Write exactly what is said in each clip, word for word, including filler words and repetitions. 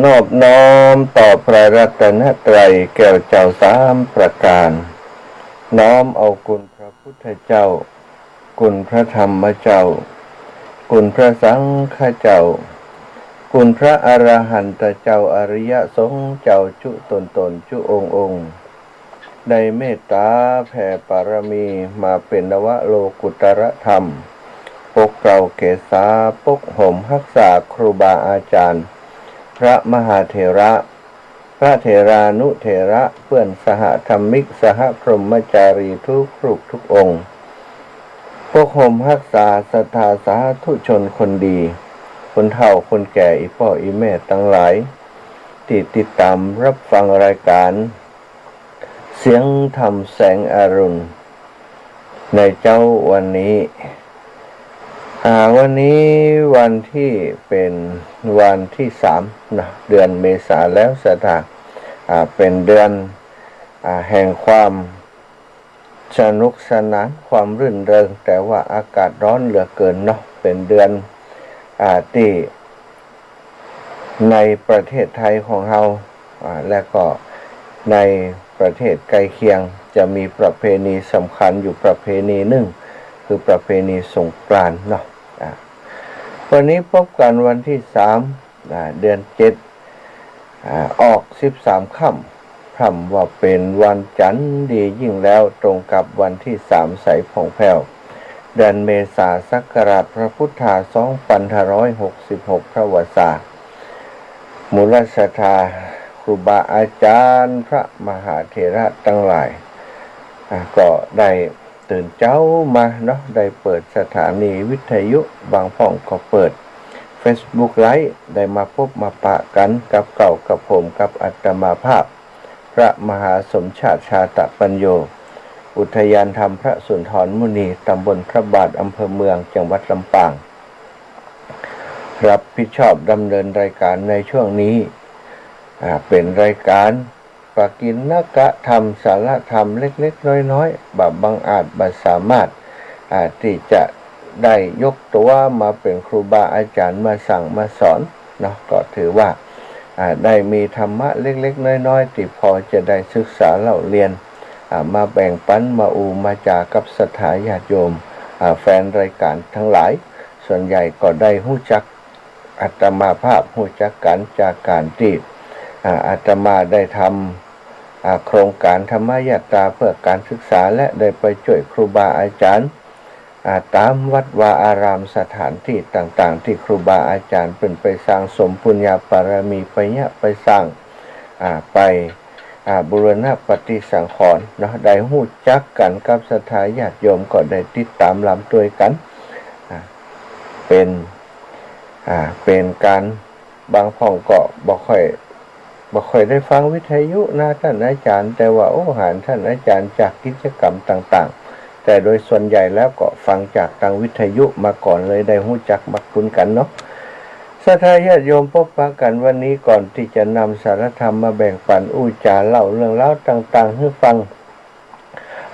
นอบน้อมต่อพระรัตนตรัยแก้วเจ้าสามประการ น้อมเอาคุณพระพุทธเจ้า คุณพระธรรมเจ้า คุณพระสังฆเจ้า คุณพระอรหันตเจ้า อริยสงฆ์เจ้าจุ๊ต๋นๆ จุ๊องค์ๆ ได้เมตต๋าแผ่ปารมีมาเป๋นนวโลกุตตรธรรม ปกเกล้าเกศา ปกห่มฮักษาครูบาอาจ๋ารย์ พระมหาเถระ พระเถรานุเถระ เปื้อนสหธรรมิก สหพรหมจารีทุกรูปทุกองค์ ปกห่มฮักษาศรัทธาสาธุชนคนดี คนเฒ่าคนแก่ อี่ป้ออี่แม่ตังหลาย ตี้ติดต๋ามฮับฟังรายก๋าน เสียงธรรมแสงอรุณ ในเจ๊าวันนี้ อ่า วันนี้วันตี้เป๋นวันตี้สามนะ เดือนเมษาแล้วศรัทธา อ่า เป๋นเดือน อ่า แห่งความสนุกสนาน ความรื่นเริง แต่ว่าอากาศฮ้อนเหลือเกินเนาะ เป๋นเดือน อ่า ตี้ ในประเทศไทยของเฮา อ่า และก็ในประเทศใกล้เคียง จะมีประเพณีสำคัญอยู่ประเพณีนึ่ง คือประเพณีสงกรานต์เนาะ อ่า วันนี้พบกั๋นวันตี้สาม อ่า เดือนเจ็ด อ่า ออกสิบสามค่ำ พร่ำว่าเป๋นวันจันทร์ดียิ่งแล้ว ตรงกับวันตี้สามใสผ่องแผ้ว เดือนเมษาศักราชพระพุทธา สองปันห้าร้อยหกสิบหก พระวสา หมู่ศรัทธาครูบาอาจ๋ารย์พระมหาเถระตังหลาย อ่า ก็ได้ตื่นเจ๊ามาเนาะ ได้เปิดสถานีวิทยุ บางพ่องก็เปิดเฟซบุ๊กไลฟ์ ได้มาปบมาปะกั๋นกับเก้ากับผมกับอาตมาภาพ พระมหาสมชาติ ชาตะปัญโญ อุทยานธรรมพระสุนทรมุนี ต๋ำบลพระบาท อำเภอเมือง จังหวัดลำปาง ฮับผิดชอบดำเนินรายก๋านในช่วงนี้ อ่า เป๋นรายก๋านปกิณกธรรม สาระธรรมเล็กๆ น้อยๆ บ่บังอาจบ่สามารถ อ่า ตี้จะได้ยกตั๋วมาเป๋นครูบาอาจ๋ารย์มาสั่งมาสอนเนาะ ก็ถือว่า อ่า ได้มีธรรมะเล็กๆ น้อยๆ ตี้พอจะได้ศึกษาเล่าเรียน อ่า มาแบ่งปัน มาอู้มาจ๋ากับศรัทธาญาติโยม อ่า แฟนรายก๋านตังหลาย ส่วนใหญ่ก็ได้ฮู้จักอาตมาภาพ ฮู้จักกั๋นจากก๋านตี้ อ่า อาตมาได้ทำ อ่า โครงก๋านธรรมยาตราเพื่อก๋านศึกษา และได้ไปจ้วยครูบาอาจ๋ารย์ อ่า ต๋ามวัดวาอาราม สถานตี้ต่างๆ ตี้ครูบาอาจ๋ารย์เปิ้นไปสร้างสมปุญญาปารมี ไปเยียะไปสร้าง อ่า ไป อ่า บูรณะปฏิสังขรณ์เนาะ ได้ฮู้จักกั๋นกับศรัทธาญาติโยม ก็ได้ติดต๋ามลำตวยกั๋น อ่า เป๋น อ่า เป๋นก๋าน บางพ่องก็บ่ค่อย บ่ค่อยได้ฟังวิทยุนะต้านอาจ๋ารย์ แต่ว่า โอ้ หันต้านอาจ๋ารย์จากกิจกรรมต่างๆ แต่โดยส่วนใหญ่แล้วก็ฟังจากตางวิทยุมาก่อน เลยได้ฮู้จักมักคุ้นกั๋นเนาะ ศรัทธาญาติโยม ปบปะกั๋นวันนี้ ก่อนตี้จะนำสาระธรรมมาแบ่งปัน อู้จ๋าเล่าเรื่องราวต่างๆ หื้อฟัง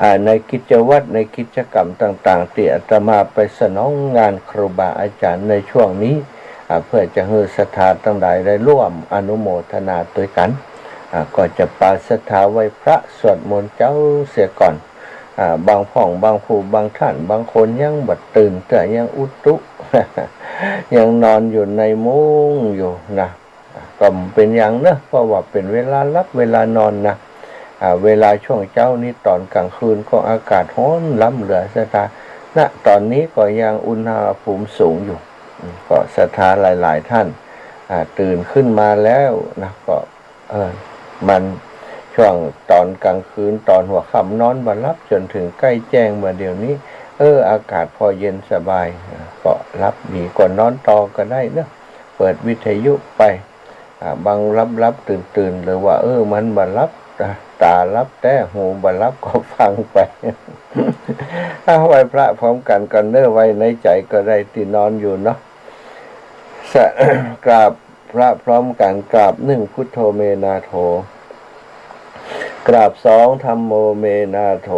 อ่า ในกิจวัตร ในกิจกรรมต่างๆ ตี้อาตมาไปสนองงานครูบาอาจ๋ารย์ในช่วงนี้ อ่า เพื่อจะหื้อศรัทธาตังหลายได้ร่วมอนุโมทนาตวยกั๋น อ่า ก็จะปาศรัทธาไหว้พระสวดมนต์เจ๊าเสียก่อน อ่า บางพ่อง บางผู้ บางต้าน บางคนยังบ่ตื่นเตื้อ ยังอุตุ ยังนอนอยู่ในมุ้งอยู่นะ ก็บ่เป๋นหยังเนาะ เพราะว่าเป๋นเวลาหลับเวลานอนนะ อ่า เวลาช่วงเจ๊านี้ ต๋อนก๋างคืนก็อากาศฮ้อนล้ำเหลือศรัทธา ณ ต๋อนนี้ก็ยังอุณหภูมิสูงอยู่ อืม ก็ศรัทธาหลายๆ ต้าน อ่า ตื่นขึ้นมาแล้วนะ ก็ เออ มันช่วงต๋อนก๋างคืน ต๋อนหัวค่ำนอนบ่หลับ จ๋นเถิงใก้แจ้งมาเดี๋ยวนี้ เออ อากาศพอเย็นสบาย อ่า ก็หลับดี ก็นอนต่อก็ได้เนาะ เปิดวิทยุไป อ่า บางหลับๆ ตื่นๆ หรือว่า เออ มันบ่หลับ อ่า ต๋าหลับแต๊ หูบ่หลับก็ฟังไป อ่า ไหว้พระพร้อมกั๋นก่อนเนาะ ไหว้ในใจ๋ก็ได้ตี้นอนอยู่เนาะ สะ กราบพระพร้อมกั๋น กราบหนึ่ง พุทโธ เม นาโถ กราบสอง ธัมโม เม นาโถ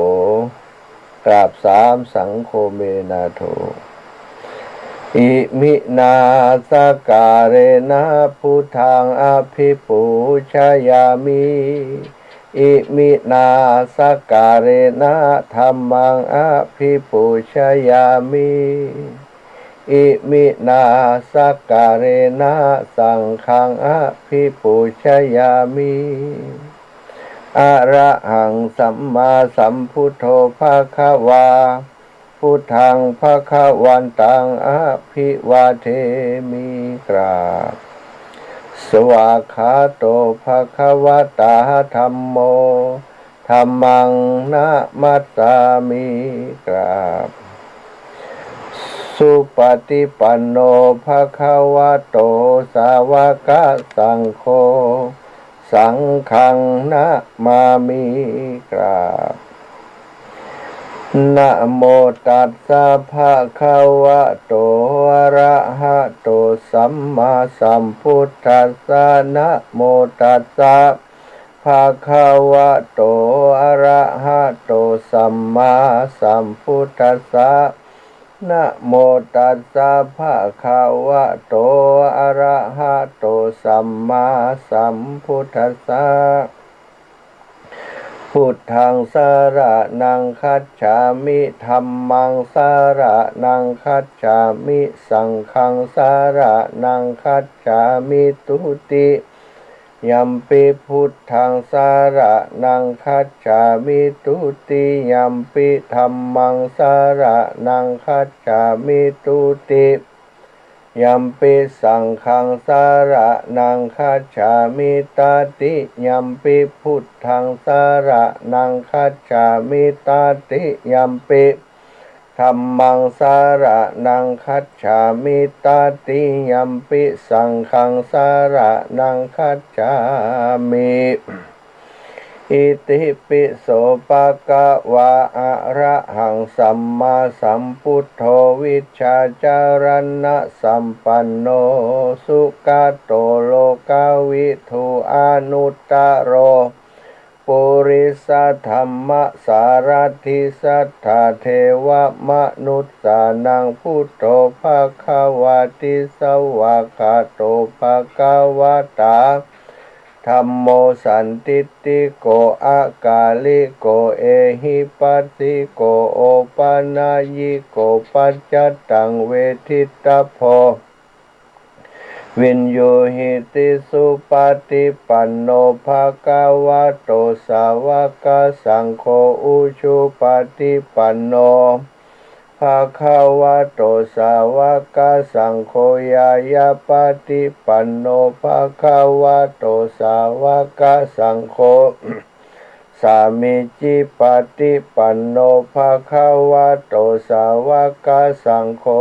กราบสาม สังโฆ เม นาโถ Iminā sakkārena buddhaṃ abhipūjayāmi. Iminā sakkārena dhammaṃ abhipūjayāmi. Iminā sakkārena saṅghaṃ abhipūjayāmi. Arahaṃ sammāsambuddho bhagavā, buddhaṃ bhagavantaṃ abhivādemi. กราบ Svākkhāto bhagavatā dhammo, dhammaṃ namassāmi. กราบ Supaṭipanno bhagavato sāvakasaṅgho, saṅghaṃ namāmi. กราบ Namo tassa bhagavato arahato sammāsambuddhassa. Namo tassa bhagavato arahato sammāsambuddhassa. Namo tassa bhagavato arahato sammāsambuddhassa. Buddhaṃ saraṇaṃ gacchāmi. Dhammaṃ saraṇaṃ gacchāmi. Saṅghaṃ saraṇaṃ gacchāmi. Dutiyampi buddhaṃ saraṇaṃ gacchāmi. Dutiyampi dhammaṃ saraṇaṃ gacchāmi. Dutiyampi saṅghaṃ saraṇaṃ gacchāmi. Tatiyampi buddhaṃ saraṇaṃ gacchāmi. Tatiyampi dhammaṃ saraṇaṃ gacchāmi. Tatiyampi saṅghaṃ saraṇaṃ gacchāmi. Itipi so bhagavā arahaṃ sammāsambuddho vijjācaraṇasampanno sugato lokavidū anuttaro purisadammasārathi satthā devamanussānaṃ buddho bhagavāti. Svākkhāto bhagavatā dhammo sandiṭṭhiko akāliko ehipassiko opanayiko paccattaṃ veditabbo viññūhīti. Supaṭipanno bhagavato sāvakasaṅgho, ujupaṭipanno bhagavato sāvakasaṅgho, ñāyapaṭipanno bhagavato sāvakasaṅgho, sāmīcipaṭipanno bhagavato sāvakasaṅgho,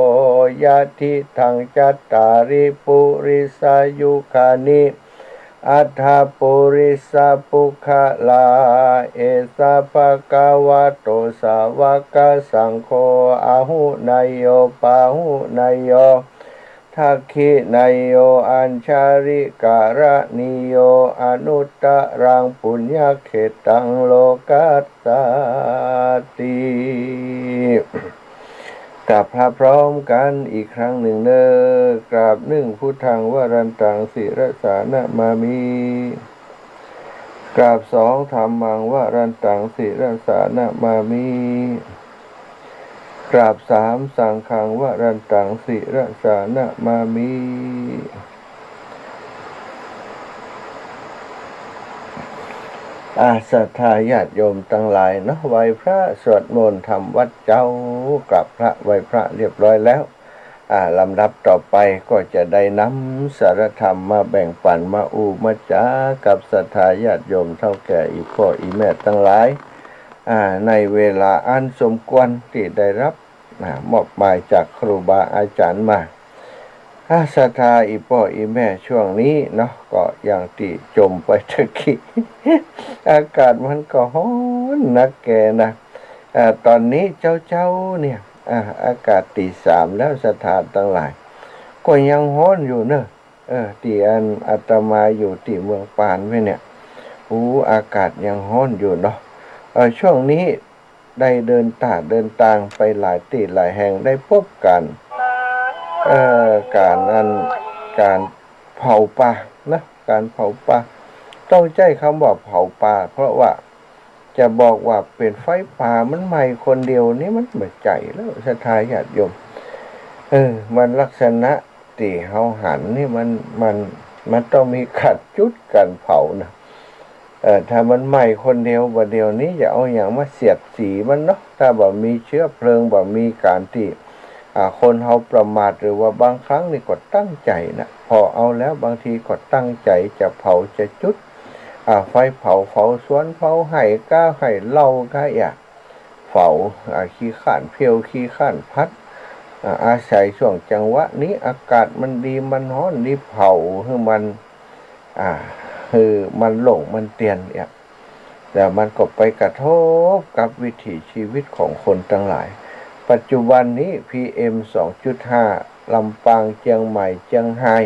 yadidaṃ cattāri purisayugāni aṭṭha purisapuggalā, esa bhagavato sāvakasaṅgho, āhuneyyo pāhuneyyo dakkhiṇeyyo añjalikaraṇīyo anuttaraṃ puññakkhettaṃ lokassāti. กราบพระพร้อมกันอีกครั้งหนึ่งเนอะ กราบ หนึ่ง Buddhaṃ varantaṃ sirasā namāmi. กราบ สอง Dhammaṃ varantaṃ sirasā namāmi. กราบ สาม Saṅghaṃ varantaṃ sirasā namāmi. อา ศรัทธาญาติโยมตังหลายเนาะ ไหว้พระ สวดมนต์ ทำวัตรเจ๊า กราบพระ ไหว้พระเรียบร้อยแล้ว อา ลำดับต่อไปก็จะได้นำสาระธรรมมาแบ่งปัน มาอู้ มาจ๋ากับศรัทธาญาติโยมเฒ่าแก่ อี่ป้ออี่แม่ตังหลาย อา ในเวลาอันสมควรตี้ได้รับ อา มอบหมายจากครูบาอาจารย์มา อา ศรัทธาอี่ป้ออี่แม่ ช่วงนี้เนาะ ก็อย่างตี้จมไปตะกี้ อากาศมันก็ฮ้อนนักแกนะ อา ตอนนี้เจ๊าๆ เนี่ย อา อากาศตีสามแล้ว ศรัทธาตังหลาย ก็ยังฮ้อนอยู่เนอะ เออ ตี้อันอาตมาอยู่ตี้เมืองปานไว้เนี่ย โอ้ อากาศยังฮ้อนอยู่เนาะ เออ ช่วงนี้ได้เดินตาเดินตางไปหลายตี้หลายแห่ง ได้พบกัน เอ่อ ก๋านอัน ก๋านเผาป่านะ ก๋านเผาป่า ต้องใจ๊กำว่าเผาป่า เพราะว่าจะบอกว่าเป๋นไฟป่ามันไหม้คนเดียวนี่มันบ่ใจ้แล้ว ศรัทธาญาติโยม เออ มันลักษณะตี้เฮาหันนี่มัน มัน มันต้องมีก๋านจุดก๋านเผานะ เอ่อ ถ้ามันไหม้คนเดียว บ่าเดี่ยวนี้จะเอาหยังมาเสียดสีมันเนาะ ถ้าบ่มีเชื้อเพลิง บ่มีก๋านตี้ อ่า คนเฮาประมาท หรือว่าบางครั้งนี่ก็ตั้งใจ๋นะ พอเอาแล้วบางทีก็ตั้งใจ๋จะเผาจะจุด อ่า ไฟเผา เผาสวน เผาไฮ่ก๊า ไฮ่เหล้าก๊า อะ เผา อ่า ขี้คร้านเพลว ขี้คร้านพัด อ่า อาศัยช่วงจังหวะนี้ อากาศมันดี มันฮ้อนดี เผาหื้อมัน อ่า หื้อมันหลงมันเตียนเนี่ย แล้วมันก็ไปกระทบกับวิถีชีวิตของคนตังหลาย ปัจจุบันนี้ PM สองจุดห้า ลำปาง เจียงใหม่ เจียงฮาย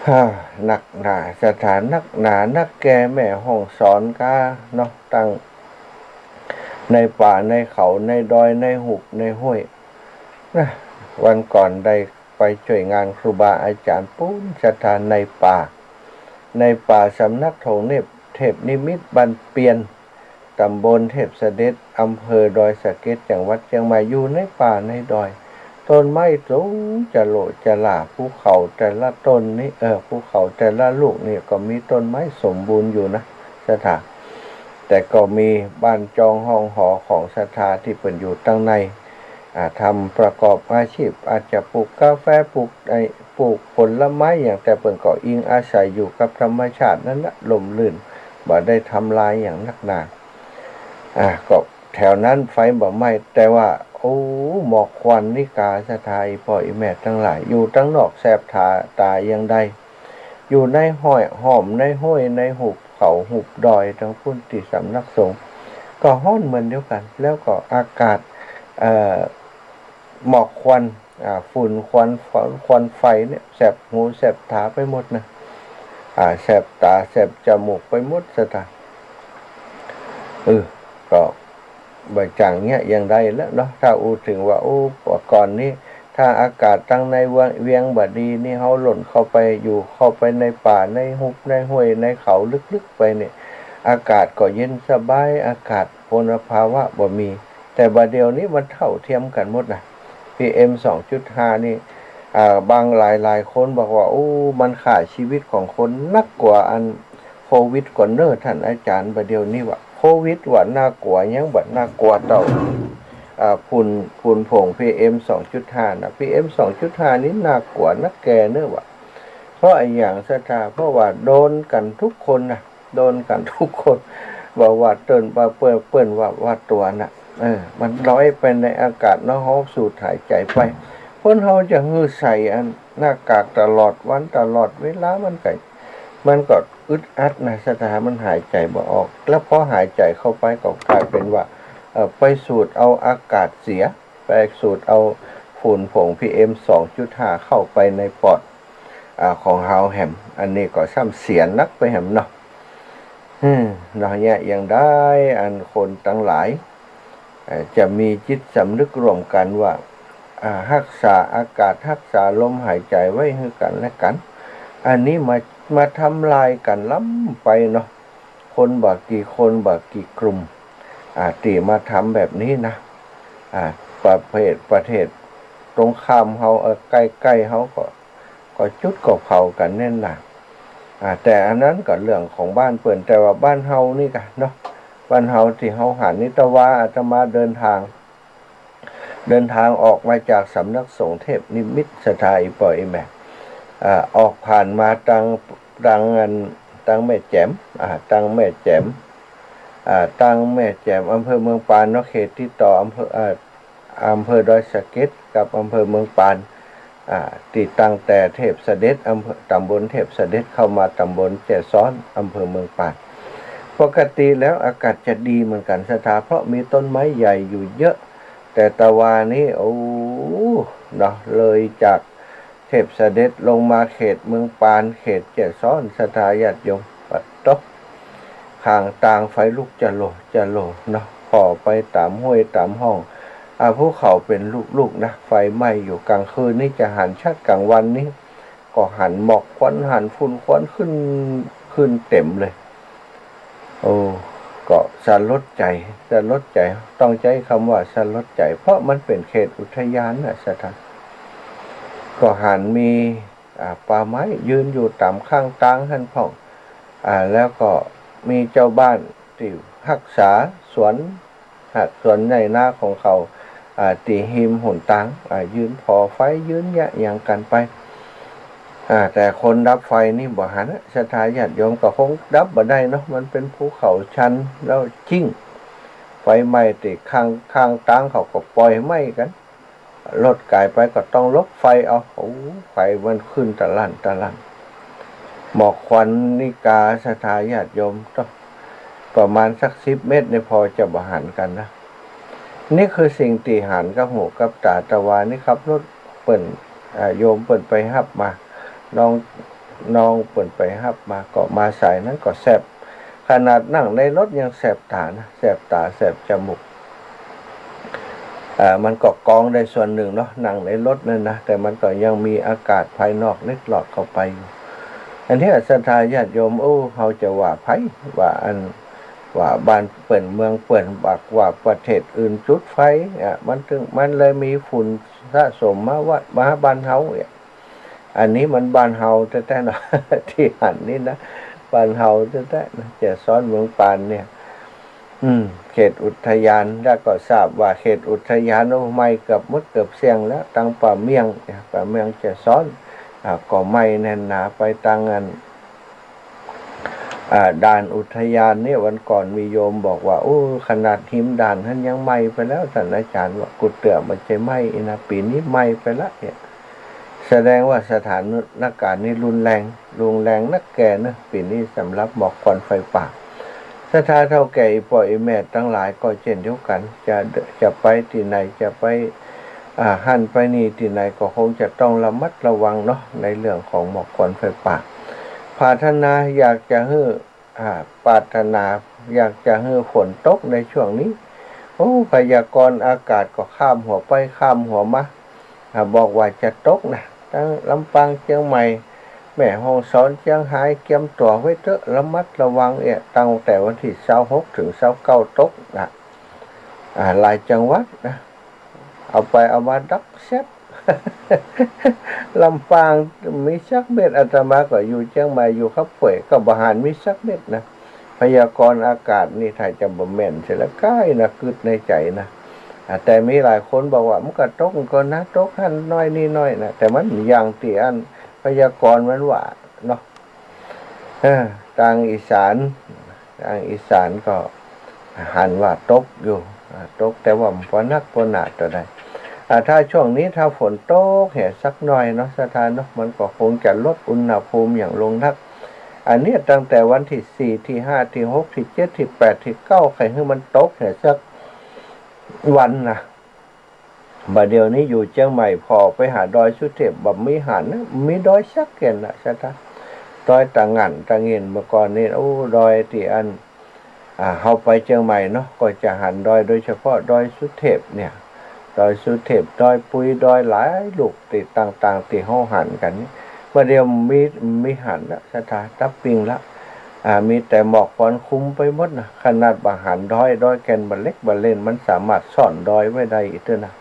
ฮ่า นักหนา ศรัทธา นักหนานักแก่ แม่ฮ่องสอนก๊าเนาะ ตังในป่าในเขา ในดอย ในหุบในห้วยนะ วันก่อนได้ไปจ้วยงานครูบาอาจ๋ารย์ปู๊น ศรัทธา ในป่า ในป่าสำนักสงฆ์เทพนิมิตบ้านเปียน ต๋ำบลเทพเสด็จ อำเภอดอยสะเก็ด จังหวัดเจียงใหม่ อยู่ในป่าในดอย ต้นไม้สูงจะโหลจะหล่า ภูเขาแต่ละต้นนี่ เออ ภูเขาแต่ละลูกนี่ก็มีต้นไม้สมบูรณ์อยู่นะ ศรัทธา แต่ก็มีบ้านจองห้องหอของศรัทธาตี้เปิ้นอยู่ตังใน อ่า ทำประกอบอาชีพ อาจจะปลูกกาแฟ ปลูกไอ้ ปลูกผลไม้หยัง แต่เปิ้นก็อิงอาศัยอยู่กับธรรมชาตินั้นนะ ร่มรื่น บ่ได้ทำลายหยังนักหนา อ่า ก็แถวนั้นไฟบ่ไหม้ แต่ว่า โอ้ หมอกควันนี่กา ศรัทธา อี่ป้ออี่แม่ตังหลาย อยู่ตังนอกแสบต๋า ต๋าอย่างใด อยู่ในห้อยห้อม ในห้วย ในหุบเขา หุบดอย ตังปู๊นตี้สำนักสงฆ์ ก็ฮ้อนเหมือนเดียวกั๋น แล้วก็อากาศ เอ่อ หมอกควัน อ่า ฝุ่นควัน ควัน ควันไฟเนี่ย แสบหูแสบต๋าไปหมดนะ อ่า แสบต๋าแสบจมูกไปหมด ศรัทธา เออ ก็บ่จั่งเยียะอย่างใดแล้วเนาะ ถ้าอู้เถิงว่า โอ้ ก่อนนี้ ถ้าอากาศตังในเวียง เวียงบ่ดีนี่ เฮาหล่นเข้าไป อยู่เข้าไปในป่า ในหุบ ในห้วย ในเขาลึกๆ ไปเนี่ย อากาศก็เย็นสบาย อากาศมลภาวะบ่มี แต่บ่าเดี่ยวนี้มันเท่าเทียมกั๋นหมดนะ PM สองจุดห้า นี่ อ่า บางหลายๆ คนบอกว่า โอ้ มันฆ่าชีวิตของคนนักกว่าอันโควิดก่อนเน่อ ต้านอาจ๋ารย์ บ่าเดี่ยวนี้ว่าโควิดว่าน่ากลัว ยังบ่น่ากลัวเต้า อ่า ฝุ่น ฝุ่นผง PM สองจุดห้า นะ PM สองจุดห้า นี่น่ากลัวนักแก่เน่อว่า เพราะอะหยัง ศรัทธา เพราะว่าโดนกั๋นทุกคนนะ โดนกั๋นทุกคน บ่ว่าเปิ้น บ่าเปิ้น เปิ้นว่า ว่าตั๋วน่ะ เออ มันลอยไปในอากาศเนาะ เฮาสูดหายใจ๋ไป คนเฮาจะหื้อใส่อันหน้ากากตลอดวันตลอดเวลา มันก็ มันก็อึดอัดนะ ศรัทธา มันหายใจ๋บ่ออก แล้วพอหายใจ๋เข้าไปก็กลายเป๋นว่า เอ่อ ไปสูดเอาอากาศเสีย ไปสูดเอาฝุ่นผง PM สองจุดห้า เข้าไปในปอด อ่า ของเฮาแหม อันนี้ก็ซ้ำเสียนักไปแหมเนาะ อืม เนาะ เยียะอย่างใด อันคนตังหลาย เอ่อ จะมีจิตสำนึกร่วมกั๋นว่า อ่า ฮักษาอากาศ ฮักษาลมหายใจ๋ไว้หื้อกั๋นและกั๋น อันนี้มา มาทำลายกั๋นล้ำไปเนาะ คนบ่ากี่คน บ่ากี่กลุ่ม อ่า ตี้มาทำแบบนี้นะ อ่า ประเภท ประเทศตรงข้ามเฮา เอ่อ ใก้ๆ เฮาก็ ก็จุดก็เผากั๋นแน่นหนา อ่า แต่อันนั้นก็เรื่องของบ้านเปิ้น แต่ว่าบ้านเฮานี่กะเนาะ บ้านเฮาตี้เฮาหันนี่ ตะวาอาตมาเดินตาง เดินตางออกมาจากสำนักสงฆ์เทพนิมิต ศรัทธา อี่ป้ออี่แม่ อ่า ออกผ่านมาตาง ตางอัน ตางแม่แจ๋ม อ่า ตางแม่แจ๋ม อ่า ตางแม่แจ๋ม อำเภอเมืองปานเนาะ เขตติดต่ออำเภอ อ่า อำเภอดอยสะเก็ดกับอำเภอเมืองปาน อ่า ตี้ตั้งแต่เทพเสด็จ อำเภอ ต๋ำบลเทพเสด็จ เข้ามาต๋ำบลแจ้ซ้อน อำเภอเมืองปาน ปกติแล้วอากาศจะดีเหมือนกั๋น ศรัทธา เพราะมีต้นไม้ใหญ่อยู่เยอะ แต่ตะวานี้ โอ้ เนาะ เลยจากเทพเสด็จลงมาเขตเมืองปาน เขตแจ้ซ้อน ศรัทธาญาติโยม ปัดตก ข้างตางไฟลุกจะโหล จะโหลเนาะ ผ่อไปต๋ามห้วยต๋ามฮ่อง อ่า ภูเขาเป๋นลูกๆ นะ ไฟไหม้อยู่ ก๋างคืนนี่จะหันชัด ก๋างวันนี่ก็หันหมอกควัน หันฝุ่นควันขึ้น ขึ้นเต๋มเลย โอ้ ก็สลดใจ๋ สลดใจ๋ ต้องใจ๊กำว่าสลดใจ๋ เพราะมันเป๋นเขตอุทยานนะศรัทธา ก็หันมี อ่า ป่าไม้ยืนอยู่ต๋ามข้างตางหั้นพ่อง อ่า แล้วก็มีจาวบ้านตี้ฮักษาสวน ฮักสวนไฮ่นาของเขา อ่า ตี้ฮิมหนตาง อ่า ยืนผ่อไฟ ยืนเยียะหยังกั๋นไป อ่า แต่คนดับไฟนี่บ่หันนะ ศรัทธาญาติโยม ก็คงดับบ่ได้เนาะ มันเป๋นภูเขาชัน แล้วจิ่ง ไฟไหม้ตี้ข้าง ข้างตางเขาก็ป่อยไหม้กั๋น รถก๋ายไปก็ต้องหลบไฟเอา โอ้ ไฟมันขึ้นตะลั่นตะลั่น หมอกควันนี่กาศรัทธาญาติโยม ต้องประมาณสักสิบเมตรนี่ผ่อจะบ่หันกั๋นนะ นี่คือสิ่งตี้หันกับหูกับต๋า ตะวานี่ขับรถเปิ้น อ่า โยมเปิ้นไปฮับมา น้อง น้องเปิ้นไปฮับมา ก็มาสายนั้นก็แสบ ขนาดนั่งในรถยังแสบต๋านะ แสบต๋า แสบจมูก อ่า มันก็กรองได้ส่วนนึ่งเนาะ นั่งในรถนั่นนะ แต่มันก็ยังมีอากาศภายนอกเล็ดลอดเข้าไปอยู่ อันนี้ศรัทธาญาติโยม โอ้ เฮาจะว่าใผ ว่าอัน ว่าบ้านเปิ้นเมืองเปิ้น ว่า ว่าประเทศอื่นจุดไฟ อ่ะ มันถึง มันเลยมีฝุ่นสะสมมาว่า มาบ้านเฮาเนี่ย อันนี้มันบ้านเฮาแต๊ๆ เนาะ ตี้หันนี่นะ บ้านเฮาแต๊ๆ นะ แจซ้อนเมืองปานเนี่ย อืม เขตอุทยาน แล้วก็ทราบว่าเขตอุทยาน โอ้ ไหม้เกือบหมดเกือบเสี้ยงแล้ว ตังป่าเมี่ยงเนี่ย ป่าเมี่ยงแจซ้อน อ่า ก็ไหม้แน่นหนาไปตังอัน อ่า ด่านอุทยานเนี่ย วันก่อนมีโยมบอกว่า โอ้ ขนาดฮิมด่านหั้นยังไหม้ไปแล้ว ต้านอาจ๋ารย์ว่า กูเตื้อบ่ใจ้ไหม้อี้นะ ปี๋นี้ไหม้ไปละเนี่ย แสดงว่าสถานการณ์นี้รุนแรง รุนแรงนักแก่เนอะ ปี๋นี้สำหรับหมอกควันไฟป่า ศรัทธาเฒ่าแก่อี่ป้ออี่แม่ตังหลายก็เช่นเดียวกั๋น จะ จะไปตี้ไหน จะไป อ่า หั้นไปนี่ตี้ไหนก็คงจะต้องระมัดระวังเนาะ ในเรื่องของหมอกควันไฟป่า ปรารถนาอยากจะหื้อ อ่า ปรารถนาอยากจะหื้อฝนตกในช่วงนี้ โอ้ พยากรณ์อากาศก็ข้ามหัวไปข้ามหัวมา อ่า บอกว่าจะตกนะ ตังลำปาง เจียงใหม่ แม่ฮ่องสอน เจียงฮาย เกียมตั๋วไว้เต๊อะ ระมัดระวังเอะ ตั้งแต่วันตี้ซาวหกเถิงซาวเก้าตกนะ อ่า หลายจังหวัดนะ เอาไปเอามาดักแซบ ลำปางมีสักเม็ด อาตมาก็อยู่เจียงใหม่ อยู่เขาป่วย ก็บ่หันมีสักเม็ดนะ พยากรณ์อากาศนี่ถ้าจะบ่แม่นเสียละก้ายนะ กึ๊ดในใจ๋นะ อ่า แต่มีหลายคนบอกว่า มันก็ตกก็นะ ตกหั้นน้อยนี่น้อยนะ แต่มันอย่างตี้อันพยากรณ์มันว่าเนาะ เออ ตางอีสาน ตางอีสานก็หันว่าตกอยู่ อ่า ตกแต่ว่าบ่นักบ่หนาเต้าใด อ่า ถ้าช่วงนี้ถ้าฝนตกแหมสักหน่อยเนาะ ศรัทธาเนาะ มันก็คงจะลดอุณหภูมิอย่างลงนัก อันเนี้ยตั้งแต่วันตี้สี่ ตี้ห้า ตี้หก ตี้เจ็ด ตี้แปด ตี้เก้า ใค่หื้อมันตกแหมสักวันนะ บ่าเดี่ยวนี้อยู่เจียงใหม่ ผ่อไปหาดอยสุเทพ บ่มีหันนะ มีดอยสักแก่นนะ ศรัทธา ดอยตะหงั่นตะเงิน เมื่อก่อนนี่ โอ้ ดอยตี้อัน อ่า เฮาไปเจียงใหม่เนาะ ก็จะหันดอย โดยเฉพาะดอยสุเทพเนี่ย ดอยสุเทพ ดอยปุย ดอยหลายลูกตี้ต่างๆ ตี้เฮาหันกั๋นนี่ บ่าเดี่ยวมี มีหันละ ศรัทธา ดับปิ้งละ อ่า มีแต่หมอกควันคลุมไปหมดนะ ขนาดบ่าหันดอย ดอยแก่นบ่าเหล็กบ่าเล่น มันสามารถซ่อนดอยไว้ได้อีกเตื้อนะ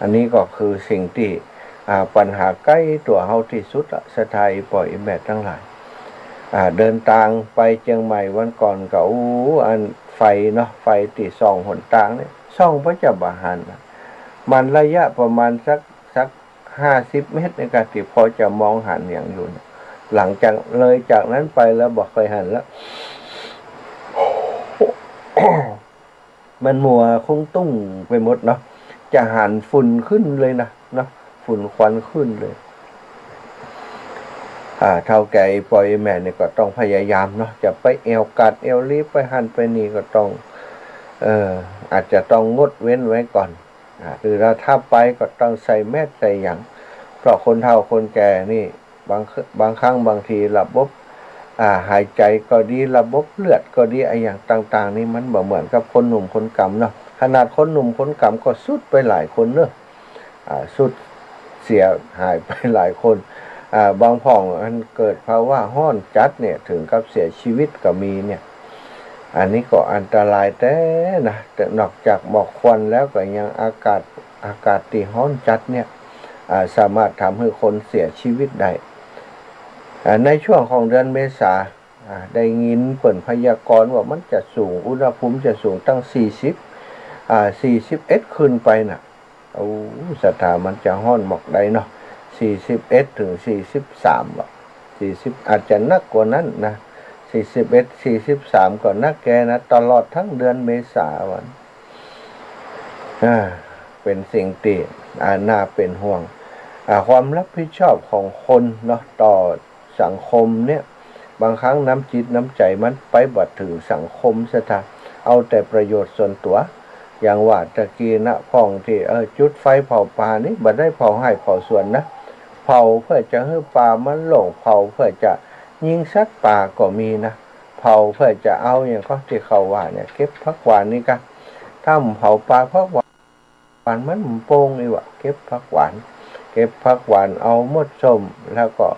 อันนี้ก็คือสิ่งตี้ อ่า ปัญหาใก้ตั๋วเฮาตี้สุดละ ศรัทธาอี่ป้ออี่แม่ตังหลาย อ่า เดินตางไปเจียงใหม่วันก่อนก็ โอ้ อันไฟเนาะ ไฟตี้ส่องหนตางนี่ ส่องบ่จะบ่หันนะ มันระยะประมาณสัก สักห้าสิบเมตรนี่ก็ตี้ผ่อจะมองหันหยังอยู่นะ หลังจาก เลยจากนั้นไปแล้วบ่ค่อยหันละ มันมัวคุ้งตุ้งไปหมดเนาะ จะหันฝุ่นขึ้นเลยนะ เนาะ ฝุ่นควันขึ้นเลย อ่า เฒ่าแก่อี่ป้ออี่แม่นี่ก็ต้องพยายามเนาะ จะไปแอ่วกาดแอ่วลี ไปหั้นไปนี่ก็ต้อง เอ่อ อาจจะต้องงดเว้นไว้ก่อน อ่า หรือว่าถ้าไปก็ต้องใส่แมสใส่หยัง เพราะคนเฒ่าคนแก่นี่ บาง บางครั้งบางทีระบบ อ่า หายใจก็ดี ระบบเลือดก็ดี อะหยังต่างๆ นี่มันบ่เหมือนกับคนหนุ่มคนแก่เนาะ เฒ ขนาดคนหนุ่มคนก๋ำก็สุดไปหลายคนเนาะ อ่า สุดเสียหายไปหลายคน อ่า บางพ่องอันเกิดภาวะฮ้อนจัดเนี่ย ถึงกับเสียชีวิตก็มีเนี่ย อันนี้ก็อันตรายแต๊นะ แต่นอกจากหมอกควันแล้วก็ยังอากาศ อากาศตี้ฮ้อนจัดเนี่ย อ่า สามารถทำหื้อคนเสียชีวิตได้ อ่า ในช่วงของเดือนเมษา อ่า ได้ยินเปิ้นพยากรณ์ว่ามันจะสูง อุณหภูมิจะสูงตั้งสี่สิบ อ่า สี่สิบเอ็ดขึ้นไปน่ะ โอ้ ศรัทธา มันจะฮ้อนหมอกใดเนาะ สี่สิบเอ็ดถึงสี่สิบสามบ่ สี่สิบ อาจจะนักกว่านั้นนะ สี่สิบเอ็ด สี่สิบสาม ก็นักแกนะ ตลอดทั้งเดือนเมษาวัน อ่า เป๋นสิ่งตี้ อ่า น่าเป๋นห่วง อ่า ความรับผิดชอบของคนเนาะ ต่อสังคมเนี่ย บางครั้งน้ำจิตน้ำใจ๋มันไปบ่ถึงสังคม ศรัทธา เอาแต่ประโยชน์ส่วนตั๋ว อย่างว่าตะกี้นะ พ่องตี้ เออ จุดไฟเผาป่านี่ บ่ได้เผาไฮ่เผาสวนนะ เผาเพื่อจะหื้อป่ามันโล่ง เผาเพื่อจะยิงสัตว์ป่าก็มีนะ เผาเพื่อจะเอาหยังก็ตี้เขาว่าเนี่ย เก็บผักหวานนี่กะ ถ้าเผาป่าผักหวาน หวานมันบ่โป่งนี่หว่า เก็บผักหวาน เก็บผักหวานเอาหมดส้ม แล้วก็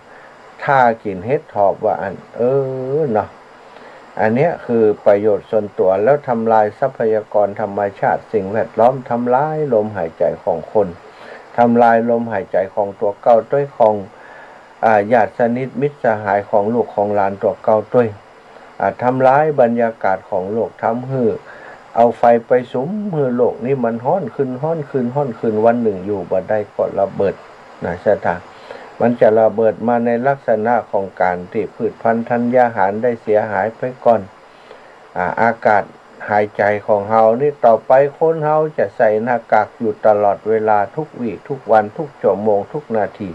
ถ้ากิ๋นเห็ดถอบว่าอั้น เออ เนาะ อันเนี้ยคือประโยชน์ส่วนตั๋ว แล้วทำลายทรัพยากรธรรมชาติสิ่งแวดล้อม ทำลายลมหายใจ๋ของคน ทำลายลมหายใจ๋ของตั๋วเก่าตวย ของ อ่า ญาติสนิทมิตรสหายของลูกของหลานตั๋วเก่าตวย อ่า ทำลายบรรยากาศของโลก ทำหื้อ เอาไฟไปสุมหื้อโลกนี้มันฮ้อนขึ้น ฮ้อนขึ้น ฮ้อนขึ้น วันนึ่งอยู่บ่ได้ก็ระเบิดนะ ศรัทธา มันจะระเบิดมาในลักษณะของก๋านตี้พืชพันธุ์ธัญญาหารได้เสียหายไปก่อน อ่า อากาศหายใจ๋ของเฮานี่ ต่อไปคนเฮาจะใส่หน้ากากอยู่ตลอดเวลา ทุกวี้ทุกวัน ทุกชั่วโมง ทุกนาที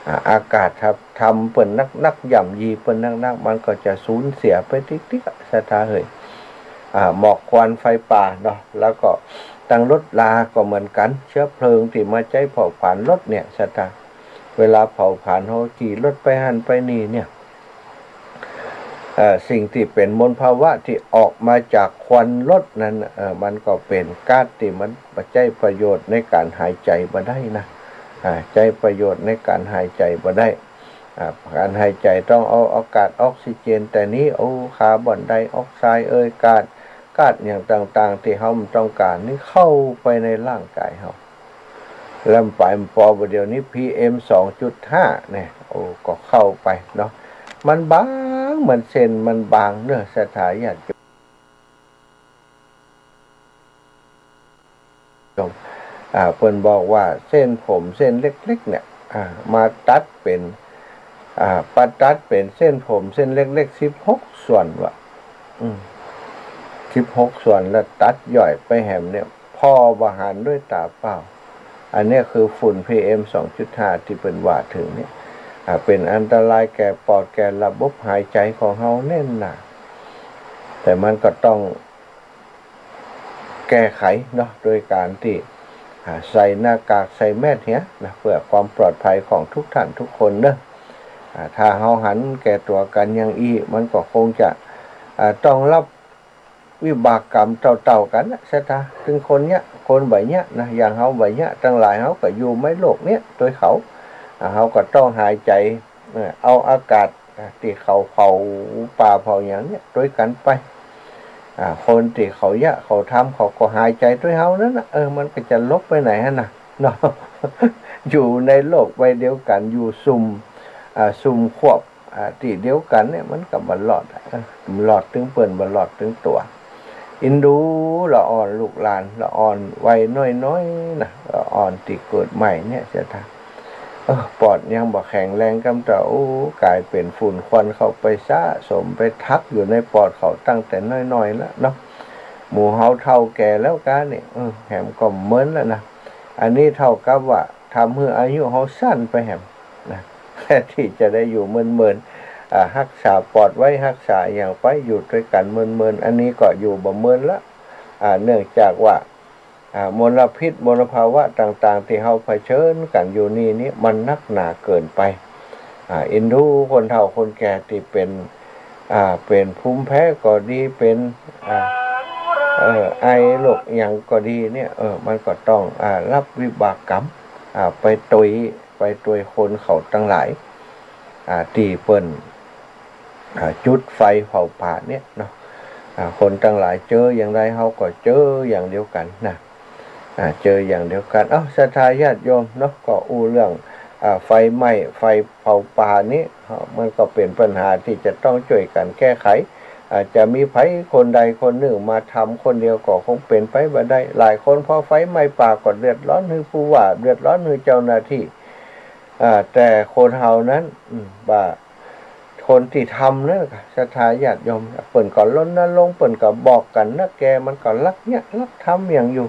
อ่า อากาศถ้าทำเปิ้นนักๆ ย่ำยีเปิ้นนักๆ มันก็จะสูญเสียไปติ๊กๆ ศรัทธาเหย อ่า หมอกควันไฟป่าเนาะ แล้วก็ตังรถราก็เหมือนกั๋น เชื้อเพลิงตี้มาใจ๊เผาผลาญรถเนี่ย ศรัทธา เวลาเผาผลาญเฮาขี่รถไปหั้นไปนี่เนี่ย เอ่อ สิ่งตี้เป๋นมลภาวะตี้ออกมาจากควันรถนั้นน่ะ เอ่อ มันก็เป๋นก๊าซตี้มันบ่ใจ๊ประโยชน์ในก๋านหายใจ๋บ่ได้นะ อ่า ใจ๊ประโยชน์ในก๋านหายใจ๋บ่ได้ อ่า ก๋านหายใจ๋ต้องเอาอากาศออกซิเจน แต่นี้เอาคาร์บอนไดออกไซด์เอ่ย ก๊าซ ก๊าซหยังต่างๆ ตี้เฮาบ่ต้องก๋านนี่เข้าไปในร่างก๋ายเฮา แล้วไปปอบ่าเดี๋ยวนี้ พีเอ็ม สองจุดห้า เนี่ย โอ้ ก็เข้าไปเนาะ มันบาง มันเส้นมันบางเนาะ ศรัทธาญาติโยม อ่า เปิ้นบอกว่าเส้นผมเส้นเล็กๆ เนี่ย อ่า มาตัดเป๋น อ่า มาตัดเป๋นเส้นผมเส้นเล็กๆ สิบหกส่วนว่ะ อืม สิบหกส่วน แล้วตัดย่อยไปแหมเนี่ย ผ่อบ่หันด้วยต๋าเปล่า อันเนี้ยคือฝุ่น พีเอ็ม สองจุดห้า ตี้เปิ้นว่าเถิงเนี่ย อ่า เป๋นอันตรายแก่ปอดแก่ระบบหายใจ๋ของเฮาแน่นหนา แต่มันก็ต้องแก้ไขเนาะ โดยก๋านตี้ อ่า ใส่หน้ากากใส่แมสเหียนะ เพื่อความปลอดภัยของทุกท่านทุกคนเนาะ อ่า ถ้าเฮาหันแก่ตั๋วกั๋นอย่างอี้ มันก็คงจะ อ่า ต้องรับ วิบากกรรมเต้าๆ กั๋นนะ ศรัทธา ตึงคนเยียะ คนบ่เยียะนะ อย่างเฮาบ่เยียะ ตังหลายเฮาก็อยู่ในโลกเนี้ย ตวยเขา อ่า เฮาก็ต้องหายใจ๋ เอ่อ เอาอากาศ อ่า ตี้เขาเผาป่าเผาหยังเนี่ย ตวยกั๋นไป อ่า คนตี้เขาเยียะ เขาทำ เขาก็หายใจ๋ตวยเฮานั้นนะ เออ มันก็จะหลบไปไหนหั้นนะ เนาะ อยู่ในโลกใบเดียวกั๋น อยู่สุม อ่า สุมควบ อ่า ตี้เดียวกั๋นเนี่ย มันก็บ่รอดอะ เออ บ่รอดตึงเปิ้น บ่รอดตึงตั๋ว อินดูละอ่อนลูกหลาน ละอ่อนวัยน้อยๆ นะ ละอ่อนตี้เกิดใหม่เนี่ย ศรัทธา เออ ปอดยังบ่แข็งแรงกำเต้า โอ้ ก๋ายเป๋นฝุ่นควันเข้าไปสะสม ไปทักอยู่ในปอดเขาตั้งแต่น้อยๆ ละเนาะ หมู่เฮาเฒ่าแก่แล้วก้าเนี่ย เออ แหมก็เมินแล้วนะ อันนี้เต้ากับว่าทำหื้ออายุเฮาสั้นไปแหม นะ แทนตี้จะได้อยู่เมินๆ อ่า ฮักษาปอดไว้ ฮักษาอะหยังไป อยู่ตวยกั๋นเมินๆ อันนี้ก็อยู่บ่เมินละ อ่า เนื่องจากว่า อ่า มลพิษ มลภาวะต่างๆ ตี้เฮาเผชิญกั๋นอยู่นี่ นี่มันนักหนาเกินไป อ่า อินดูคนเฒ่าคนแก่ตี้เป๋น อ่า เป๋นภูมิแพ้ก็ดี เป๋น อ่า เออ ไอโรคหยังก็ดีเนี่ย เออ มันก็ต้อง อ่า ฮับวิบากกรรม อ่า ไปตวย ไปตวยคนเขาตังหลาย อ่า ตี้เปิ้น อ่า จุดไฟเผาป่าเนี่ยเนาะ อ่า คนตังหลายเจออย่างใด เฮาก็เจออย่างเดียวกั๋นนะ อ่า เจออย่างเดียวกั๋น เอ้า ศรัทธาญาติโยมเนาะ ก็อู้เรื่อง อ่า ไฟไหม้ ไฟเผาป่านี้ อ่า มันก็เป๋นปัญหาตี้จะต้องจ้วยกั๋นแก้ไข อาจจะมีใผคนใดคนนึ่งมาทำคนเดียวก็คงเป๋นไปบ่ได้ หลายคนพอไฟไหม้ป่าก็เดือดร้อนหื้อผู้ว่า เดือดร้อนหื้อเจ้าหน้าตี้ อ่า แต่คนเฮานั้น อืม บ่า คนตี้ทำนั้น ศรัทธาญาติโยม เปิ้นก็รณรงค์ เปิ้นก็บอกกั๋นนะ แก่มันก็ลักเยียะลักทำหยังอยู่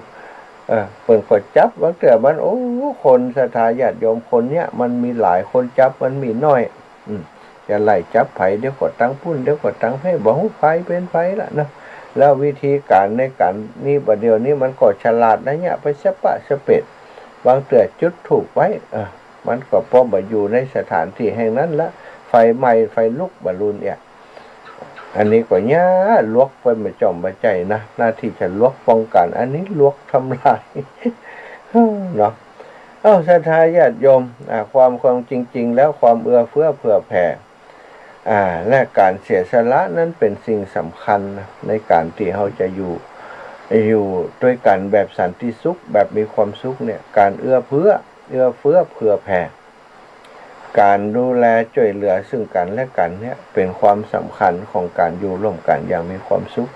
เออ เปิ้นก็จับ บางเตื้อมัน โอ้ คน ศรัทธาญาติโยม คนเยียะมันมีหลาย คนจับมันมีน้อย อืม จะไล่จับใผ เดี๋ยวก็ตังปุ้น เดี๋ยวก็ตังเพ่ บ่ฮู้ใผเป๋นใผละเนาะ แล้ววิธีก๋านในก๋านนี้บ่าเดี่ยวนี้มันก็ฉลาดนะเยียะไปสะปะสะเปด บางเตื้อจุดธูปไว้ เออ มันก็ปอบ่อยู่ในสถานตี้แห่งนั้นละ ไฟไหม้ ไฟลุกบ่าลุนเอี้ย อันนี้ก็เยียะหลวกไปบ่จ่อมบ่ใจ้นะ หน้าตี้จะหลวกป้องกั๋น อันนี้หลวกทำลาย เนาะ เอ้า ศรัทธาญาติโยม อ่า ความ ความจริงๆ แล้วความเอื้อเฟื้อเผื่อแผ่ อ่า และก๋านเสียสละนั้นเป๋นสิ่งสำคัญนะ ในก๋านตี้เฮาจะอยู่ อยู่ตวยกั๋นแบบสันติสุข แบบมีความสุขเนี่ย ก๋านเอื้อเฟื้อ เอื้อเฟื้อเผื่อแผ่ ก๋านดูแลจ้วยเหลือซึ่งกั๋นและกั๋นเนี่ย เป๋นความสำคัญของก๋านอยู่ร่วมกั๋นอย่างมีความสุข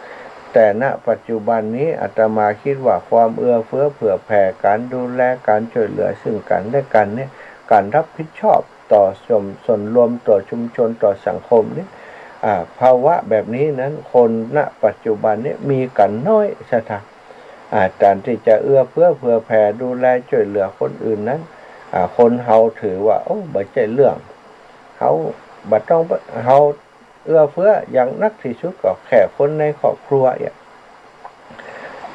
แต่ ณ ปัจจุบันนี้อาตมาคิดว่าความเอื้อเฟื้อเผื่อแผ่ ก๋านดูแล ก๋านจ้วยเหลือซึ่งกั๋นและกั๋นเนี่ย ก๋านฮับผิดชอบต่อส่วน ส่วนรวม ต่อชุมชน ต่อสังคมเนี่ย อ่า ภาวะแบบนี้นั้น คน ณ ปัจจุบันเนี่ยมีกั๋นน้อย ศรัทธา อ่า ก๋านตี้จะเอื้อเฟื้อเผื่อแผ่ ดูแลจ้วยเหลือคนอื่นนั้น อ่า คนเฮาถือว่า โอ้ บ่ใจ้เรื่อง เฮาบ่ต้อง เฮาเอื้อเฟื้ออย่างนักตี้สุดก็แค่คนในครอบครัวเอี้ย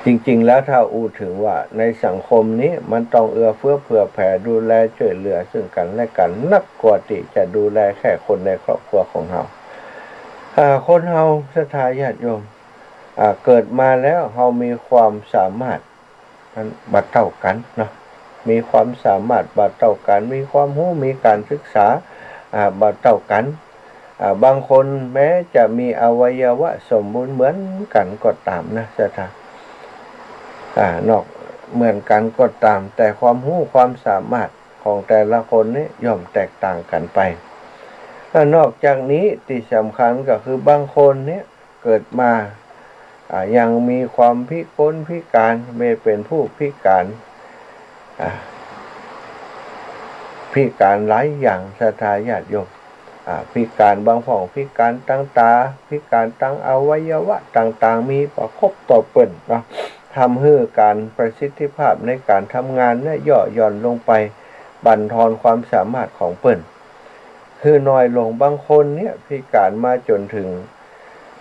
จริงๆ แล้วถ้าอู้เถิงว่าในสังคมนี้มันต้องเอื้อเฟื้อเผื่อแผ่ ดูแลจ้วยเหลือซึ่งกั๋นและกั๋น นักกว่าตี้จะดูแลแค่คนในครอบครัวของเฮา อ่า คนเฮา ศรัทธาญาติโยม อ่า เกิดมาแล้วเฮามีความสามารถ มันบ่เต้ากั๋นเนาะ มีความสามารถบ่เต้ากั๋น มีความฮู้ มีก๋านศึกษา อ่า บ่เต้ากั๋น อ่า บางคนแม้จะมีอวัยวะสมบูรณ์เหมือนกั๋นก็ต๋ามนะ ศรัทธา อ่า นอก เหมือนกั๋นก็ต๋าม แต่ความฮู้ความสามารถของแต่ละคนนี้ย่อมแตกต่างกั๋นไป และนอกจากนี้ตี้สำคัญก็คือบางคนเนี่ย เกิดมา อ่า ยังมีความพิกลพิก๋าน แม่เป๋นผู้พิก๋าน อ่า พิก๋านหลายอย่าง ศรัทธาญาติโยม อ่า พิก๋านบางพ่อง พิก๋านตางต๋า พิก๋านตางอวัยวะต่างๆ มีบ่ครบต่อเปิ้นเนาะ ทำหื้อก๋านประสิทธิภาพในก๋านทำงานเนี่ยย่อหย่อนลงไป บั่นทอนความสามารถของเปิ้น หื้อน้อยลง บางคนเนี่ยพิก๋านมาจ๋นเถิง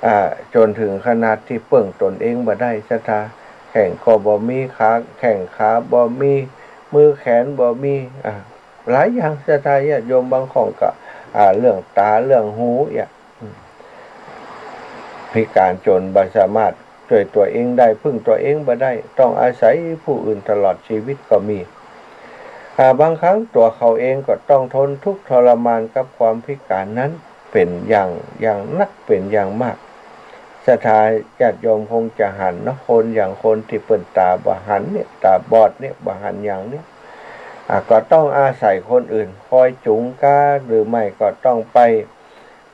อ่า จ๋นเถิงขนาดตี้เปิ้งตนเองบ่ได้ ศรัทธา แข้งก็บ่มี ขา แข้งขาบ่มี มือแขนบ่มี อ่า หลายอย่าง ศรัทธาญาติโยม บางพ่องก็ อ่า เรื่องต๋า เรื่องหูเอี้ย อืม พิก๋านจ๋นบ่สามารถจ้วยตั๋วเองได้ พึ่งตั๋วเองบ่ได้ ต้องอาศัยผู้อื่นตลอดจีวิตก็มี อ่า บางครั้งตั๋วเขาเองก็ต้องทนทุกข์ทรมานกับความพิก๋านนั้น เป๋นอย่าง อย่างนัก เป๋นอย่างมาก ศรัทธาญาติโยมคงจะหันเนาะ คนอย่างคนตี้เปิ้นต๋าบ่หันเนี่ย ต๋าบอดเนี่ย บ่หันหยังเนี่ย อ่า ก็ต้องอาศัยคนอื่นคอยจู๋งก้า หรือไม่ก็ต้องไป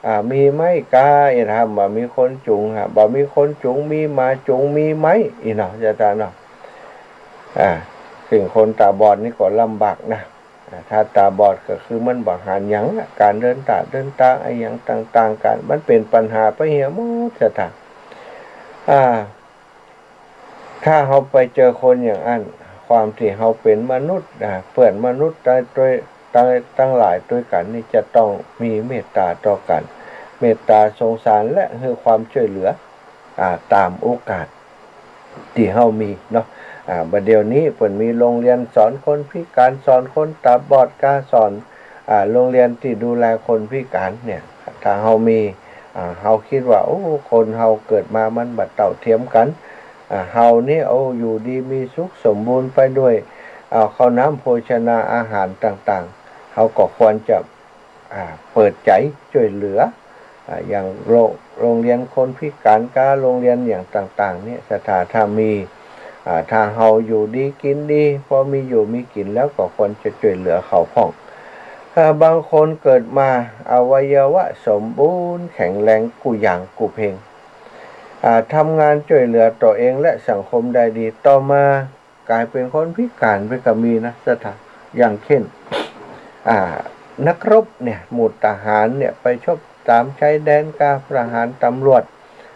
อ่า มีไม้ก้า เอ็ดหำบ่มีคนจู๋ง หากบ่มีคนจู๋ง มีหมาจู๋ง มีไม้ อี้เนาะ ศรัทธาเนาะ อ่า เซิ่งคนต๋าบอดนี่ก็ลำบากนะ อ่า ถ้าต๋าบอดก็คือมันบ่หันหยังอะ ก๋านเดินต๋าเดินตางอะหยังต่างๆ กั๋น มันเป๋นปัญหาไปเหียหมด ศรัทธา อ่า ถ้าเฮาไปเจอคนอย่างอั้น ความตี้เฮาเป๋นมนุษย์ อ่า เปื้อนมนุษย์ตาง ตวย ตาง ตังหลายตวยกั๋นนี่จะต้องมีเมตต๋าต่อกั๋น เมตต๋าสงสารและหื้อความจ้วยเหลือ อ่า ต๋ามโอกาสตี้เฮามีเนาะ อ่า บ่าเดี่ยวนี้เปิ้นมีโรงเรียนสอนคนพิก๋าน สอนคนต๋าบอดก้า สอน อ่า โรงเรียนตี้ดูแลคนพิก๋านเนี่ย ถ้าเฮามี อ่า เฮาคิดว่า โอ้ คนเฮาเกิดมามันบ่เต้าเทียมกั๋น อ่า เฮานี่ โอ้ อยู่ดีมีสุขสมบูรณ์ไปด้วย อ่า ข้าวน้ำโภชนาอาหารต่างๆ เฮาก็ควรจะ อ่า เปิดใจ๋จ้วยเหลือ อ่า อย่างโรง โรงเรียนคนพิก๋านกา โรงเรียนอย่างต่างๆ เนี่ย ศรัทธา ถ้ามี อ่า ถ้าเฮาอยู่ดีกิ๋นดี พอมีอยู่มีกิ๋นแล้วก็ควรจะจ้วยเหลือเขาพ่อง อ่า บางคนเกิดมาอวัยวะสมบูรณ์แข็งแรงกู้อย่างกู้เพง อ่า ทำงานจ้วยเหลือตั๋วเองและสังคมได้ดี ต่อมาก๋ายเป๋นคนพิก๋านไปก็มีนะ ศรัทธา อย่างเช่น อ่า นักรบเนี่ย หมู่ทหารเนี่ย ไปชกต๋ามชายแดนกา ทหารตำรวจ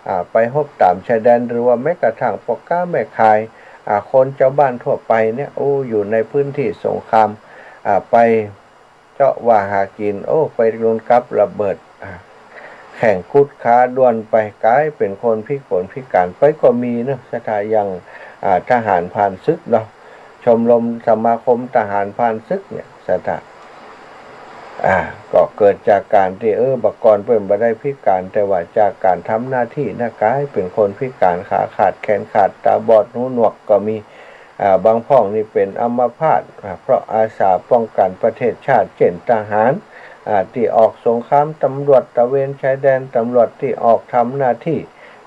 อ่า ไปฮบต๋ามชายแดน หรือว่าแม้กระทั่งป้อก๊าแม่ขาย อ่า คนจาวบ้านทั่วไปเนี่ย โอ้ อยู่ในพื้นที่สงคราม อ่า ไปเจาะว่าหากิ๋น โอ้ ไปโดนกับระเบิด อ่า แข้งกุดขาด้วนไป ก๋ายเป๋นคนพิก๋นพิก๋านไปก็มีเนาะ ศรัทธา อย่าง อ่า ทหารผ่านศึกเนาะ ชมรมสมาคมทหารผ่านศึกเนี่ย ศรัทธา อ่า ก็เกิดจากก๋านตี้ เออ บ่าก่อนเปิ้นบ่ได้พิก๋าน แต่ว่าจากก๋านทำหน้าตี้นะ ก๋ายเป๋นคนพิก๋าน ขาขาด แขนขาด ต๋าบอด หูหนวกก็มี อ่า บางพ่องนี่เป๋นอัมพาต อ่า เพราะอาสาป้องกั๋นประเทศชาติ เจ้นทหาร อ่า ตี้ออกสงคราม ตำรวจตระเวนชายแดน ตำรวจตี้ออกทำหน้าตี้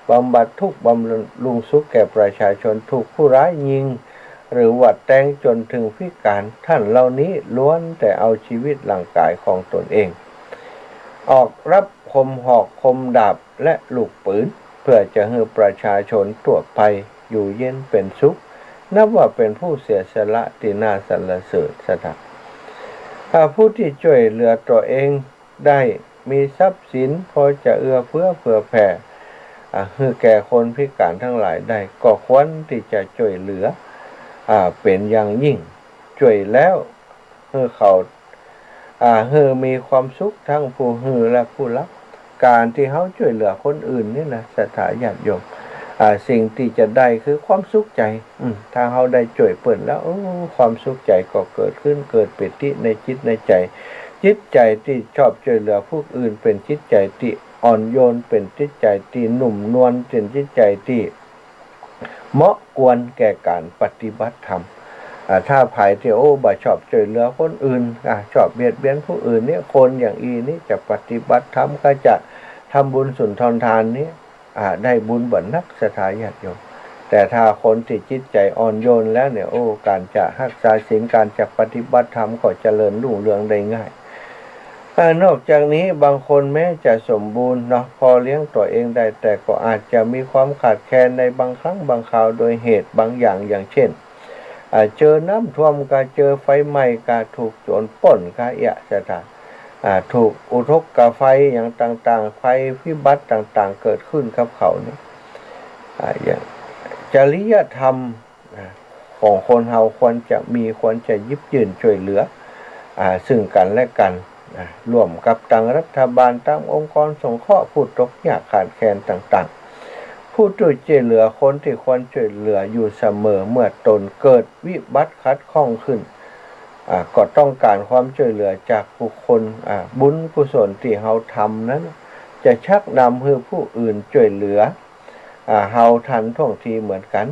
บำบัดทุกข์บำรุงสุขแก่ประชาชน ถูกผู้ร้ายยิง หรือว่าแตงจ๋นเถิงพิก๋าน ต้านเหล่านี้ล้วนแต่เอาจีวิตร่างก๋ายของตนเอง ออกฮับคมหอกคมดาบและลูกปืน เปื้อจะหื้อประชาชนทั่วไปอยู่เย็นเป๋นสุข นับว่าเป๋นผู้เสียสละตี้น่าสรรเสริญ ศรัทธา อ่า ผู้ตี้จ้วยเหลือตั๋วเองได้ มีทรัพย์สินพอจะเอื้อเฟื้อเผื่อแผ่ อ่า หื้อแก่คนพิก๋านตังหลายได้ ก็ควรตี้จะจ้วยเหลือ อ่า เป๋นอย่างยิ่ง จ้วยแล้วหื้อเขา อ่า หื้อมีความสุขตังผู้หื้อและผู้ฮับ ก๋านตี้เฮาจ้วยเหลือคนอื่นนี่นะ ศรัทธาญาติโยม อ่า สิ่งตี้จะได้คือความสุขใจ๋ อืม ถ้าเฮาได้จ้วยเปิ้นแล้ว โอ้ ความสุขใจ๋ก็เกิดขึ้น เกิดปิติในจิตในใจ๋ จิตใจ๋ตี้ชอบจ้วยเหลือผู้อื่น เป๋นจิตใจ๋ตี้อ่อนโยน เป๋นจิตใจ๋ตี้นุ่มนวล เป๋นจิตใจ๋ตี้เหมาะควรแก่ก๋านปฏิบัติธรรม อ่า ถ้าใผตี้ โอ้ บ่ชอบจ้วยเหลือคนอื่น อ่า ชอบเบียดเบียนผู้อื่นเนี่ย คนอย่างอี้นี่จะปฏิบัติธรรมก็จะทำบุญสุนทรทานนี่ อ่า ได้บุญบ่นัก ศรัทธาญาติโยม แต่ถ้าคนตี้จิตใจ๋อ่อนโยนแล้วเนี่ย โอ้ ก๋านจะฮักษาศีล ก๋านจะปฏิบัติธรรมก็เจริญรุ่งเรืองได้ง่าย อ่า นอกจากนี้บางคนแม้จะสมบูรณ์เนาะ พอเลี้ยงตั๋วเองได้ แต่ก็อาจจะมีความขาดแคลนในบางครั้งบางคราวโดยเหตุบางอย่าง อย่างเช่น อ่า เจอน้ำท่วมกา เจอไฟไหม้กา ถูกโจรปล้นกา เอี้ย ศรัทธา อ่า ถูกอุทกภัยอย่างต่างๆ ภัยพิบัติต่างๆ เกิดขึ้นกับเขาเนี่ย อ่า อย่างจริยธรรม อ่า ของคนเฮาควรจะมี ควรจะหยิบยื่นจ้วยเหลือ อ่า ซึ่งกั๋นและกั๋น อ่า ร่วมกับตังรัฐบาล ตังองค์กรสงเคราะห์ผู้ตกยากขาดแคลนต่างๆ ผู้ตี้จ้วยเหลือคนตี้ควรจ้วยเหลืออยู่เสมอ เมื่อตนเกิดวิบัติขัดข้องขึ้น อ่า ก็ต้องก๋านความจ้วยเหลือจากบุคคล อ่า บุญกุศลตี้เฮาทำนั้น จะชักนำหื้อผู้อื่นจ้วยเหลือ อ่า เฮาทันท่วงทีเหมือนกั๋น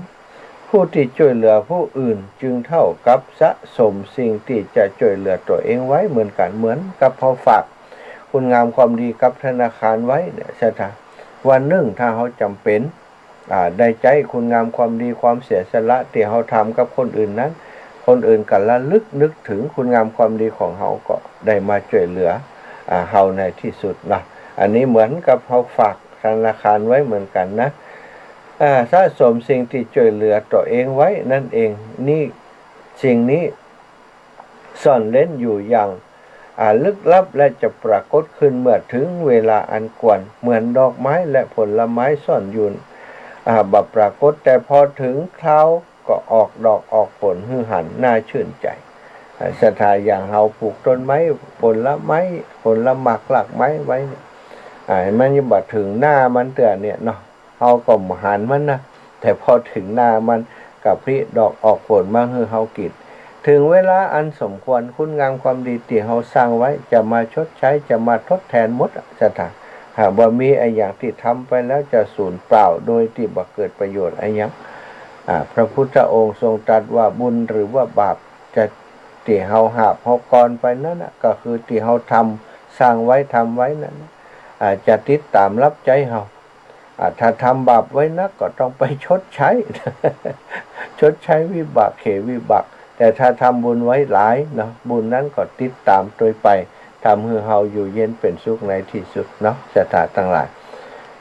ผู้ตี้จ้วยเหลือผู้อื่นจึงเท่ากับสะสมสิ่งตี้จะจ้วยเหลือตั๋วเองไว้เหมือนกั๋น เหมือนกับเฮาฝากคุณงามความดีกับธนาคารไว้เนี่ย ศรัทธา วันนึ่งถ้าเฮาจ๋ำเป๋น อ่า ได้ใจ๊คุณงามความดี ความเสียสละตี้เฮาทำกับคนอื่นนั้น คนอื่นก็ระลึกนึกเถิงคุณงามความดีของเฮา ก็ได้มาจ้วยเหลือ อ่า เฮาในตี้สุดเนาะ อันนี้เหมือนกับเฮาฝากธนาคารไว้เหมือนกั๋นนะ อ่า สะสมสิ่งตี้จ้วยเหลือตั๋วเองไว้นั่นเอง นี่ สิ่งนี้ซ่อนเร้นอยู่อย่าง อ่า ลึกลับ และจะปรากฏขึ้นเมื่อเถิงเวลาอันควร เหมือนดอกไม้และผลไม้ซ่อนอยู่ อ่า บ่ปรากฏ แต่พอเถิงคราวก็ออกดอกออกผลหื้อหัน น่าชื่นใจ๋ อ่า ศรัทธา อย่างเฮาปลูกต้นไม้ ผลไม้ ผลหมากรากไม้ไว้เนี่ย อ่า มันยังบ่เถิงหน้ามันเตื้อเนี่ยเนาะ เฮาก็บ่หันมันนะ แต่พอเถิงหน้ามันก็ผลิดอกออกผลมาหื้อเฮากิ๋น เถิงเวลาอันสมควร คุณงามความดีตี้เฮาสร้างไว้จะมาชดใช้ จะมาทดแทนหมดอะ ศรัทธา หากบ่มีอะหยังตี้ทำไปแล้วจะสูญเปล่า โดยตี้บ่เกิดประโยชน์อะหยัง อ่า พระพุทธองค์ทรงตรัสว่าบุญหรือว่าบาป จะ ตี้เฮาหาบเฮากรอนไปนั้นน่ะ ก็คือตี้เฮาทำ สร้างไว้ ทำไว้นั้นน่ะ อ่า จะติดต๋ามรับใจ๊เฮา อ่า ถ้าทำบาปไว้นักก็ต้องไปชดใช้ ชดใช้วิบาก เขวิบาก แต่ถ้าทำบุญไว้หลายเนาะ บุญนั้นก็ติดต๋ามตวยไป ทำหื้อเฮาอยู่เย็นเป๋นสุขในตี้สุดเนาะ ศรัทธาตังหลาย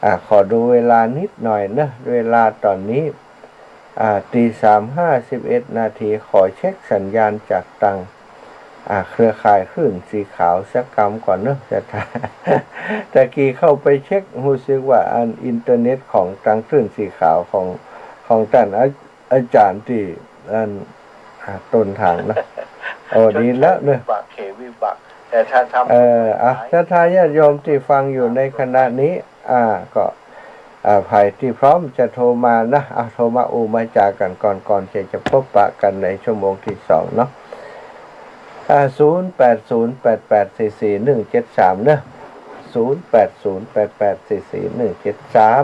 อ่า ขอดูเวลานิดหน่อยเนาะ เวลาต๋อนนี้ อ่า ตีสามห้าสิบเอ็ดนาที ขอเช็คสัญญาณจากตัง อ่า เครือข่ายคลื่นสีขาวสักกำก่อนเนาะ ศรัทธา ตะกี้เข้าไปเช็ค ฮู้สึกว่าอันอินเทอร์เน็ตของตังคลื่นสีขาวของ ของต้านอา อาจ๋ารย์ตี้อัน อ่า ต้นทางเนาะ โอ้ ดีแล้วเนาะ วิบาก เขวิบาก แต่ถ้าทำ เออ อ่ะ ศรัทธาญาติโยมตี้ฟังอยู่ในขณะนี้ อ่า ก็ อ่า ใผตี้พร้อมจะโทรมานะ อ่ะ โทรมาอู้มาจ๋ากั๋นก่อน ก่อนตี้จะปะกั๋นในชั่วโมงตี้สองเนาะ อ่า ศูนย์แปดศูนย์แปดแปดสี่สี่หนึ่งเจ็ดสาม เนาะ ศูนย์แปดศูนย์แปดแปดสี่สี่หนึ่งเจ็ดสาม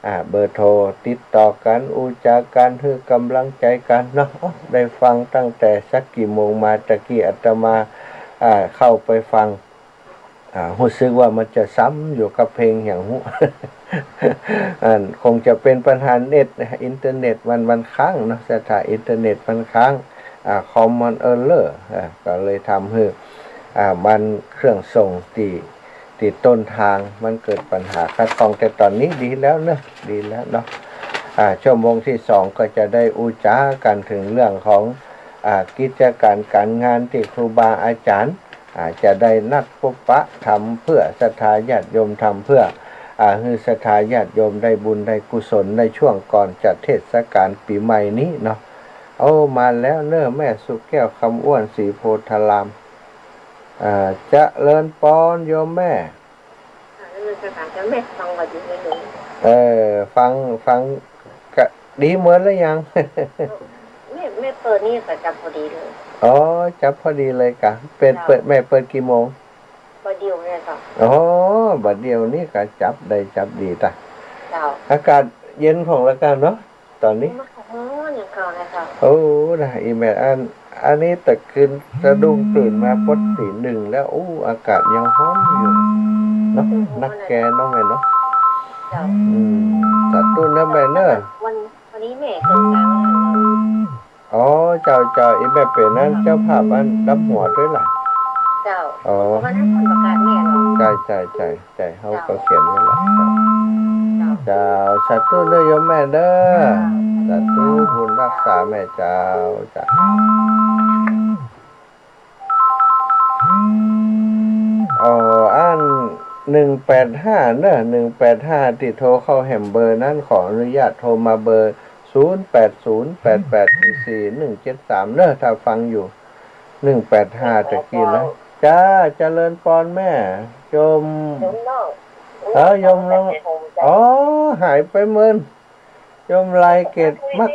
อ่า เบอร์โทรติดต่อกั๋น อู้จ๋ากั๋น หื้อก๋ำลังใจ๋กั๋นเนาะ โอ้ ได้ฟังตั้งแต่สักกี่โมงมา ตะกี้อาตมา อ่า เข้าไปฟัง อ่า ฮู้สึกว่ามันจะซ้ำอยู่กับเพลงหยังฮู้ อัน คงจะเป๋นปัญหาเน็ตนะ อินเทอร์เน็ตมัน มันค้างเนาะ ศรัทธา อินเทอร์เน็ตมันค้าง อ่า คอมมันเออร์เรอร์ อ่า ก็เลยทำหื้อ อ่า มันเครื่องส่งตี้ ตี้ต้นทางมันเกิดปัญหาขัดข้อง แต่ต๋อนนี้ดีแล้วเนาะ ดีแล้วเนาะ อ่า ชั่วโมงตี้สองก็จะได้อู้จ๋ากั๋นเถิงเรื่องของ อ่า กิจก๋านก๋านงานตี้ครูบาอาจ๋ารย์ อ่า จะได้นัดปะปะทำเพื่อศรัทธาญาติโยม ทำเพื่อ อ่า หื้อศรัทธาญาติโยมได้บุญได้กุศลในช่วงก่อนจะเทศกาลปี๋ใหม่นี้เนาะ โอ้ มาแล้วเนาะ แม่สุแก้ว คำอ้วน ศรีโพธาราม อ่า เจริญปอนโยมแม่ เออ ฟัง ฟัง ฟังกะดีเหมือนแล้วยัง แม่ แม่เปิดนี่ก็จับพอดีเลย อ๋อ จับพอดีเลยกะ เปิด เจ้า เปิด แม่เปิดกี่โมง บ่าเดี่ยวเนี่ยเจ้า อ๋อ บ่าเดี่ยวนี้กะจับได้จับดีตะ เจ้า อากาศเย็นผ่องแล้วกะเนาะ ต๋อนนี้ มันก็ฮ้อนอย่างเก่าเลยเจ้า โอ้ นะ อีแม่ อัน อันนี้ตะคืนสะดุ้งตื่นมาปดตี๋หนึ่งแล้ว โอ้ อากาศยังฮ้อนอยู่เนาะ นักแกเนาะแม่เนาะ เจ้า อืม สาธุนะแม่เนาะ วัน วันนี้แม่เกิดงานวันนั้นเนาะ อ๋อ เจ้า เจ้า อีแม่เป๋นอันเจ้าภาพอันดำหัวตวยล่ะ เจ้า อ๋อ วันนั้นคนประกาศแม่เนาะ ใจ้ ใจ้ ใจ้ ใจ้ เฮาก็เขียนไว้ละ เจ้า เจ้า สาธุเด้อโยมแม่เด้อ สาธุ บุญฮักษาแม่เจ้า เจ้า อ๋อ อัน หนึ่งแปดห้า เนาะ หนึ่งแปดห้า ตี้โทรเข้าแหมเบอร์นั้น ขออนุญาตโทรมาเบอร์ ศูนย์แปดศูนย์แปดแปดสี่สี่หนึ่งเจ็ดสาม เนาะ ถ้าฟังอยู่ หนึ่งแปดห้า ตะกี้นะ จ้า เจริญปอนแม่ โยม โยมน้อง เออ โยมน้อง อ๋อ หายไปเมิน โยมไลเกตมัก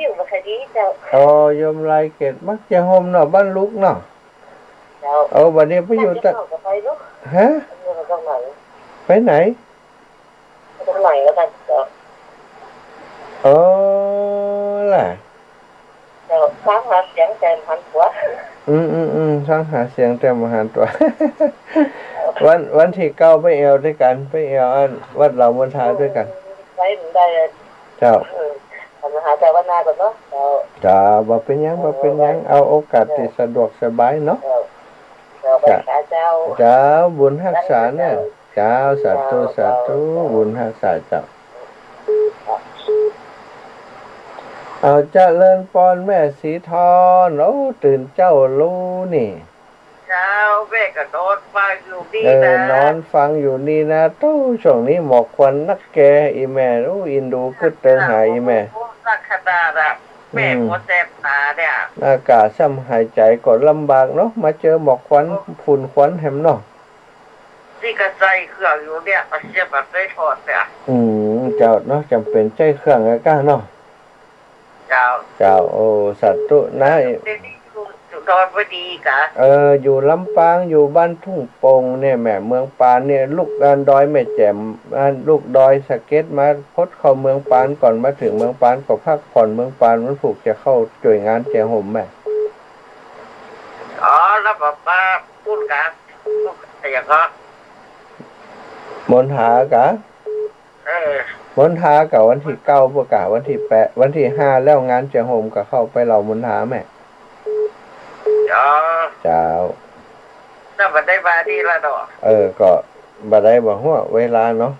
อ๋อ โยมไลเกตมักจะโฮมเนาะ บ้านลุกเนาะ เจ้า เอา บัดนี้ไปอยู่ตะ ฮะ ไปไหน ตรงไหนแล้วกัน เจ้า เออ ล่ะ เจ้า ฟังหาเสียงแต่บ่หันตั๋ว อืม อืม อืม ฟังหาเสียงแต่บ่หันตั๋ว วัน วันตี้เก้าไปแอ่วตวยกั๋น ไปแอ่วอันวัดเหล่ามณฑาตวยกั๋น ไปบ่ได้ เจ้า เออ หาแต่วันหน้าก่อนเนาะ เจ้า เจ้า บ่เป๋นหยัง บ่เป๋นหยัง เอาโอกาสตี้สะดวกสบายเนาะ เจ้า เจ้า ไปหาเจ้า เจ้า บุญฮักษาเนาะ เจ้า สาธุ สาธุ บุญฮักษาเจ้า เอา เจริญปอนแม่สีทอง โอ้ ตื่นเจ๊าลูนี่ เจ้า แม่ก็นอนฟังอยู่นี่นะ เออ นอนฟังอยู่นี่นะ ตู้ ช่วงนี้หมอกควันนักแก อีแม่ โอ้ อินดูกึ๊ดเติงหาอีแม่ โอ้ นักขนาดอะ แม่ อืม หัวแสบต๋าเนี่ย อากาศซ้ำหายใจ๋ก็ลำบากเนาะ มาเจอหมอกควัน โอ้ ฝุ่นควันแหมเนาะ นี่ก็ใส่เครื่องอยู่เนี่ย ก็เสียบแบบได้ถอดเนี่ย อืม เจ้าเนาะ จ๋ำเป๋นใจ๊เครื่องอะก้าเนาะ เจ้า เจ้า โอ้ สาธุนะ เดี๋ยวนี้อยู่ อยู่ ตอนพอดีกะ เออ อยู่ลำปาง อยู่บ้านทุ่งโป่งเนี่ยแหม เมืองปานเนี่ย ลุก อ่า ดอยแม่แจ่ม อ่า ลุกดอยสะเก็ดมา พดเข้าเมืองปานก่อน มาเถิงเมืองปานก็พักผ่อนเมืองปาน วันพูกจะเข้าจ้วยงานแจห่มแหม อ๋อ แล้วก็มาปุ้นกะ ปุ้นกะอย่างก็ มนหากะ เออ มนหากะวันตี้เก้าปุ๊นกะ วันตี้แปด วันตี้ห้าแล้วงานแจห่มกะเข้าไปเหล่ามนหาแหม อ๋อ เจ้า แล้วบ่ได้มานี่ละเนาะ เออ ก็บ่ได้ บ่ฮู้เวลาเนาะ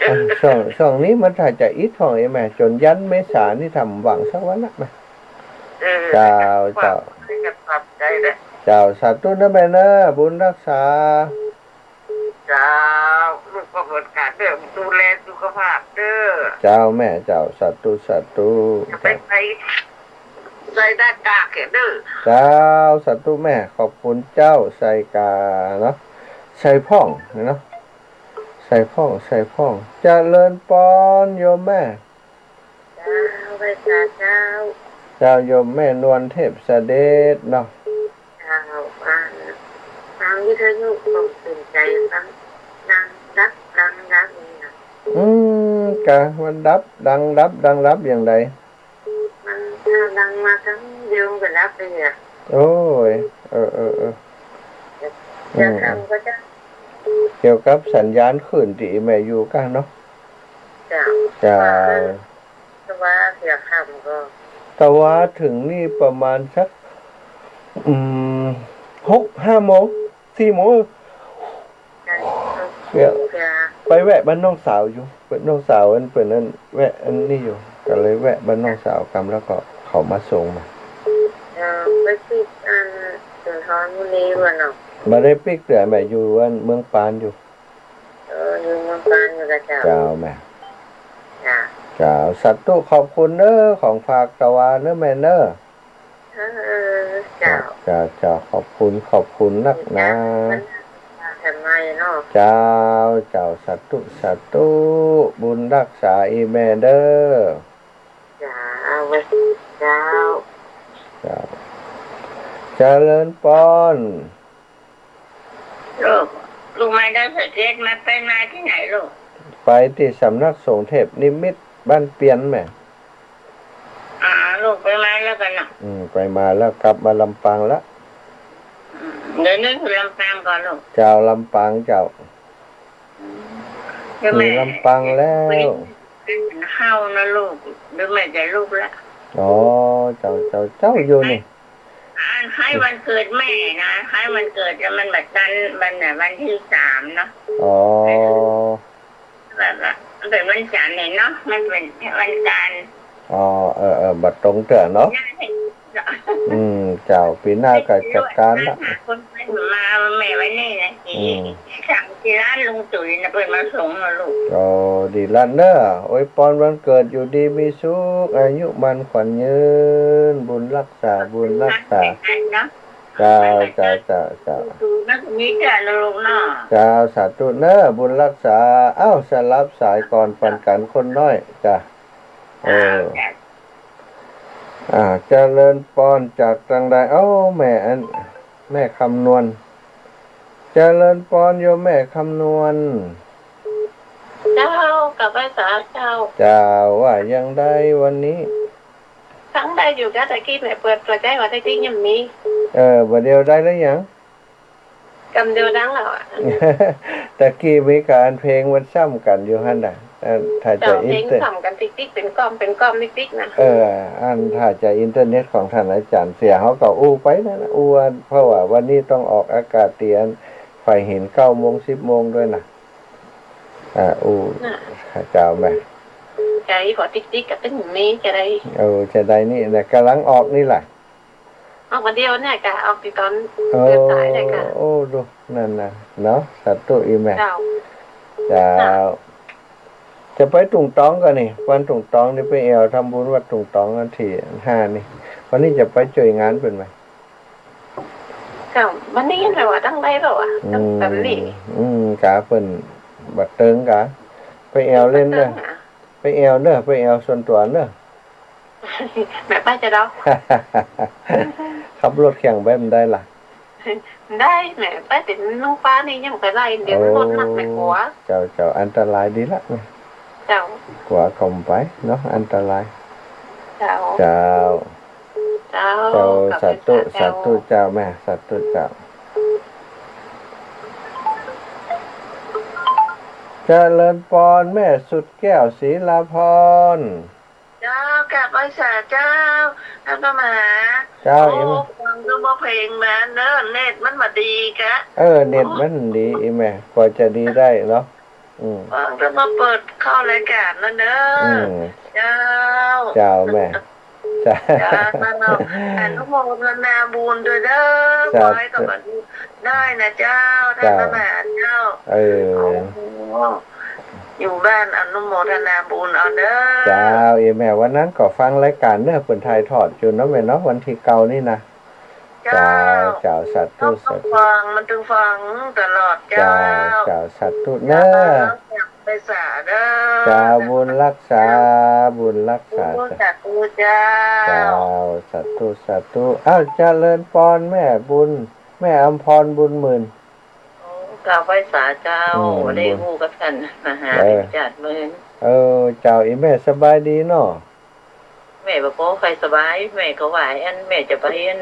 อ่ะ ช่วง ช่วงนี้มันถ้าจะอิดพ่องเองแหม จ๋นยันเมษานี่ถ้าบ่ว่างสักวันนะแหม เออ เจ้า เจ้า ให้กันตามใจนะ เจ้า สาธุนะแม่เนอะ บุญรักษา เจ้า ลูกก็เหมือนกันเด้อ ดูแลสุขภาพเด้อ เจ้าแม่ เจ้า สาธุ สาธุ อย่าไป เจ้า ใส่ ใส่หน้ากากเด้อ เจ้า สาธุแม่ ขอบคุณเจ้า ใส่กาเนาะ ใส่พ่องเนาะ ใส่พ่อง ใส่พ่อง เจริญปอนโยมแม่ เจ้า ไหว้สาเจ้า เจ้า โยมแม่นวลเทพเสด็จเนาะ เจ้า ฟัง ฟังวิทยุก็ตื่นใจ ฟังดังดับดังดับนี่นะ อืม กะมันดับ ดังดับ ดังดับอย่างใด มันถ้าดังมาครั้งเดียวมันก็ดับไปเนี่ย โอ้ย เออ เออ เออ เสียงดังก็จะ เกี่ยวกับสัญญาณคลื่นตี้แม่อยู่กะเนาะ เจ้า เจ้า แต่ว่าเสียงดังก็ แต่ว่าเถิงนี่ประมาณสัก อืม หก ห้าโมง สี่โมง เดี๋ยว ไปแวะบ้านน้องสาวอยู่ น้องสาวอันเปิ้นนั่นแวะอันนี้อยู่ ก็เลยแวะบ้านน้องสาวกำ แล้วก็เขามาส่งมา เออ ไปปิกอันสุนทรบุรีวะเนาะ บ่ได้ปิกเตื้อแม่ อยู่อันเมืองปานอยู่ เออ อยู่เมืองปานอยู่ละเจ้า เจ้าแม่ จ้ะ เจ้า สาธุ ขอบคุณเน้อ ของฝากตะวาเน้อแม่เน้อ เออ เจ้า เจ้า เจ้า ขอบคุณ ขอบคุณนักหนา มันทำไมเนาะ เจ้า เจ้า สาธุ สาธุ บุญรักษาอีแม่เด้อ เจ้า เจ้า เจ้า เจริญปอน ลูก ลูกมาดอยสะเก็ด มาไปมาตี้ไหนลูก ไปตี้สำนักสงฆ์เทพนิมิตบ้านเปียนแหม อ๋อ ลูกไปมาแล้วกั๋นเนาะ อืม ไปมาแล้ว กลับมาลำปางแล้ว อืม เดี๋ยวนี้อยู่ลำปางก่อลูก เจ้า ลำปางเจ้า อืม อยู่ลำปางแล้ว เฮานะลูก เดี๋ยวแม่จะลุกละ อ๋อ เจ้า เจ้า เจ้าอยู่นี่ อันคล้ายวันเกิดแม่นะ คล้ายวันเกิด แต่มันบ่ตัน มันน่ะ วันตี้สามเนาะ อ๋อ แบบว่ามันเป๋นวันจันทร์เนี่ยเนาะ มันเป๋นวันจันทร์ อ๋อ เออ เออ บ่ตรงเตื้อเนาะ อืม เจ้า ปี๋หน้าก็จัดก๋านละ คนไปมาแม่วันนี้นะ อืม สั่งตี้ร้านลุงตุ๋ยนะ เปิ้นมาส่งนะลูก อ๋อ ดีละเน้อ อวยปอนวันเกิดอยู่ดีมีสุข อายุมั่นขวัญยืน บุญรักษา บุญรักษา เนาะ เจ้า เจ้า เจ้า เจ้า ดูนะ มีเจ้านะลูกเนาะ เจ้า สาธุเน้อ บุญรักษา เอ้า สลับสายก่อน ปันกั๋นคนน้อย จ้ะ เออ เจ้า อ่า เจริญปอนจากตางใด เอ้า แม่อัน แม่คำนวณ เจริญปอนโยมแม่คำนวณ เจ้า กับไหว้สาเจ้า เจ้า ว่าอย่างใดวันนี้ ฟังได้อยู่กะ ตะกี้แม่เปิดเปิดได้ว่าตะกี้ยังมี เออ บ่าเดี่ยวได้แล้วยัง กำเดียวดังแล้วอะ ตะกี้มีก๋านเพลงมันซ้ำกั๋นอยู่หั้นน่ะ อันถ้าจะ เจ้า อินเตอร์ เพลงซ้ำกั๋นติ๊กติ๊ก เป๋นก้อมเป๋นก้อมติ๊กติ๊กนะ เออ อันถ้าจะอินเทอร์เน็ตของท่านอาจารย์เสีย เฮาก็อู้ไปนั่นน่ะ อู้อัน เพราะว่าวันนี้ต้องออกอากาศเตียน ฝ่ายเห็นเก้าโมง สิบโมงด้วยนะ อ่า อู้ น่ะ เจ้าแม่ ใจ้ พอติ๊กติ๊กก็ตึงมีจะได้ เออ จะได้นี่นะ ก๋ำลังออกนี่แหละ ออกวันเดียวเนี่ยกะ ออกตี้ตอน โอ้ เดินสายเนี่ยกะ โอ้ ดู นั่นน่ะ เนาะ สาธุอีแม่ เจ้า เจ้า น่ะ จะไปตุ่งตองก่อนี่ วันตุ่งตองนี่ไปแอ่วทำบุญวัดตุ่งตองวันตี้ห้านี่ วันนี้จะไปจ้วยงานเปิ้นไหม ก็วันนี้แหละว่าตั้งได้แล้วอะ อืม ตั้งแต่นี้ อืม กาเปิ้นบ่เติงกา ไปแอ่วเล่นเน้อ บ่เติงอะ ไปแอ่วเน้อ ไปแอ่วส่วนตั๋วเน้อ แม่ไปจะดอก ส ขับรถแข่งไปบ่ได้ละ ได้แหม ไปเต็มนึ่งฟ้านี่ยังไปได้ เดี๋ยวมันรถหนักแหม กั๋ว เจ้า เจ้า อันตรายดีละ เจ้า กั๋วก็บ่ไปเนาะ อันตราย เจ้า เจ้า เจ้า เจ้า กราบ สาธุ ไหว้สา สาธุ เจ้า เจ้าแม่ สาธุเจ้า เจริญปอนแม่สุดแก้ว ศรีลาพร เจ้า กราบไหว้สาเจ้า ท่านพระมหา เจ้า โอ้ อีแม่ ฟังแต่ว่าเพลงมาเนอะ เน็ตมันบ่ดีกะ เออ เน็ตมันดี อีแม่ กว่าจะดีได้เนาะ อืม ฟังแต่ว่าเปิดเข้ารายการแล้วเนอะ อืม เจ้า เจ้าแม่ เจ้า เจ้า อนุโมทนาบุญด้วยเด้อ สาธุ ขอให้กับ ได้นะเจ้า ท่าน เจ้า พระมหาเจ้า เออ โอ้โห อยู่บ้านอนุโมทนาบุญเอาเด้อ เจ้า อีแม่ วันนั้นก็ฟังรายการเนอะ เปิ้นถ่ายทอดอยู่เนาะแม่เนาะ วันตี้เก้านี่นะ เจ้า เจ้า เจ้า สาธุ ต้อง สาธุ ฟัง มันต้องฟังตลอดเจ้า เจ้า เจ้า สาธุเนอะ เจ้า ไหว้สาเด้อ เจ้า บุญรักษา บุญรักษา โอ้ สาธุเจ้า เจ้า สาธุ สาธุ อ้าว เจริญปอนแม่บุญ แม่อำพรบุญหมื่น โอ้ กราบไหว้สาเจ้า อืม ได้ฮู้กับท่านมหา เออ แห่งชาติเมือง เออ เจ้า อีแม่สบายดีเนาะ แม่บ่ปอใค่สบาย แม่ก็ว่าอันแม่จะไปอัน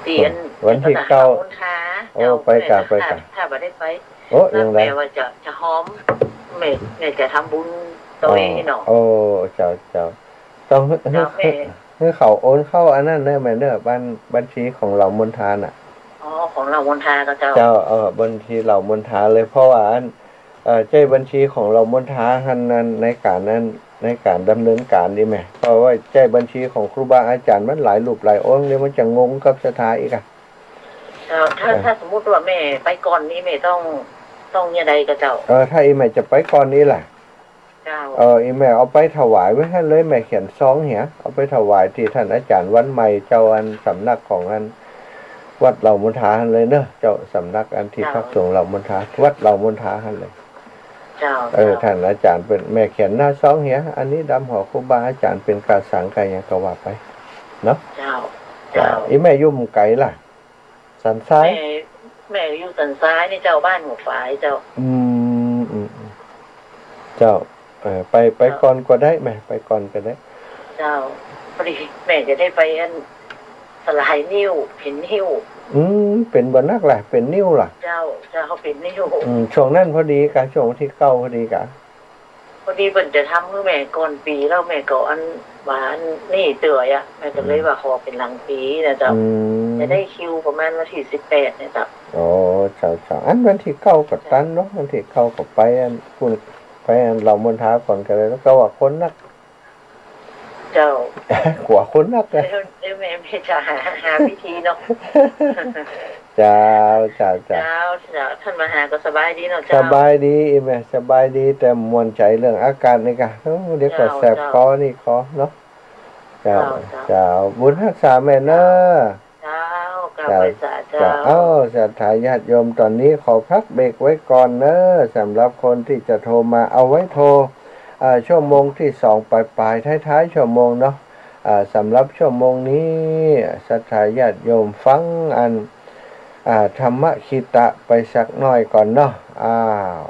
ตี้อัน วันตี้เก้า เจ้า มณฑา โอ้ เจ้า ไปกะ แม่ ไปกะ ถ้า ถ้าบ่ได้ไป โอ้ แล้ว ยังไง แม่ว่าจะ จะหอม แม่ แม่จะทำบุญโตยเนาะ โอ้ เจ้า เจ้า ต้องหื้อ เจ้าแม่ หื้อ หื้อเขาโอนเข้าอันนั้นเนอะแม่เนอะ บัญ บัญชีของเหล่ามณฑาน่ะ อ๋อ ของเหล่ามณฑาก็เจ้า เจ้า เออ บัญชีเหล่ามณฑาเลย เพราะว่าอัน เอ่อ ใจ๊บัญชีของเหล่ามณฑาหั้นนั้น ในก๋านนั้น ในก๋านดำเนินก๋านนี่แม่ เพราะว่าใจ๊บัญชีของครูบาอาจ๋ารย์มันหลายรูปหลายองค์ เดี๋ยวมันจะงงกับศรัทธาอีกอะ เจ้า ถ้า เออ ถ้าสมมุติว่าแม่ไปก่อนนี่แม่ต้อง ต้องยังไงก็เจ้า เออ ถ้าอีแม่จะไปก่อนนี่ล่ะ เจ้า เออ อีแม่เอาไปถวายไว้หั้นเลย แม่เขียนซองเหีย เอาไปถวายตี้ท่านอาจ๋ารย์วันใหม่ เจ้าอันสำนักของอันวัดเหล่ามณฑาหั้นเลยเนอะ เจ้า สำนักอันตี้ เจ้า พักสงฆ์เหล่ามณฑา วัดเหล่ามณฑาหั้นเลย เจ้า เออ เจ้า ท่านอาจ๋ารย์เปิ้น แม่เขียนหน้าซองเหีย อันนี้ดำหัวครูบาอาจ๋ารย์เป๋นก๋าสังก๋าหยังก็ว่าไปเนาะ เจ้า เจ้า เจ้า อีแม่อยู่หม่องใดล่ะ สันทราย แม่ แม่อยู่สันทรายนี่เจ้า บ้านหัวฝายเจ้า อืม อืม อืม เจ้า เออ ไป ไป เจ้า ก่อนก็ได้แม่ ไปก่อนก็ได้ เจ้า พอดีแม่จะได้ไปอันสลายนิ้ว เป๋นนิ้ว อืม เป๋นบ่นักล่ะ เป๋นนิ้วล่ะ เจ้า เจ้า เป๋นนิ้ว อืม ช่วงนั้นพอดีกะ ช่วงวันตี้เก้าพอดีกะ พอดีเปิ้นจะทำหื้อแม่ก่อนปี๋ แล้วแม่ก็อันว่าอันนี่เตื้อยอะ แม่ก็เลยว่าขอเป๋นหลังปี๋นะเจ้า อืม จะได้คิวประมาณวันตี้สิบแปดเนี่ยเจ้า อ๋อ เจ้า เจ้า อันวันตี้เก้าก็ตันเนาะ วันตี้เก้าก็ไปอันปุ้น ไปอันเหล่ามณฑาก่อนก็ได้ แล้วก็ว่าคนนัก เจ้า กั๋วคนนักอะ เดี๋ยว เดี๋ยวแม่ แม่จะหา หาวิธีเนาะ เจ้า เจ้า เจ้า เจ้า เจ้า ท่านมหาก็สบายดีเนาะ ส เจ้า บายดี อีแม่ สบายดี แต่ม่วนใจ๋เรื่องอากาศนี่กะ โอ้ เดี๋ยวก็ เจ้า แสบ เจ้า คอนี่คอเนาะ เจ้า เจ้า เจ้า เจ้า บุญฮักษาแม่เนอะ เจ้า กราบไหว้สาเจ้า เจ้า เอ้า ศรัทธาญาติโยม ต๋อนนี้ขอพักเบรกไว้ก่อนเนอะ สำหรับคนตี้จะโทรมา เอาไว้โทร อ่า ชั่วโมงตี้สองป๋ายๆ ท้ายๆ ชั่วโมงเนาะ อ่า สำหรับชั่วโมงนี้ ศรัทธาญาติโยมฟังอัน อ่า ธรรมะคิตะไปสักหน้อยก่อนเนาะ อ้าว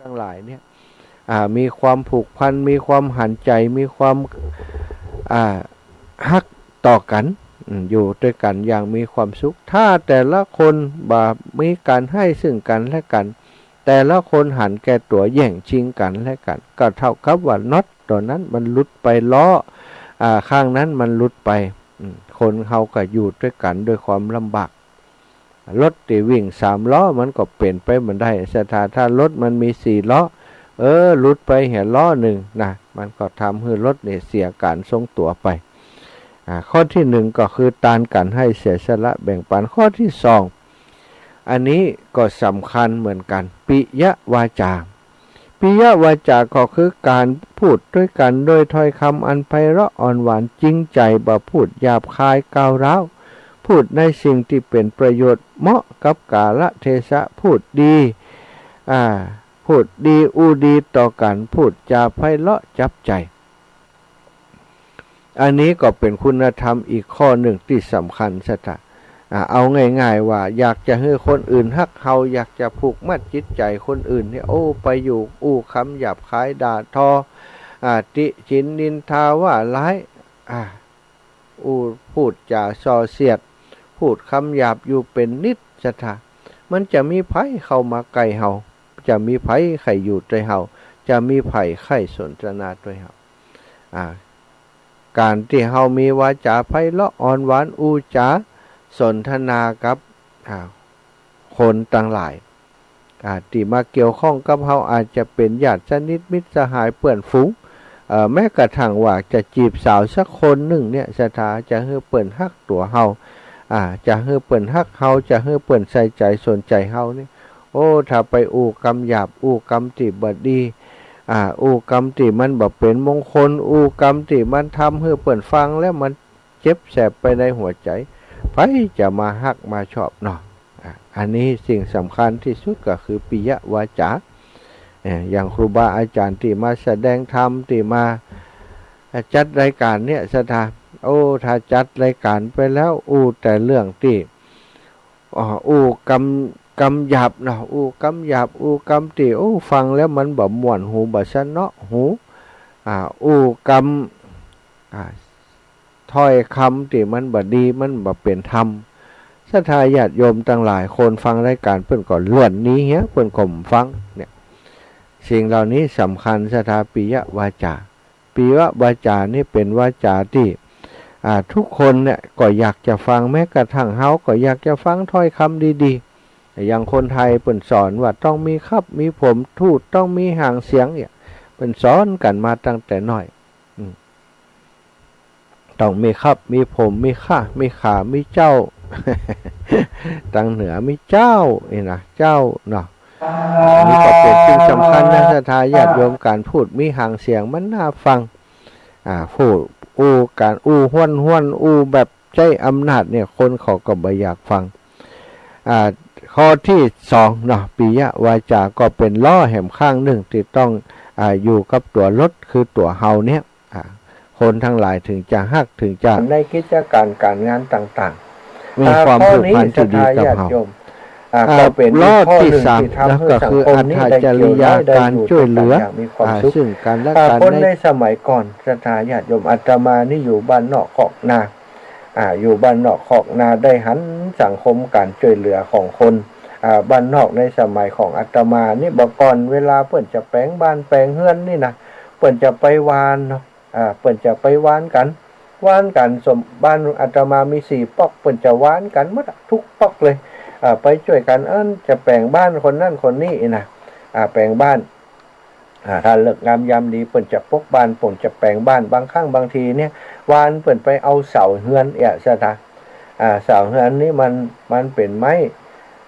ตังหลายเนี่ย อ่า มีความผูกพัน มีความหันใจ๋ มีความ อ่า ฮักต่อกั๋น อืม อยู่ตวยกั๋นอย่างมีความสุข ถ้าแต่ละคนบ่มีก๋านหื้อซึ่งกั๋นและกั๋น แต่ละคนหันแก่ตั๋วแย่งชิงกั๋นและกั๋น ก็เต้ากับว่าน็อตตั๋วนั้นมันหลุดไป ล้อ อ่า ข้างนั้นมันหลุดไป อืม คนเฮาก็อยู่ตวยกั๋นด้วยความลำบาก รถตี้วิ่งสามล้อมันก็เป๋นไปบ่ได้ ศรัทธา ถ้ารถมันมีสี่ล้อ เออ หลุดไปเหียล้อนึ่งนะ มันก็ทำหื้อรถนี่เสียก๋านทรงตั๋วไป อ่า ข้อตี้นึ่งก็คือตานก๋านหื้อเสียสละแบ่งปัน ข้อตี้สอง อันนี้ก็สำคัญเหมือนกั๋น ปิยวาจา ปิยวาจาก็คือก๋านพูดตวยกั๋นโดยถ้อยกำอันไพเราะอ่อนหวานจริงใจ๋ บ่พูดหยาบคายก้าวร้าว พูดในสิ่งตี้เป๋นประโยชน์เหมาะกับกาลเทศะ พูดดี อ่า พูดดีอู้ดีต่อกั๋น พูดจ๋าไพเราะจับใจ๋ อันนี้ก็เป๋นคุณธรรมอีกข้อนึ่งตี้สำคัญ ศรัทธา อ่า เอาง่ายๆ ว่าอยากจะหื้อคนอื่นฮักเฮา อยากจะผูกมัดจิตใจ๋คนอื่นเนี่ย โอ้ ไปอยู่อู้กำหยาบคายด่าทอ อ่า ติฉินนินทาว่าร้าย อ่า อู้พูดจ๋าส่อเสียด พูดกำหยาบอยู่เป๋นนิด ศรัทธา มันจะมีใผเข้ามาใก้เฮา จะมีใผใค่อยู่ตวยเฮา จะมีใผใค่สนทนาตวยเฮา อ่า ก๋านตี้เฮามีวาจ๋าไพเราะอ่อนหวาน อู้จ๋าสนทนากับ อ่า คนตังหลาย อ่า ตี้มาเกี่ยวข้องกับเฮา อาจจะเป๋นญาติสนิทมิตรสหายเปื้อนฝูง เอ่อ แม้กระทั่งว่าจะจีบสาวสักคนนึ่งเนี่ย ศรัทธา จะหื้อเปิ้นฮักตั๋วเฮา อ่า จะหื้อเปิ้นฮักเฮา จะหื้อเปิ้นใส่ใจ๋สนใจ๋เฮาเนี่ย โอ้ ถ้าไปอู้กำหยาบ อู้กำตี้บ่ดี อ่า อู้กำตี้มันบ่เป๋นมงคล อู้กำตี้มันทำหื้อเปิ้นฟังแล้วมันเจ็บแสบไปในหัวใจ๋ ใผจะมาฮักมาชอบเนาะ อ่า อันนี้สิ่งสำคัญตี้สุดก็คือปิยวาจา เอ่อ อย่างครูบาอาจ๋ารย์ตี้มาแสดงธรรม ตี้มาจัดรายก๋านเนี่ย ศรัทธา โอ้ ถ้าจัดรายก๋านไปแล้ว อู้แต่เรื่องตี้ อ่า อู้กำ กำหยาบเนาะ อู้กำหยาบ อู้กำตี้ โอ้ ฟังแล้วมันบ่ม่วนหู บ่สนอหู อ่า อู้กำ อ่า ถ้อยกำตี้มันบ่ดี มันบ่เป๋นธรรม ศรัทธาญาติโยมตังหลาย คนฟังรายก๋านเปิ้นก็ล่วนหนีเหีย เปิ้นก็บ่ฟังเนี่ย สิ่งเหล่านี้สำคัญ ศรัทธา ปิยวาจา ปิยวาจานี่เป๋นวาจาตี้ อ่า ทุกคนเนี่ยก็อยากจะฟัง แม้กระทั่งเฮาก็อยากจะฟังถ้อยกำดีๆ อย่างคนไทยเปิ้นสอนว่าต้องมีครับมีผม ทูตต้องมีหางเสียงเนี่ย เปิ้นสอนกั๋นมาตั้งแต่น้อย อืม ต้องมีครับมีผม มีข้า มีข้า มีเจ้า ตังเหนือมีเจ้า นี่นะ เจ้าเนาะ อันนี้ก็เป๋นสิ่งสำคัญนะ ศรัทธาญาติโยม ก๋านพูดมีหางเสียงมันน่าฟัง อ่า พูดอู้ ก๋านอู้ห้วนๆ อู้แบบใจ๊อำนาจเนี่ย คนเขาก็บ่อยากฟัง อ่า ข้อตี้สองเนาะ ปิยวาจาก็เป๋นล้อแหมข้างนึ่งตี้ต้อง อ่า อยู่กับตั๋วรถ คือตั๋วเฮาเนี่ย อ่า คนตังหลายเถิงจะฮัก เถิงจะ ในกิจก๋านก๋านงานต่างๆ มี อ่า ความผูกพันตี้ดีกับเฮา ข้อนี้ศรัทธาญาติโยม อ่า อ่า ก็เป๋นล้อตี้สามตี้ทำหื้อสังคมนี้ได้เกี่ยวได้ ก๋านจ้วยเหลือ ได้อยู่ตวยกั๋นอย่างมีความสุข อ่า ซึ่งกั๋นและกั๋น อ่า คนในสมัยก่อน ศรัทธาญาติโยม อาตมานี่อยู่บ้านนอกคอกนา อ่า อยู่บ้านนอกคอกนา ได้หันสังคมก๋านจ้วยเหลือของคน อ่า บ้านนอกในสมัยของอาตมานี่ บ่าก่อนเวลาเปิ้นจะแป๋งบ้านแป๋งเฮือนนี่นะ เปิ้นจะไปวานเนาะ อ่า เปิ้นจะไปวานกั๋น วานกั๋น สม บ้านอาตมามีสี่ป๊อก เปิ้นจะวานกั๋นหมดอะ ทุกป๊อกเลย อ่า ไปจ้วยกั๋น อันจะแป๋งบ้านคนนั้นคนนี้นะ อ่า แป๋งบ้าน อ่า ถ้าฤกษ์งามยามดี เปิ้นจะปกบ้าน เปิ้นจะแป๋งบ้าน บางครั้งบางทีเนี่ย วานเปิ้นไปเอาเสาเฮือนเอี้ย ศรัทธา อ่า เสาเฮือนนี่มัน มันเป๋นไม้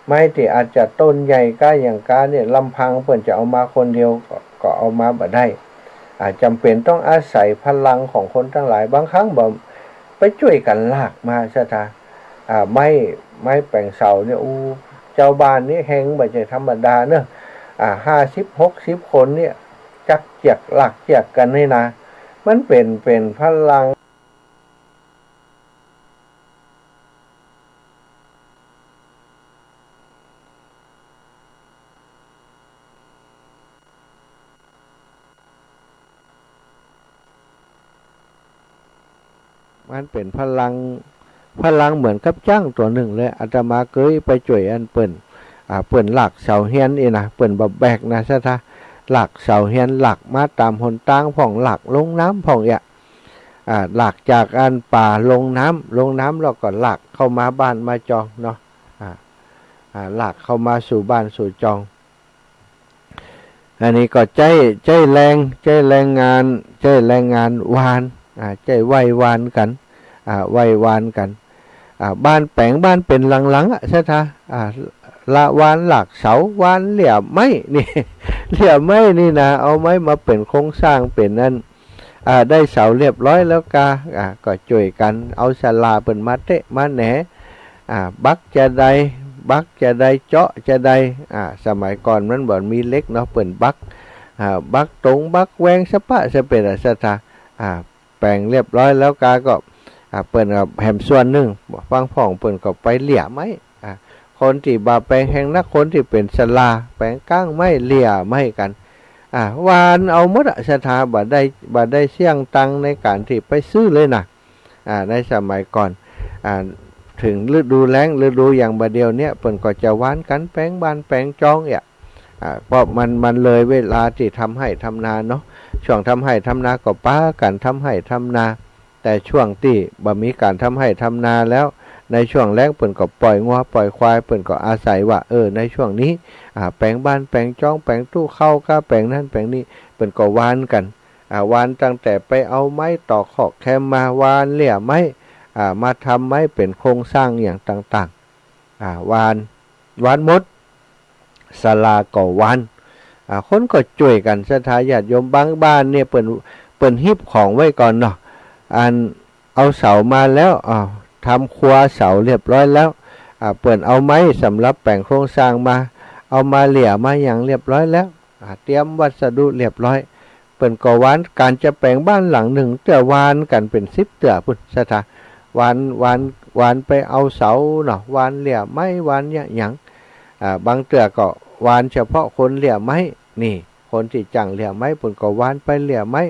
ไม้ตี้อาจจะต้นใหญ่ก้าอย่างก้าเนี่ย ลำพังเปิ้นจะเอามาคนเดียวก็ ก็เอามาบ่ได้ อ่า จ๋ำเป๋นต้องอาศัยพลังของคนตังหลาย บางครั้งบ่ ไปจ้วยกั๋นลากมา ศรัทธา อ่า ไม้ ไม้แป๋งเสาเนี่ย อู้ จาวบ้านนี่แฮงบ่ใจ้ธรรมดาเนาะ อ่า ห้าสิบหกสิบคนเนี่ย จับเจียกลากเจียกกั๋นนี่นะ มันเป๋น เป๋นพลัง มันเป๋นพลัง พลังเหมือนกับจ๊างตั๋วนึ่งเลย อาตมาเกยไปจ้วยอันเปิ้น อ่า เปิ้นลากเสาเฮียนอี้นะ เปิ้นบ่แบกนะศรัทธา ลากเสาเฮียน ลากมาต๋ามหนตางพ่อง ลากลงน้ำพ่องเอี้ย อ่า ลากจากอันป่าลงน้ำ ลงน้ำแล้วก็ลากเข้ามาบ้านมาจองเนาะ อ่า อ่า ลากเข้ามาสู่บ้านสู่จอง อันนี้ก็ใจ๊ ใจ๊แรง ใจ๊แรงงาน ใจ๊แรงงานหว่าน อ่า ใจ๊ไหว้หว่านกั๋น อ่า ไหว้หว่านกั๋น อ่า บ้านแป๋งบ้านเป๋นหลังๆ อะศรัทธา อ่า ละหว่านลากเสา หว่านเลี่ยไม้นี่ เลี่ยไม้นี่นะ เอาไม้มาเป๋นโครงสร้างเป๋นอัน อ่า ได้เสาเรียบร้อยแล้วกา อ่า ก็จ้วยกั๋น เอาศาลาเปิ้นมาเตะมาแหน อ่า บักจาใด บักจาใด เจาะจาใด อ่า สมัยก่อนมันบ่มีเหล็กเนาะ เปิ้นบัก อ่า บักตง บักแวง สะปะสะเปะอะศรัทธา อ่า แป๋งเรียบร้อยแล้วกาก็ อ่า เปิ้นก็แหมส่วนนึ่ง ฟังพ่องเปิ้นก็ไปเลี่ยไม้ อ่า คนตี้บ่าแป๋งแฮงนัก คนตี้เป๋นศาลา แป๋งก้างไม้ เลี่ยไม้กั๋น อ่า หว่านเอาหมดอะศรัทธา บ่ได้ บ่ได้เสี้ยงตังค์ในก๋านตี้ไปซื้อเลยนะ อ่า ในสมัยก่อน อ่า เถิงฤดูแล้ง ฤดูอย่างบ่าเดี่ยวเนี้ย เปิ้นก็จะหว่านกั๋นแป๋งบ้านแป๋งจองเอี้ย อ่า เพราะมัน มันเลยเวลาตี้ทำไฮ่ทำนาเนาะ ช่วงทำไฮ่ทำนาก็ปากั๋นทำไฮ่ทำนา แต่ช่วงตี้บ่มีก๋านทำไฮ่ทำนาแล้ว ในช่วงแล้งเปิ้นก็ป่อยงัวป่อยควาย เปิ้นก็อาศัยว่า เออ ในช่วงนี้ อ่า แป๋งบ้านแป๋งจอง แป๋งตู้ข้าวก้า แป๋งนั้นแป๋งนี้ เปิ้นก็หว่านกั๋น อ่า หว่านตั้งแต่ไปเอาไม้ตอกคอกแคมมา หว่านเลี่ยไม้ อ่า มาทำไม้เป๋นโครงสร้างอย่างต่างๆ อ่า หว่าน หว่านหมด ศาลาก็หว่าน อ่า คนก็จ้วยกั๋น ศรัทธาญาติโยม บางบ้านเนี่ยเปิ้น เปิ้นฮิบของไว้ก่อนเนาะ อันเอาเสามาแล้ว อ่า ทำครัวเสาเรียบร้อยแล้ว อ่า เปิ้นเอาไม้สำหรับแป๋งโครงสร้างมา เอามาเลี่ยมาหยังเรียบร้อยแล้ว อ่า เตรียมวัสดุเรียบร้อย เปิ้นก็หว่าน ก๋านจะแป๋งบ้านหลังนึ่งเตื้อหว่านกั๋นเป๋นสิบเตื้อปู้น ศรัทธา หว่าน หว่าน หว่านไปเอาเสาเนาะ หว่านเลี่ยไม้ หว่านเยียะหยัง อ่า บางเตื้อก็หว่านเฉพาะคนเลี่ยไม้ นี่ คนตี้จ้างเลี่ยไม้ เปิ้นก็หว่านไปเลี่ยไม้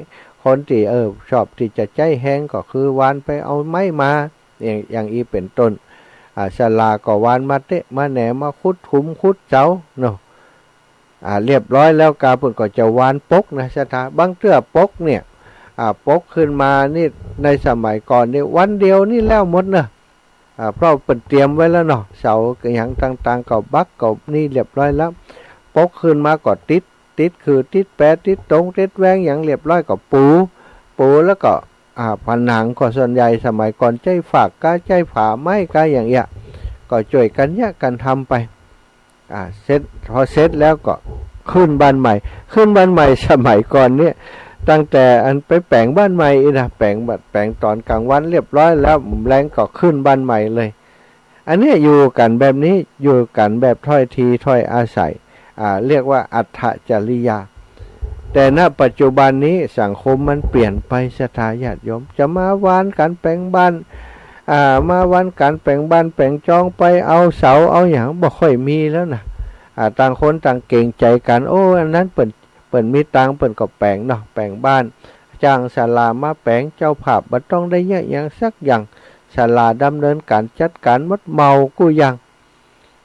คนตี้ เออ ชอบตี้จะใจ๊แฮงก็คือหว่านไปเอาไม้มา อย่าง อย่างอี้เป๋นต้น อ่า ศาลาก็หว่านมาเตะมาแหน มาขุดขุมขุดเสาเนาะ อ่า เรียบร้อยแล้วกา เปิ้นก็จะหว่านปกนะ ศรัทธา บางเตื้อปกเนี่ย อ่า ปกขึ้นมานี่ ในสมัยก่อนนี่ วันเดียวนี่แล้วหมดเนาะ อ่า เพราะเปิ้นเตรียมไว้แล้วเนาะ เสาหยังต่างๆ ก็บักก็นี่เรียบร้อยแล้ว ปกขึ้นมาก็ติด ติดขื่อ ติดแป ติดตง ติดแวงหยังเรียบร้อยก็ปู ปูแล้วก็ อ่า ผนังก็ส่วนใหญ่สมัยก่อนใจ๊ฝากก้า ใจ๊ฝาไม้ก้าอย่างเอี้ย ก็จ้วยกั๋นเยียะกั๋นทำไป อ่า เสร็จ พอเสร็จแล้วก็ขึ้นบ้านใหม่ ขึ้นบ้านใหม่สมัยก่อนเนี่ย ตั้งแต่อันไปแป๋งบ้านใหม่อี้นะ แป๋งแบบ แป๋งต๋อนก๋างวันเรียบร้อยแล้ว แลงก็ขึ้นบ้านใหม่เลย อันเนี้ยอยู่กั๋นแบบนี้ อยู่กั๋นแบบถ้อยทีถ้อยอาศัย อ่า เรียกว่าอัตถจริยา แต่ ณ ปัจจุบันนี้สังคมมันเปลี่ยนไป ศรัทธาญาติโยม จะมาหว่านกั๋นแป๋งบ้าน อ่า มาหว่านกั๋นแป๋งบ้านแป๋งจอง ไปเอาเสาเอาหยังบ่ค่อยมีแล้วนะ อ่า ต่างคนต่างเกรงใจ๋กั๋น โอ้ อันนั้นเปิ้น เปิ้นมีตังค์ เปิ้นก็แป๋งเนาะ แป๋งบ้าน จ้างศาลามาแป๋ง เจ้าภาพบ่ต้องได้เยียะหยังสักอย่าง ศาลาดำเนินก๋านจัดก๋านหมด เหมากู้อย่าง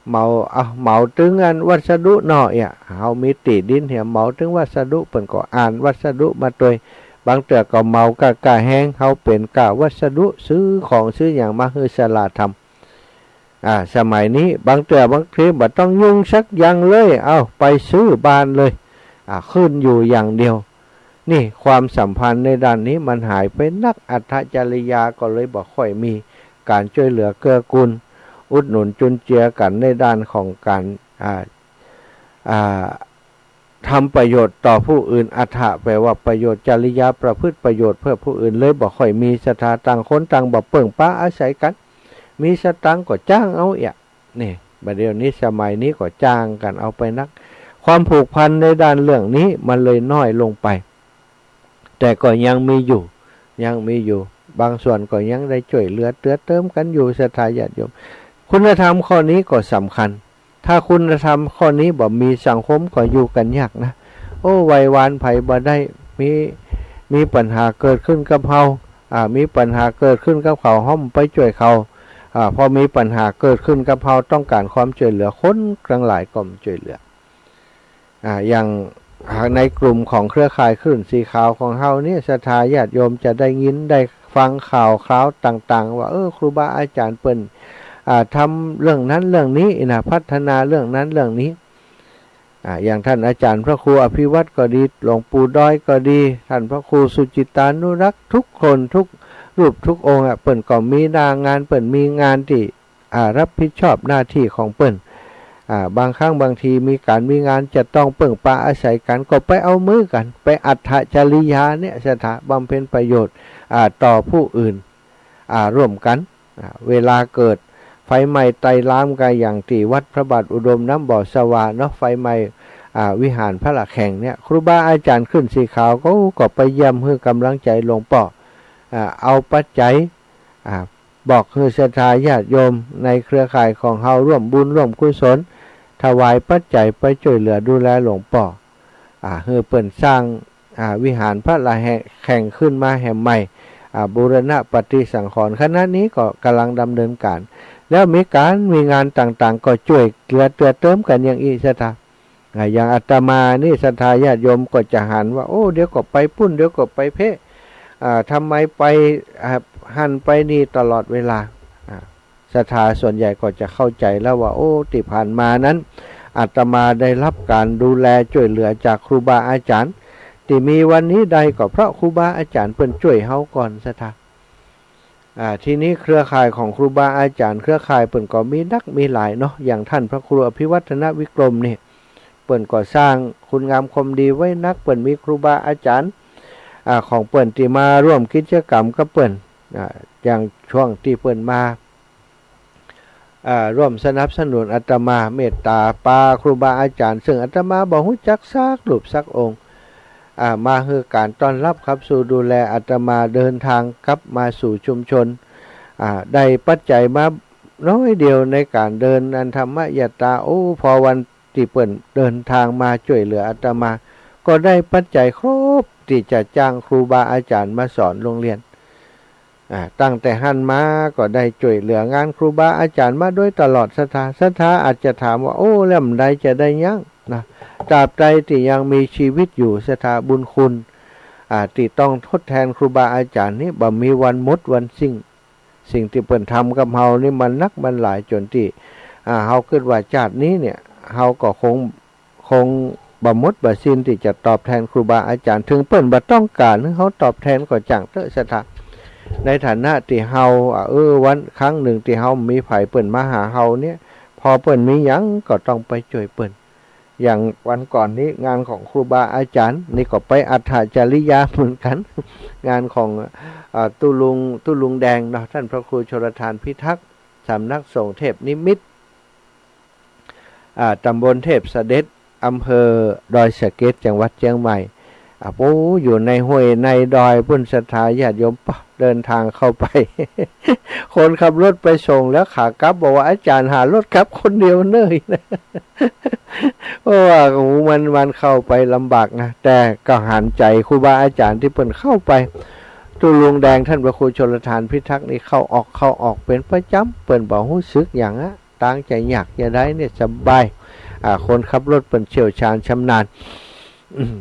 เหมา เอา เหมาตึงอันวัสดุเนาะ เอี้ย เฮามีตี้ดินเหีย เหมาตึงวัสดุ เปิ้นก็อ่านวัสดุมาตวย บางเตื้อก็เหมาก้า ก้าแฮง เฮาเป๋นก้าวัสดุ ซื้อของซื้อหยังมาหื้อศาลาทำ อ่า สมัยนี้บางเตื้อบางทีบ่ต้องยุ่งสักอย่างเลย เอ้า ไปซื้อบ้านเลย อ่า ขึ้นอยู่อย่างเดียว นี่ความสัมพันธ์ในด้านนี้มันหายไปนัก อัตถจริยาก็เลยบ่ค่อยมี ก๋านจ้วยเหลือเกื้อกูล อุดหนุนจุนเจือกั๋นในด้านของก๋าน อ่า อ่า ทำประโยชน์ต่อผู้อื่น อัตถะแปลว่าประโยชน์ จริยาประพฤติประโยชน์เพื่อผู้อื่นเลยบ่ค่อยมี ศรัทธา ต่างคนต่างบ่เปิ้งปาอาศัยกั๋น มีสตางค์ก็จ้างเอาเอี้ย นี่ บ่าเดี่ยวนี้สมัยนี้ก็จ้างกั๋นเอาไปนัก ความผูกพันในด้านเรื่องนี้มันเลยน้อยลงไป แต่ก็ยังมีอยู่ ยังมีอยู่ บางส่วนก็ยังได้จ้วยเหลือเตื้อเติมกั๋นอยู่ ศรัทธาญาติโยม คุณธรรมข้อนี้ก็สำคัญ ถ้าคุณธรรมข้อนี้บ่มี สังคมก็อยู่กั๋นยากนะ โอ้ ไหว้วานใผบ่ได้ มี มีปัญหาเกิดขึ้นกับเฮา อ่า มีปัญหาเกิดขึ้นกับเขา เฮาบ่ไปจ้วยเขา อ่า พอมีปัญหาเกิดขึ้นกับเฮา ต้องก๋านความจ้วยเหลือ คนตังหลายก็บ่จ้วยเหลือ อ่า อย่าง อ่า ในกลุ่มของเครือข่ายคลื่นสีขาวของเฮานี่ ศรัทธาญาติโยมจะได้ยินได้ฟังข่าวคราวต่างๆ ว่า เออ ครูบาอาจ๋ารย์เปิ้น อ่า ทำเรื่องนั้นเรื่องนี้นะ พัฒนาเรื่องนั้นเรื่องนี้ อ่า อย่างท่านอาจ๋ารย์พระครูอภิวัตรก็ดี หลวงปู่ดอยก็ดี ท่านพระครูสุจิตตานุรักษ์ ทุกคนทุกรูปทุกองค์อะ เปิ้นก็มีหน้างาน เปิ้นมีงานตี้ อ่า รับผิดชอบหน้าตี้ของเปิ้น อ่า บางครั้งบางทีมีก๋านมีงานจะต้องเปิ้งปาอาศัยกั๋น ก็ไปเอามือกั๋น ไปอัตถจริยาเนี่ย ศรัทธา บำเพ็ญประโยชน์ อ่า ต่อผู้อื่น อ่า ร่วมกั๋น อ่า เวลาเกิดไฟไหม้ไต้ลามกั๋น อย่างตี้วัดพระบาทอุดมน้ำบ่อสะหว่าเนาะ ไฟไหม้ อ่า วิหารพระละแข่งเนี่ย ครูบาอาจ๋ารย์คลื่นสีขาวก็ ก็ไปเยี่ยมหื้อก๋ำลังใจ๋หลวงป้อ อ่า เอาปัจจัย อ่า บอกหื้อศรัทธาญาติโยมในเครือข่ายของเฮาร่วมบุญร่วมกุศล ถวายปัจจัยไปจ้วยเหลือดูแลหลวงป้อ อ่า หื้อเปิ้นสร้าง อ่า วิหารพระละแข่งขึ้นมาแห่งใหม่ อ่า บูรณะปฏิสังขรณ์ ขณะนี้ก็ก่ำลังดำเนินก๋าน แล้วมีก๋านมีงานต่างๆ ก็จ้วยเหลือเตื้อเติมกั๋นอย่างอี้ ศรัทธา อ่า อย่างอาตมานี่ ศรัทธาญาติโยมก็จะหันว่า โอ้ เดี๋ยวก็ไปปู้น เดี๋ยวก็ไปเป๊ะ อ่า ทำไมไป อ่า หั้นไปนี่ตลอดเวลา อ่า ศรัทธาส่วนใหญ่ก็จะเข้าใจ๋แล้วว่า โอ้ ตี้ผ่านมานั้น อาตมาได้รับก๋านดูแลจ้วยเหลือจากครูบาอาจ๋ารย์ ตี้มีวันนี้ได้ก็เพราะครูบาอาจ๋ารย์เปิ้นจ้วยเฮาก่อน ศรัทธา อ่า ทีนี้เครือข่ายของครูบาอาจ๋ารย์ เครือข่ายเปิ้นก็มีนักมีหลายเนาะ อย่างท่านพระครูอภิวัฒนวิกรมนี่ เปิ้นก็สร้างคุณงามความดีไว้นัก เปิ้นมีครูบาอาจ๋ารย์ อ่า ของเปิ้นตี้มาร่วมกิจกรรมกับเปิ้น อ่า อย่างช่วงตี้เปิ้นมา อ่า ร่วมสนับสนุนอาตมา เมตตาปาครูบาอาจ๋ารย์ ซึ่งอาตมาบ่ฮู้จักสักรูปสักองค์ อ่า มาหื้อก๋านต้อนรับขับสู้ดูแลอาตมาเดินทางกลับมาสู่ชุมชน อ่า ได้ปัจจัยมาน้อยเดียวในก๋านเดินอันธรรมยาตรา โอ้ พอวันตี้เปิ้นเดินทางมาจ้วยเหลืออาตมา ก็ได้ปัจจัยครบตี้จะจ้างครูบาอาจ๋ารย์มาสอนโฮงเฮียน อ่า ตั้งแต่หั้นมาก็ได้จ้วยเหลืองานครูบาอาจ๋ารย์มาโดยตลอด ศรัทธา ศรัทธาอาจจะถามว่า โอ้ แล้วบ่ได้จะได้หยังนะ ตราบใดตี้ยังมีชีวิตอยู่ ศรัทธา บุญคุณ อ่า ตี้ต้องทดแทนครูบาอาจ๋ารย์นี่บ่มีวันหมดวันสิ้น สิ่งตี้เปิ้นทำกับเฮานี่มันนักมันหลายจ๋นตี้ อ่า เฮากึ๊ดว่าจาตินี้เนี่ย เฮาก็คง คงบ่หมดบ่สิ้นตี้จะตอบแทนครูบาอาจ๋ารย์ เถิงเปิ้นบ่ต้องก๋านหื้อเฮาตอบแทนก็จ้างเต๊อะ ศรัทธา ในฐานะตี้เฮา อ่า เออ วันครั้งนึ่งตี้เฮาบ่มีใผ เปิ้นมาหาเฮาเนี่ย พอเปิ้นมีหยังก็ต้องไปจ้วยเปิ้น อย่างวันก่อนนี้งานของครูบาอาจ๋ารย์นี่ก็ไปอัตถจริยาเหมือนกั๋น งานของ อ่า ตุ๊ลุง ตุ๊ลุงแดงเนาะ ท่านพระครูชลทานพิทักษ์ สำนักสงฆ์เทพนิมิตร อ่า ตำบลเทพเสด็จ อำเภอดอยสะเก็ด จังหวัดเจียงใหม่ อ่า โอ้ อยู่ในห้วยในดอยปู้น ศรัทธาญาติโยมปะ เดินทางเข้าไป คนขับรถไปส่งแล้วขากลับบอกว่า อาจ๋ารย์หารถกลับคนเดียวเน่ย เพราะว่า โอ้ มัน มันเข้าไปลำบากนะ แต่ก็หันใจ๋ครูบาอาจ๋ารย์ตี้เปิ้นเข้าไป ตุ๊ลุงแดงท่านพระครูชลทานพิทักษ์นี่เข้าออก เข้าออกเป๋นประจ๋ำ เปิ้นบ่ฮู้สึกหยังอะ ตางจะยากจะใดเนี่ยสบาย อ่า คนขับรถเปิ้นเชี่ยวชาญชำนาญ อืม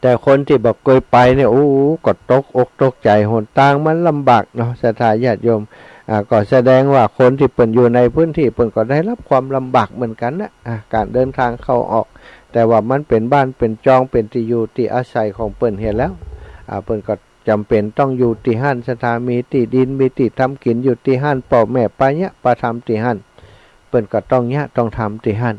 แต่คนตี้บ่เกยไปเนี่ย โอ้ ก็ตกอกตกใจ๋ หนตางมันลำบากเนาะ ศรัทธาญาติโยม อ่า ก็แสดงว่าคนตี้เปิ้นอยู่ในพื้นที่เปิ้นก็ได้รับความลำบากเหมือนกั๋นนะ อ่า ก๋านเดินทางเข้าออก แต่ว่ามันเป๋นบ้านเป๋นจอง เป๋นตี้อยู่ตี้อาศัยของเปิ้นเหียแล้ว อ่า เปิ้นก็จ๋ำเป๋นต้องอยู่ตี้หั้น ศรัทธา มีตี้ดิน มีตี้ทำกิ๋นอยู่ตี้หั้น ป้อแม่ปะเยียะปะทำตี้หั้น เปิ้นก็ต้องเยียะต้องทำตี้หั้น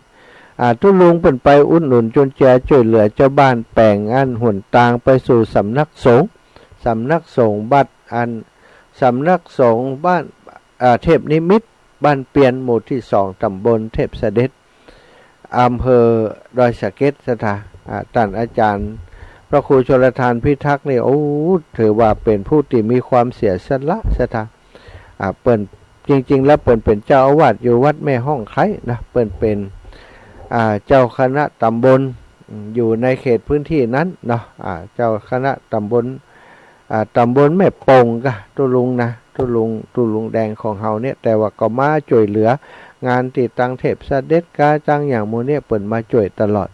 อ่า ตุ๊ลุงเปิ้นไปอุดหนุนจุนเจือจ้วยเหลือจาวบ้านแป๋งอันหนตางไปสู่สำนักสงฆ์ สำนักสงฆ์บ้านอัน สำนักสงฆ์บ้าน อ่า เทพนิมิตร บ้านเปียน หมู่ตี้สอง ตำบลเทพเสด็จ อำเภอดอยสะเก็ด ศรัทธา อ่า ต้านอาจ๋ารย์พระครูชลทานพิทักษ์นี่ โอ้ ถือว่าเป๋นผู้ตี้มีความเสียสละ ศรัทธา อ่า เปิ้น จริงๆ แล้วเปิ้นเป๋นเจ้าอาวาสอยู่วัดแม่ฮ่องไคร้นะ เปิ้นเป๋น อ่า เจ้าคณะตำบล อืม อยู่ในเขตพื้นที่นั้นเนาะ อ่า เจ้าคณะตำบล อ่า ต๋ำบลแม่โป่งกา ตุ๊ลุงนะ ตุ๊ลุง ตุ๊ลุงแดงของเฮาเนี่ย แต่ว่าก็มาจ้วยเหลืองานตี้ตังเทพเสด็จกา ตังอย่างหมู่เนี่ย เปิ้นมาจ้วยตลอด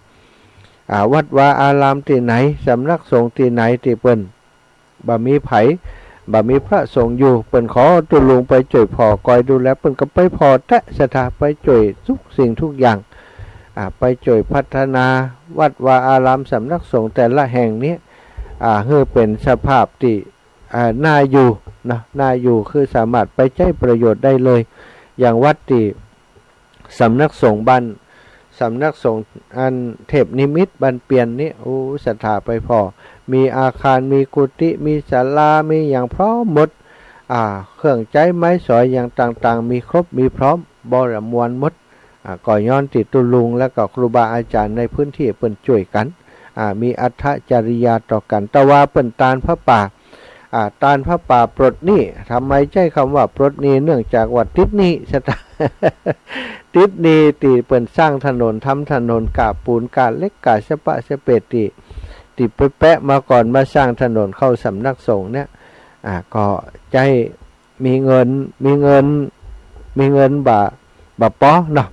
อ่า วัดวาอารามตี้ไหน สำนักสงฆ์ตี้ไหนตี้เปิ้นบ่มีใผ บ่มีพระสงฆ์อยู่ เปิ้นขอตุ๊ลุงไปจ้วยผ่อคอยดูแล เปิ้นก็ไปผ่อแต๊ศรัทธา ไปจ้วยทุกสิ่งทุกอย่าง อ่า ไปจ้วยพัฒนาวัดวาอาราม สำนักสงฆ์แต่ละแห่งเนี่ย อ่า หื้อเป๋นสภาพตี้ อ่า น่าอยู่เนาะ น่าอยู่ คือสามารถไปใจ๊ประโยชน์ได้เลย อย่างวัดตี้ สำนักสงฆ์บ้าน สำนักสงฆ์อันเทพนิมิตบ้านเปียนนี่ โอ้ ศรัทธาไปผ่อ มีอาคาร มีกุฏิ มีศาลา มีหยังพร้อมหมด อ่า เครื่องใจ๊ไม้สอยหยังต่างๆ มีครบ มีพร้อม บ่ระมวลหมด อ่า ก็ย้อนตี้ตุ๊ลุง แล้วก็ครูบาอาจ๋ารย์ในพื้นตี้เปิ้นจ้วยกั๋น อ่า มีอัตถจริยาต่อกั๋น แต่ว่าเปิ้นตานผ้าป่า อ่า ตานผ้าป่าปลดหนี้ ทำไมใจ๊กำว่าปลดหนี้ เนื่องจากว่าติดหนี้ศรัทธา ติดหนี้ตี้เปิ้นสร้างถนน ทำถนน ก้าปูน ก้าเหล็ก ก้าสะปะสะเปดตี้ ตี้ไปแปะมาก่อน มาสร้างถนนเข้าสำนักสงฆ์เนี่ย อ่า ก็ใจ๊มีเงิน มีเงิน มีเงินบ่า บ่ปอเนาะ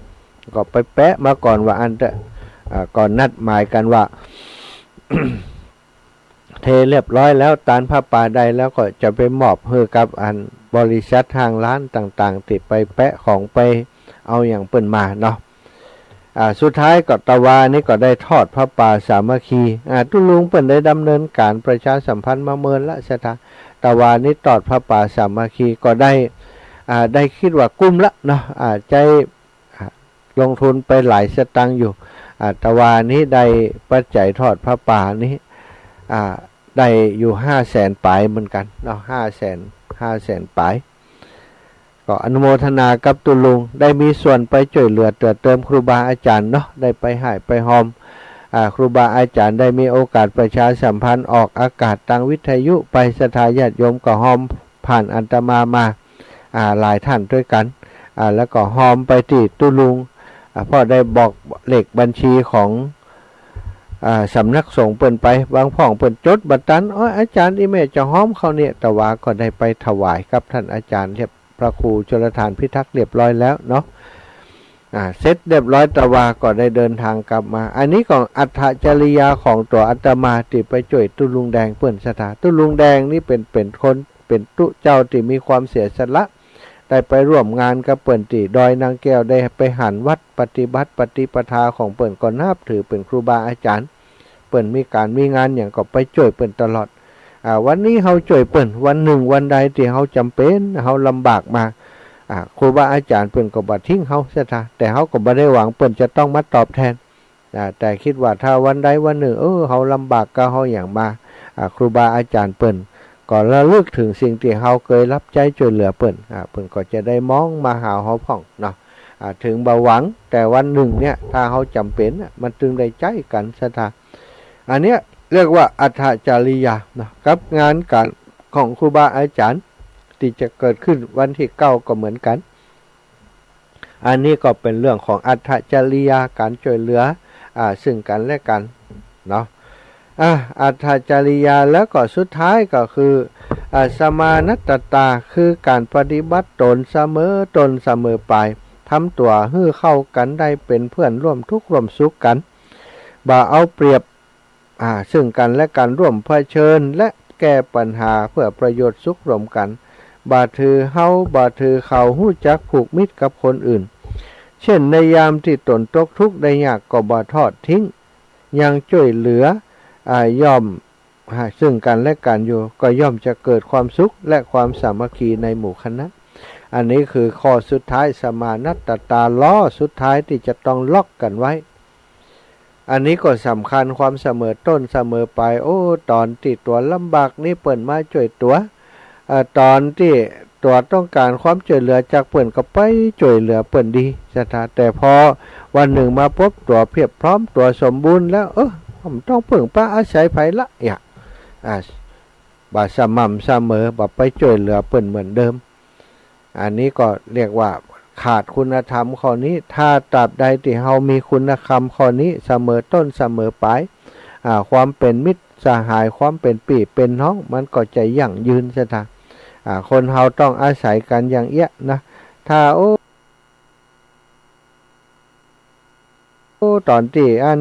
ก็ไปแปะมาก่อนว่าอั้นเต๊อะ อ่า ก็นัดหมายกั๋นว่า เทเรียบร้อยแล้ว ตานผ้าป่าได้แล้ว ก็จะไปมอบหื้อกับอันบริษัทห้างร้านต่างๆ ตี้ไปแปะของ ไปเอาหยังเปิ้นมาเนาะ อ่า สุดท้ายก็ตะวานี้ก็ได้ทอดผ้าป่าสามัคคี อ่า ตุ๊ลุงเปิ้นได้ดำเนินก๋านประชาสัมพันธ์มาเมินละศรัทธา ตะวานี้ทอดผ้าป่าสามัคคีก็ได้ อ่า ได้กึ๊ดว่ากุ้มละเนาะ อ่า ใจ๊ อ่า ลงทุนไปหลายสตางค์อยู่ อ่า ตะวานี้ได้ปัจจัยทอดผ้าป่านี้ อ่า ได้อยู่ห้าแสนป๋ายเหมือนกั๋นเนาะ ห้าแสน ห้าแสนป๋าย ก็อนุโมทนากับตุ๊ลุง ได้มีส่วนไปจ้วยเหลือเตื้อเติมครูบาอาจ๋ารย์เนาะ ได้ไปฮ่ายไปฮอม อ่า ครูบาอาจ๋ารย์ได้มีโอกาสประชาสัมพันธ์ออกอากาศตางวิทยุไป ศรัทธาญาติโยมก็ฮอมผ่านอาตมามา อ่า หลายต้านตวยกั๋น อ่า แล้วก็ฮอมไปตี้ตุ๊ลุง อ่า เพราะได้บอกเลขบัญชีของ อ่า สำนักสงฆ์เปิ้นไป บางพ่องเปิ้นจดบ่ตัน โอ๊ย อาจ๋ารย์ อี่แม่จะฮอมเข้าเนี่ย ตะวาก็ได้ไปถวายกับต้านอาจ๋ารย์เรียบ พระครูชลทานพิทักษ์เรียบร้อยแล้วเนาะ อ่า เสร็จเรียบร้อย ตะวาก็ได้เดินทางกลับมา อันนี้ก็อัตถจริยาของตั๋วอาตมาตี้ไปจ้วยตุ๊ลุงแดงเปิ้นศรัทธา ตุ๊ลุงแดงนี่เป๋น เป๋นคน เป๋นตุ๊เจ้าตี้มีความเสียสละ ได้ไปร่วมงานกับเปิ้นตี้ดอยนางแก้ว ได้ไปหันวัดปฏิบัติปฏิปทาของเปิ้น ก็นับถือเป๋นครูบาอาจ๋ารย์ เปิ้นมีก๋านมีงานหยังก็ไปจ้วยเปิ้นตลอด อ่า วันนี้เฮาจ้วยเปิ้น วันนึ่งวันใดตี้เฮาจ๋ำเป๋น เฮาลำบากมา อ่า ครูบาอาจ๋ารย์เปิ้นก็บ่ทิ้งเฮาศรัทธา แต่เฮาก็บ่ได้หวังเปิ้นจะต้องมาตอบแทน อ่า แต่กึ๊ดว่าถ้าวันใดวันนึ่ง เออ เฮาลำบากกาเฮาหยังมา อ่า ครูบาอาจ๋ารย์เปิ้นก็ระลึกเถิงสิ่งตี้เฮาเกยรับใจ๊จ้วยเหลือเปิ้น อ่า เปิ้นก็จะได้มองมาหาเฮาพ่องเนาะ อ่า เถิงบ่หวัง แต่วันนึ่งเนี่ย ถ้าเฮาจ๋ำเป๋นน่ะ มันตึงได้ใจ๊กั๋นศรัทธา อันเนี้ยเรียกว่าอัตถจริยาเนาะ กับงานก๋านของครูบาอาจ๋ารย์ตี้จะเกิดขึ้นวันตี้เก้าก็เหมือนกั๋น อันนี้ก็เป๋นเรื่องของอัตถจริยา ก๋านจ้วยเหลือ อ่า ซึ่งกั๋นและกั๋นเนาะ อ่า อัตถจริยา แล้วก็สุดท้ายก็คือ อ่า สมานัตตา คือก๋านปฏิบัติต๋นเสมอต้นเสมอป๋าย ทำตั๋วหื้อเข้ากั๋นได้เป๋นเพื่อนร่วมทุกข์ร่วมสุขกั๋น บ่เอาเปรียบ อ่า ซึ่งกั๋นและกั๋น ร่วมเผชิญและแก้ปัญหาเพื่อประโยชน์สุขร่วมกั๋น บ่ถือเฮา บ่ถือเขา ฮู้จักผูกมิตรกับคนอื่น เช่นในยามตี้ต๋นตกทุกข์ได้ยากก็บ่ทอดทิ้ง ยังจ้วยเหลือ อ่า ย่อม อ่า ซึ่งกั๋นและกั๋นอยู่ ก็ย่อมจะเกิดความสุขและความสามัคคีในหมู่คณะ อันนี้คือข้อสุดท้าย สมานัตตา ล้อสุดท้ายตี้จะต้องล็อกกั๋นไว้ อันนี้ก็สำคัญ ความเสมอต้นเสมอป๋าย โอ้ ต๋อนตี้ตั๋วลำบากนี่เปิ้นมาจ้วยตั๋ว เอ่อ ต๋อนตี้ตั๋วต้องก๋านความจ้วยเหลือจากเปิ้นก็ไปจ้วยเหลือเปิ้นดีศรัทธา แต่พอวันนึ่งมาปบตั๋วเพียบพร้อม ตั๋วสมบูรณ์แล้ว เออ บ่ต้องเปิ้งปาอาศัยใผละ อย่าง อ่า บ่สม่ำเสมอ บ่ไปจ้วยเหลือเปิ้นเหมือนเดิม อันนี้ก็เรียกว่าขาดคุณธรรมข้อนี้ ถ้าตราบใดตี้เฮามีคุณธรรมข้อนี้เสมอต้นเสมอป๋าย อ่า ความเป๋นมิตร สหาย ความเป๋นปี้เป๋นน้อง มันก็จะยั่งยืนศรัทธา อ่า คนเฮาต้องอาศัยกั๋นอย่างเอี้ยนะ ถ้า โอ้ โอ้ ต๋อนตี้อัน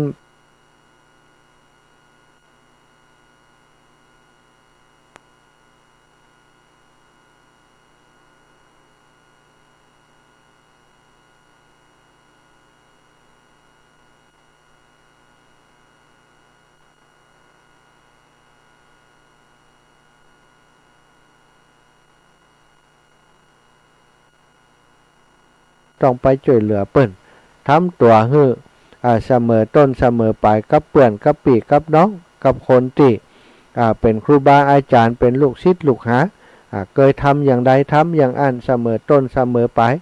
ต้องไปจ้วยเหลือเปิ้น ทำตั๋วหื้อ อ่า เสมอต้นเสมอปายกับเปื้อน กับปี้กับน้อง กับคนตี้ อ่า เป๋นครูบาอาจ๋ารย์ เป๋นลูกศิษย์ลูกหา อ่า เกยทำอย่างใด ทำอย่างอั้นเสมอต้นเสมอปาย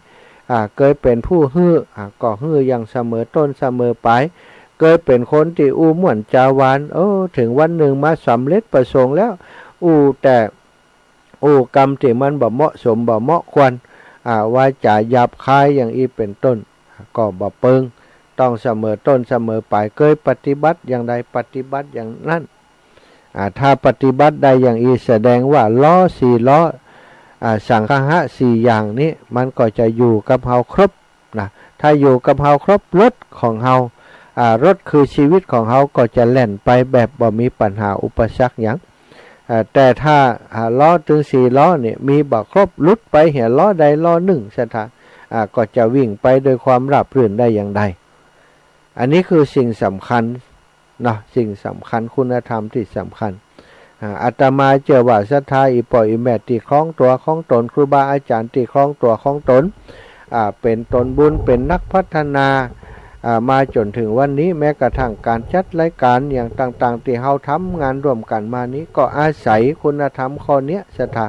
อ่า เกยเป๋นผู้หื้อ อ่า ก็หื้ออย่างเสมอต้นเสมอปาย เกยเป๋นคนตี้อู้ม่วนจ๋าหวาน โอ้ เถิงวันนึ่งมาสำเร็จประสงค์แล้ว อู้แต่ อู้กำตี้มันบ่เหมาะสมบ่เหมาะควร อ่า วาจ๋าหยาบคายอย่างอี้เป๋นต้น ก็บ่เปิง ต้องเสมอต้นเสมอปาย เกยปฏิบัติอย่างใดปฏิบัติอย่างนั้น อ่า ถ้าปฏิบัติได้อย่างอี้แสดงว่าล้อสี่ล้อ อ่า สังคหะสี่อย่างนี้มันก็จะอยู่กับเฮาครบนะ ถ้าอยู่กับเฮาครบ รถของเฮา อ่า รถคือชีวิตของเฮาก็จะแล่นไปแบบบ่มีปัญหาอุปสรรคหยัง อ่า แต่ถ้า อ่า ล้อตึงสี่ล้อเนี่ยมีบ่ครบ หลุดไปเหียล้อใดล้อนึ่งศรัทธา อ่า ก็จะวิ่งไปโดยความราบรื่นได้อย่างใด อันนี้คือสิ่งสำคัญเนาะ สิ่งสำคัญ คุณธรรมตี้สำคัญ อ่า อาตมาเจื้อว่าศรัทธาอี่ป้ออี่แม่ตี้ครองตั๋วครองตน ครูบาอาจ๋ารย์ตี้ครองตั๋วครองตน อ่า เป๋นตนบุญ เป๋นนักพัฒนา อ่า มาจ๋นเถิงวันนี้ แม้กระทั่งก๋านจัดรายก๋านอย่างต่างๆ ตี้เฮาทำงานร่วมกั๋นมานี้ ก็อาศัยคุณธรรมข้อเนี้ยศรัทธา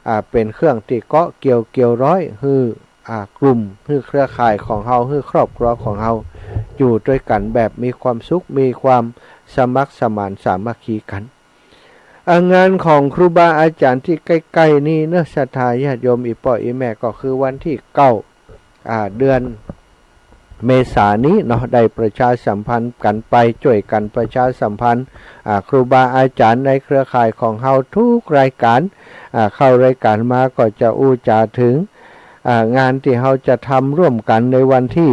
อ่า เป๋นเครื่องตี้เกาะเกี่ยวเกี่ยวร้อย หื้อ อ่า กลุ่ม หื้อเครือข่ายของเฮา หื้อครอบครัวของเฮา อยู่ตวยกั๋นแบบมีความสุข มีความสมัครสมานสามัคคีกั๋น อ่า งานของครูบาอาจ๋ารย์ตี้ใก้ๆ นี้เนาะ ศรัทธาญาติโยมอี่ป้ออี่แม่ ก็คือวันตี้เก้า อ่า เดือนเมษานี้เนาะ ได้ประชาสัมพันธ์กั๋นไป จ้วยกั๋นประชาสัมพันธ์ อ่า ครูบาอาจ๋ารย์ในเครือข่ายของเฮาทุกรายก๋าน อ่า เข้ารายก๋านมาก็จะอู้จ๋าเถิง อ่า งานตี้เฮาจะทำร่วมกั๋นในวันตี้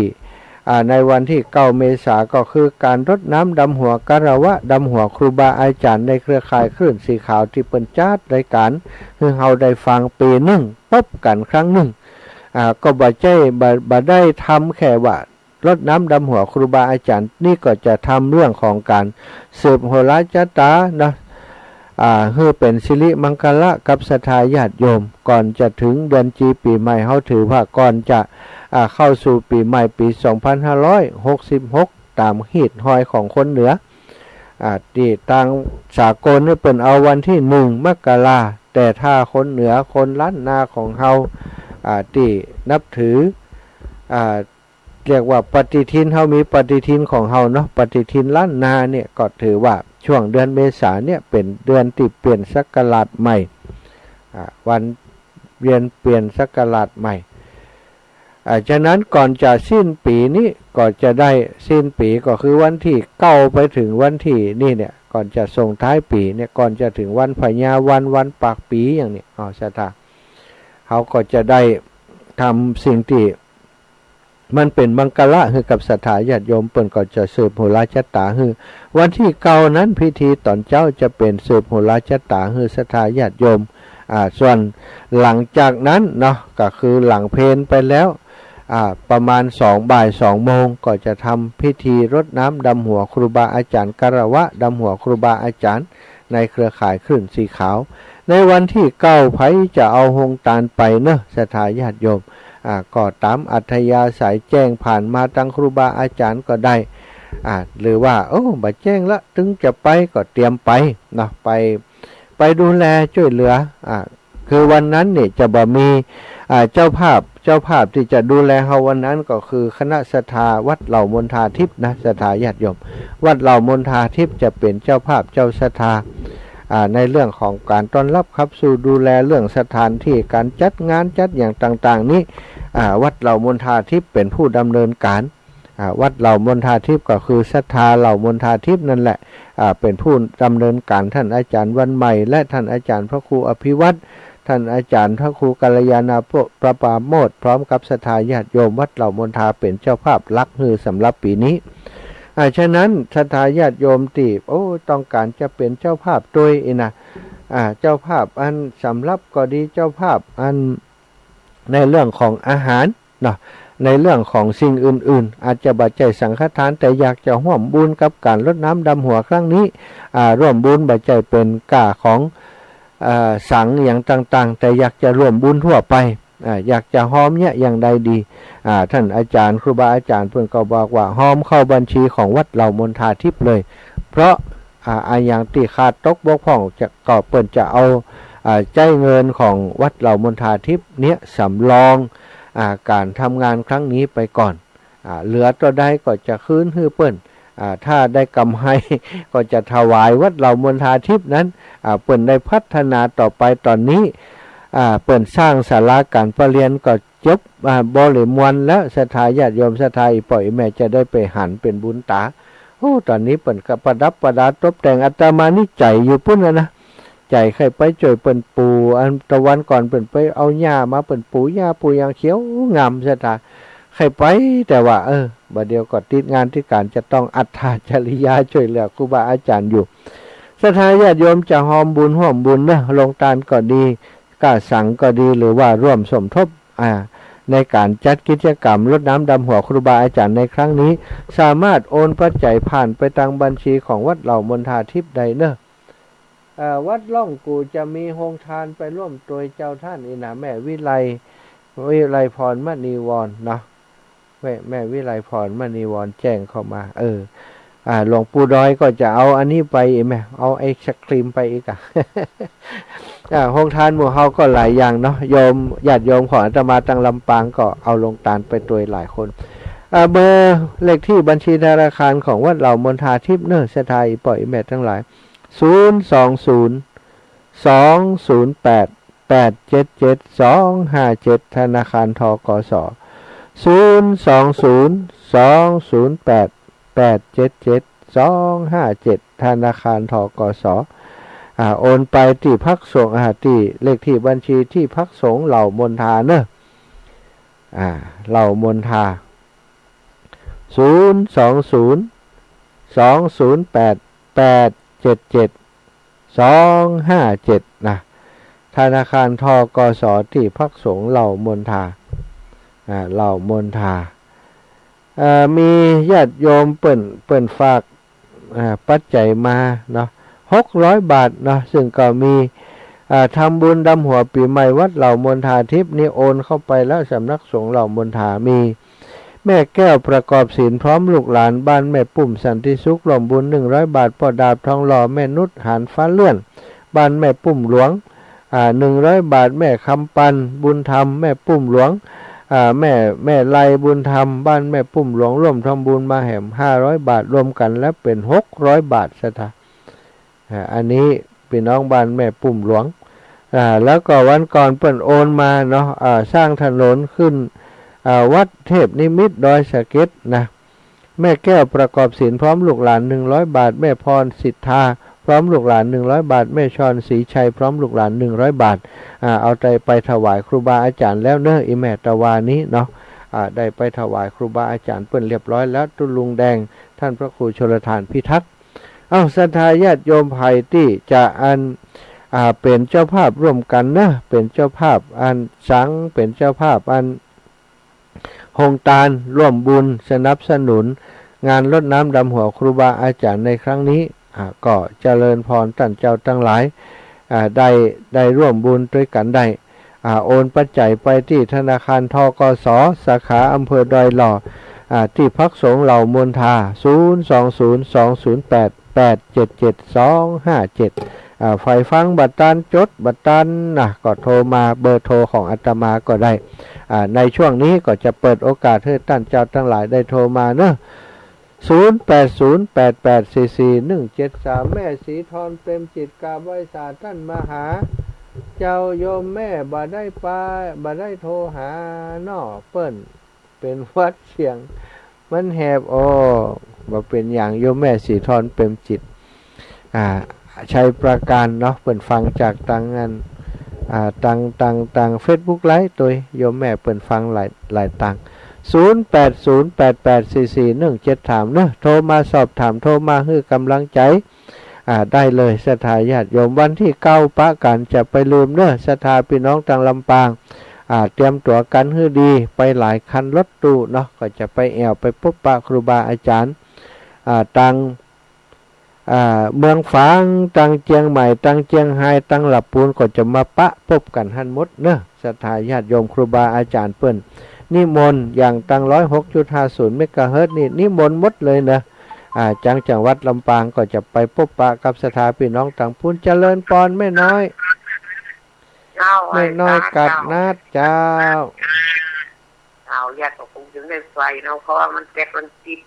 อ่า ในวันตี้เก้าเมษา ก็คือก๋านรดน้ำดำหัว คารวะดำหัวครูบาอาจ๋ารย์ในเครือข่ายคลื่นสีขาว ตี้เปิ้นจัดรายก๋านหื้อเฮาได้ฟังปี๋นึ่ง ปบกั๋นครั้งนึ่ง อ่า ก็บ่ใจ้ บ่ บ่ได้ทำแค่ว่ารดน้ำดำหัวครูบาอาจ๋ารย์ นี่ก็จะทำเรื่องของก๋านสืบโหราชะตาเนาะ อ่า หื้อเป๋นสิริมังคละกับศรัทธาญาติโยม ก่อนจะเถิงเดือนจีปี๋ใหม่ เฮาถือว่าก่อนจะ อ่า เข้าสู่ปี๋ใหม่ปี๋สองพันห้าร้อยหกสิบหก ต๋ามฮีตฮอยของคนเหนือ อ่า ตี้ตางสากลนี่เปิ้นเอาวันตี้หนึ่งมกรา แต่ถ้าคนเหนือคนล้านนาของเฮา อ่า ตี้นับถือ อ่า เรียกว่าปฏิทิน เฮามีปฏิทินของเฮาเนาะ ปฏิทินล้านนาเนี่ย ก็ถือว่าช่วงเดือนเมษาเนี่ยเป๋นเดือนตี้เปลี่ยนศักราชใหม่ อ่า วันเวียนเปลี่ยนศักราชใหม่ อ่า ฉะนั้นก่อนจะสิ้นปี๋นี้ ก็จะได้สิ้นปี๋ ก็คือวันตี้เก้าไปเถิงวันตี้นี่เนี่ย ก่อนจะส่งท้ายปี๋เนี่ย ก่อนจะเถิงวันพญาวัน วันปากปี๋อย่างนี้ อ้อ ศรัทธา เฮาก็จะได้ทำสิ่งตี้ มันเป๋นมังคละหื้อกับศรัทธาญาติโยม เปิ้นก็จะสืบโหราชะตาหื้อ วันตี้เก้านั้นพิธีต๋อนเจ๊าจะเป๋นสืบโหราชะตาหื้อศรัทธาญาติโยม อ่า ส่วนหลังจากนั้นเนาะ ก็คือหลังเพลไปแล้ว อ่า ประมาณสอง บ่ายสองโมง ก็จะทำพิธีรดน้ำดำหัวครูบาอาจ๋ารย์ คารวะดำหัวครูบาอาจ๋ารย์ ในเครือข่ายคลื่นสีขาว ในวันตี้เก้า ใผจะเอาฮงตานไปเนาะ ศรัทธาญาติโยม อ่า ก็ต๋ามอัธยาศัย แจ้งผ่านมาตางครูบาอาจ๋ารย์ก็ได้ อ่า หรือว่า โอ้ บ่แจ้งละ ตึงจะไปก็เตรียมไปเนาะ ไป ไปดูแลจ้วยเหลือ อ่า คือวันนั้นเนี่ยจะบ่มี อ่า เจ้าภาพ เจ้าภาพตี้จะดูแลเฮาวันนั้นก็คือคณะศรัทธาวัดเหล่ามณฑาทิพย์นะ ศรัทธาญาติโยม วัดเหล่ามณฑาทิพย์จะเป๋นเจ้าภาพเจ้าศรัทธา อ่า ในเรื่องของก๋านต้อนรับขับสู้ ดูแลเรื่องสถานตี้ ก๋านจัดงานจัดอย่างต่างๆ นี้ อ่า วัดเหล่ามณฑาทิพย์เป๋นผู้ดำเนินก๋าน อ่า วัดเหล่ามณฑาทิพย์ก็คือศรัทธาเหล่ามณฑาทิพย์นั่นแหละ อ่า เป๋นผู้ดำเนินก๋าน ท่านอาจ๋ารย์วันใหม่ และท่านอาจ๋ารย์พระครูอภิวัฒน์ ท่านอาจ๋ารย์พระครูกัลยาณะประปาโมทย์ พร้อมกับศรัทธาญาติโยมวัดเหล่ามนทาเป๋นเจ้าภาพหลักหื้อสำหรับปี๋นี้ อ่า ฉะนั้นศรัทธาญาติโยมตี้ โอ้ ต้องก๋านจะเป๋นเจ้าภาพตวยอี้นะ อ่า เจ้าภาพอันสำรับก็ดี เจ้าภาพอันในเรื่องของอาหารเนาะ ในเรื่องของสิ่งอื่นๆ อาจจะบ่ใจ้สังฆทาน แต่อยากจะฮ่วมบุญกับก๋านรดน้ำดำหัวครั้งนี้ อ่า ฮ่วมบุญบ่ใจ้เป๋นก้าของ อ่า สังอย่างต่างๆ แต่อยากจะฮ่วมบุญทั่วไป อ่า อยากจะฮอมเยียะอย่างใดดี อ่า ท่านอาจ๋ารย์ ครูบาอาจ๋ารย์เปิ้นก็บอกว่า ฮอมเข้าบัญชีของวัดเหล่ามนทาทิพย์เลย เพราะ อ่า อะหยังตี้ขาดตกบกพร่องจะ ก็เปิ้นจะเอา อ่า ใจ๊เงินของวัดเหล่ามนทาทิพย์เนี่ยสำรอง อ่า ก๋านทำงานครั้งนี้ไปก่อน อ่า เหลือเต้าใดก็จะคืนหื้อเปิ้น อ่า ถ้าได้กำไรก็จะถวายวัดเหล่ามนทาทิพย์นั้น อ่า เปิ้นได้พัฒนาต่อไป ต๋อนนี้ อ่า เปิ้นสร้างศาลาก๋านประเรียนก็จบ อ่า บริมวลแล้ว ศรัทธาญาติโยม ศรัทธาอี่ป้ออี่แม่จะได้ไปหันเป๋นบุญต๋า โอ้ ต๋อนนี้เปิ้นก็ประดับประดาตกแต่ง อาตมานี่ใจ๋อยู่ปู๊นแล้วนะ ใจ๋ใค่ไปจ้วยเปิ้นปู อันตะวันก่อนเปิ้นไปเอาหญ้ามา เปิ้นปูหญ้าปูหยังเขียวงาม ศรัทธาใค่ไป แต่ว่า เออ บ่าเดี่ยวก็ติดงานติดก๋าน จะต้องอัตตาจริยาจ้วยเหลือครูบาอาจ๋ารย์อยู่ ศรัทธาญาติโยมจะฮอมบุญฮ่วมบุญเนาะ ลงตานก็ดี ก้าสังก็ดี หรือว่าฮ่วมสมทบ อ่า ในก๋านจัดกิจกรรมรดน้ำดำหัวครูบาอาจ๋ารย์ในครั้งนี้ สามารถโอนปัจจัยผ่านไปตางบัญชีของวัดเหล่ามนทาทิพย์ได้เนาะ เอ่อ วัดล่องกู่จะมีโฮงทานไปร่วมตวยเจ้าท่านอี้นะ แม่วิไล วิไลพรมณีวรเนาะ แม่ แม่วิไลพรมณีวรแจ้งเข้ามา เออ อ่า หลวงปู่ดอยก็จะเอาอันนี้ไปอีกแม่ เอาไอศกรีมไปอีกอะ อ่า โฮงทานหมู่เฮาก็หลายอย่างเนาะ โยม ญาติโยมของอาตมาตางลำปางก็เอาลงตานไปตวยหลายคน อ่า เบอร์เลขที่บัญชีธนาคารของวัดเหล่ามนทาทิพย์เนาะ ศรัทธาอี่ป้ออี่แม่ตังหลาย ศูนย์สองศูนย์ สองศูนย์แปด แปดเจ็ดเจ็ด สองห้าเจ็ด ธนาคาร ธ.ก.ส. ศูนย์สองศูนย์ สองศูนย์แปด แปดเจ็ดเจ็ด สองห้าเจ็ด ธนาคาร ธ.ก.ส. อ่า โอนไปตี้พักสงฆ์ อ่า ตี้เลขที่บัญชีตี้พักสงฆ์เหล่ามนทาเนาะ อ่า เหล่ามนทา ศูนย์สองศูนย์ สองศูนย์แปด แปดเจ็ดเจ็ด สองห้าเจ็ด นะ ธนาคาร ธ.ก.ส. ตี้พักสงฆ์เหล่ามนทา อ่า เหล่ามนทา เอ่อ มีญาติโยมเปิ้น เปิ้นฝาก อ่า ปัจจัยมาเนาะ หกร้อยบาทเนาะ ซึ่งก็มี อ่า ทำบุญดำหัวปี๋ใหม่วัดเหล่ามนทาทิพย์นี่โอนเข้าไปแล้ว สำนักสงฆ์เหล่ามนทา มี แม่แก้วประกอบศีลพร้อมลูกหลาน บ้านแม่ปุ้มสันติสุข ร่วมบุญ หนึ่งร้อยบาท ป้อดาบทองหล่อ แม่นุชหานฟ้าเลื่อน บ้านแม่ปุ้มหลวง อ่า หนึ่งร้อยบาท แม่คำปันบุญธรรม แม่ปุ้มหลวง อ่า แม่ แม่ไลบุญธรรม บ้านแม่ปุ้มหลวง ร่วมทำบุญมาแหม ห้าร้อยบาท รวมกั๋นแล้วเป๋น หกร้อยบาท ศรัทธา อ่า อันนี้ปี้น้องบ้านแม่ปุ้มหลวง อ่า แล้วก็วันก่อนเปิ้นโอนมาเนาะ อ่า สร้างถนนขึ้น อ่า วัดเทพนิมิตรดอยสะเก็ดนะ แม่แก้วประกอบศีลพร้อมลูกหลาน หนึ่งร้อยบาท แม่พรสิทธาพร้อมลูกหลาน หนึ่งร้อยบาท แม่ชรศรีชัยพร้อมลูกหลาน หนึ่งร้อยบาท อ่า เอาไป ไปถวายครูบาอาจ๋ารย์แล้วเนาะ อี่แม่ตะวานี้เนาะ อ่า ได้ไปถวายครูบาอาจ๋ารย์เปิ้นเรียบร้อยแล้ว ตุ๊ลุงแดง ท่านพระครูชลธารพิทักษ์ เอ้า ศรัทธาญาติโยมใผตี้จะอัน อ่า เป๋นเจ้าภาพร่วมกั๋นเนาะ เป๋นเจ้าภาพอันสัง เป๋นเจ้าภาพอันโฮงตาน ร่วมบุญสนับสนุนงานรดน้ำดำหัวครูบาอาจ๋ารย์ในครั้งนี้ อ่า ก็เจริญพรต้านเจ้าตังหลาย อ่า ได้ ได้ร่วมบุญตวยกั๋นได้ อ่า โอนปัจจัยไปตี้ธนาคาร ธ.ก.ส. สาขาอำเภอดอยหล่อ อ่า ตี้พักสงฆ์เหล่ามนทา ศูนย์สองศูนย์ สองศูนย์แปด แปดเจ็ดเจ็ด สองห้าเจ็ด อ่า ใผฟังบ่ตาน จดบ่ตานนะ ก็โทรมาเบอร์โทรของอาตมาก็ได้ อ่า ในช่วงนี้ก็จะเปิดโอกาสหื้อต้านเจ้าตังหลายได้โทรมาเนาะ ศูนย์แปดศูนย์ แปดแปดสี่สี่ หนึ่งเจ็ดสาม แม่ศรีทรเปรมจิต กราบไหว้สาต้านมหา เจ้าโยมแม่บ่ได้ไป บ่ได้โทรหาเนาะ เปิ้นเป๋นหวัดเสียง มันแหบ อ้อ บ่เป๋นหยัง โยมแม่ศรีทรเปรมจิต อ่า ชัยปราการเนาะ เปิ้นฟังจากตางอัน อ่า ตาง ตาง ตางเฟซบุ๊กไลฟ์ โตยโยมแม่เปิ้นฟังหลาย หลายตาง ศูนย์แปดศูนย์แปดแปดสี่สี่หนึ่งเจ็ดสาม เนาะ โทรมาสอบถาม โทรมาหื้อก๋ำลังใจ๋ อ่า ได้เลย ศรัทธาญาติโยม วันตี้เก้าปะกั๋น จะไปลืมเนาะ ศรัทธาปี้น้องตางลำปาง อ่า เตรียมตั๋วกั๋นหื้อดี ไปหลายคันรถตู้เนาะ ก็จะไปแอ่วไปปบปะครูบาอาจ๋ารย์ อ่า ตาง อ่า เมืองฝาง ตางเจียงใหม่ ตางเจียงฮาย ตางละปูน ก็จะมาปะปบกั๋นหั้นหมดเนาะ ศรัทธาญาติโยม ครูบาอาจ๋ารย์เปิ้นนิมนต์ อย่างตาง ร้อยหกจุดห้าศูนย์เมกะเฮิรตซ์นี่ นิมนต์หมดเลยเนาะ อ่า จากจังหวัดลำปางก็จะไปปบปะกับศรัทธาปี้น้องตางปู้น เจริญปอนแม่น้อย เจ้า แม่น้อย กาดนัด เจ้า เจ้า ญาติก็คงจะได้ไปเนาะ เพราะว่ามันแก๊สมันติด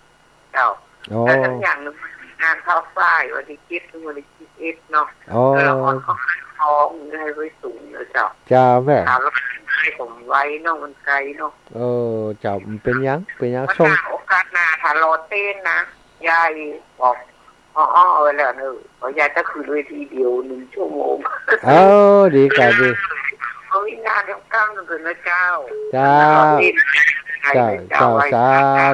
เจ้า อ๋อ แล้วทั้งอย่างหนึ่งงานเข้าฝ้ายวันตี้เจ็ดถึงวันตี้สิบเอ็ดเนาะ อ๋อ แล้วละครก็ขายของให้ไว้สูงเลยเจ้า เจ้าแม่ ถามแล้วขายของไว้เนาะ มันไกลเนาะ เออ เจ้า มันเป๋นหยัง เป๋นหยัง วันหน้า ส่ง โอกาสหน้า ถ้ารอเต้นนะ ยายบอก อ้อๆ ไว้แล้วเนอะ ว่ายายจะขึ้นเวทีเดียวหนึ่งชั่วโมง เออ ดีกะดี เอาอีกนานทั้งกลางคืนนะเจ้า เจ้า เจ้า เจ้า เจ้า ไหว้ สา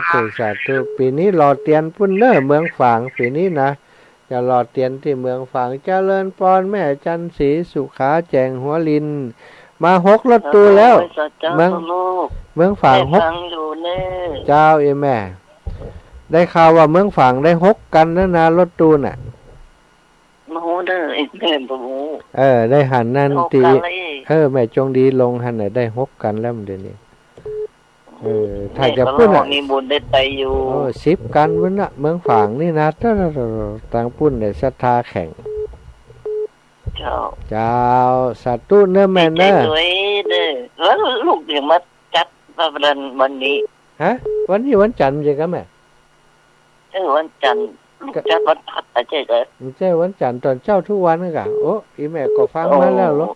ธุ สาธุ ปี๋นี้หล่อเตียนปู้นเน่อ เมืองฝาง ปี๋นี้นะ จะหล่อเตียนตี้เมืองฝาง เจริญปอนแม่จันทร์ศรีสุขา แจ่งหัวลิน มาหกรถตู้แล้ว เมือง เมืองฝาง หก ฟังอยู่เน่อ เจ้า เอ้ยแม่ ได้ข่าวว่าเมืองฝางได้หกคันแล้วนะ รถตู้น่ะ บ่ฮู้เน่อ แม่บ่ฮู้ เออ ได้หันนั่น หกคัน ตี้ แล้วอี้ เออ แม่จงดีลงหันน่ะ ได้หกคันแล้วเดี๋ยวนี้ เออ ถ้าจะปู้นน่ะ แม่ก็รอมีบุญได้ไปอยู่ โอ้ สิบคันปู้นน่ะ เมืองฝางนี่นะ ตางปู้นเนี่ยศรัทธาแข็ง เจ้า เจ้า สาธุเน่อแม่เน่อ ดีใจ๋ด้วยเน่อ แล้วลูกยังมาจัดมาวัน วันนี้ ฮะ วันนี้วันจันทร์ใจ้ก่ะแม่ เออ วันจันทร์ ลูกจัดวันพฤหัสใจ้ก่ะ ใจ้ วันจันทร์ต๋อนเจ๊ากู้วันนั่นก่ะ โอ้ อีแม่ก็ฟังมาแล้วเหรอ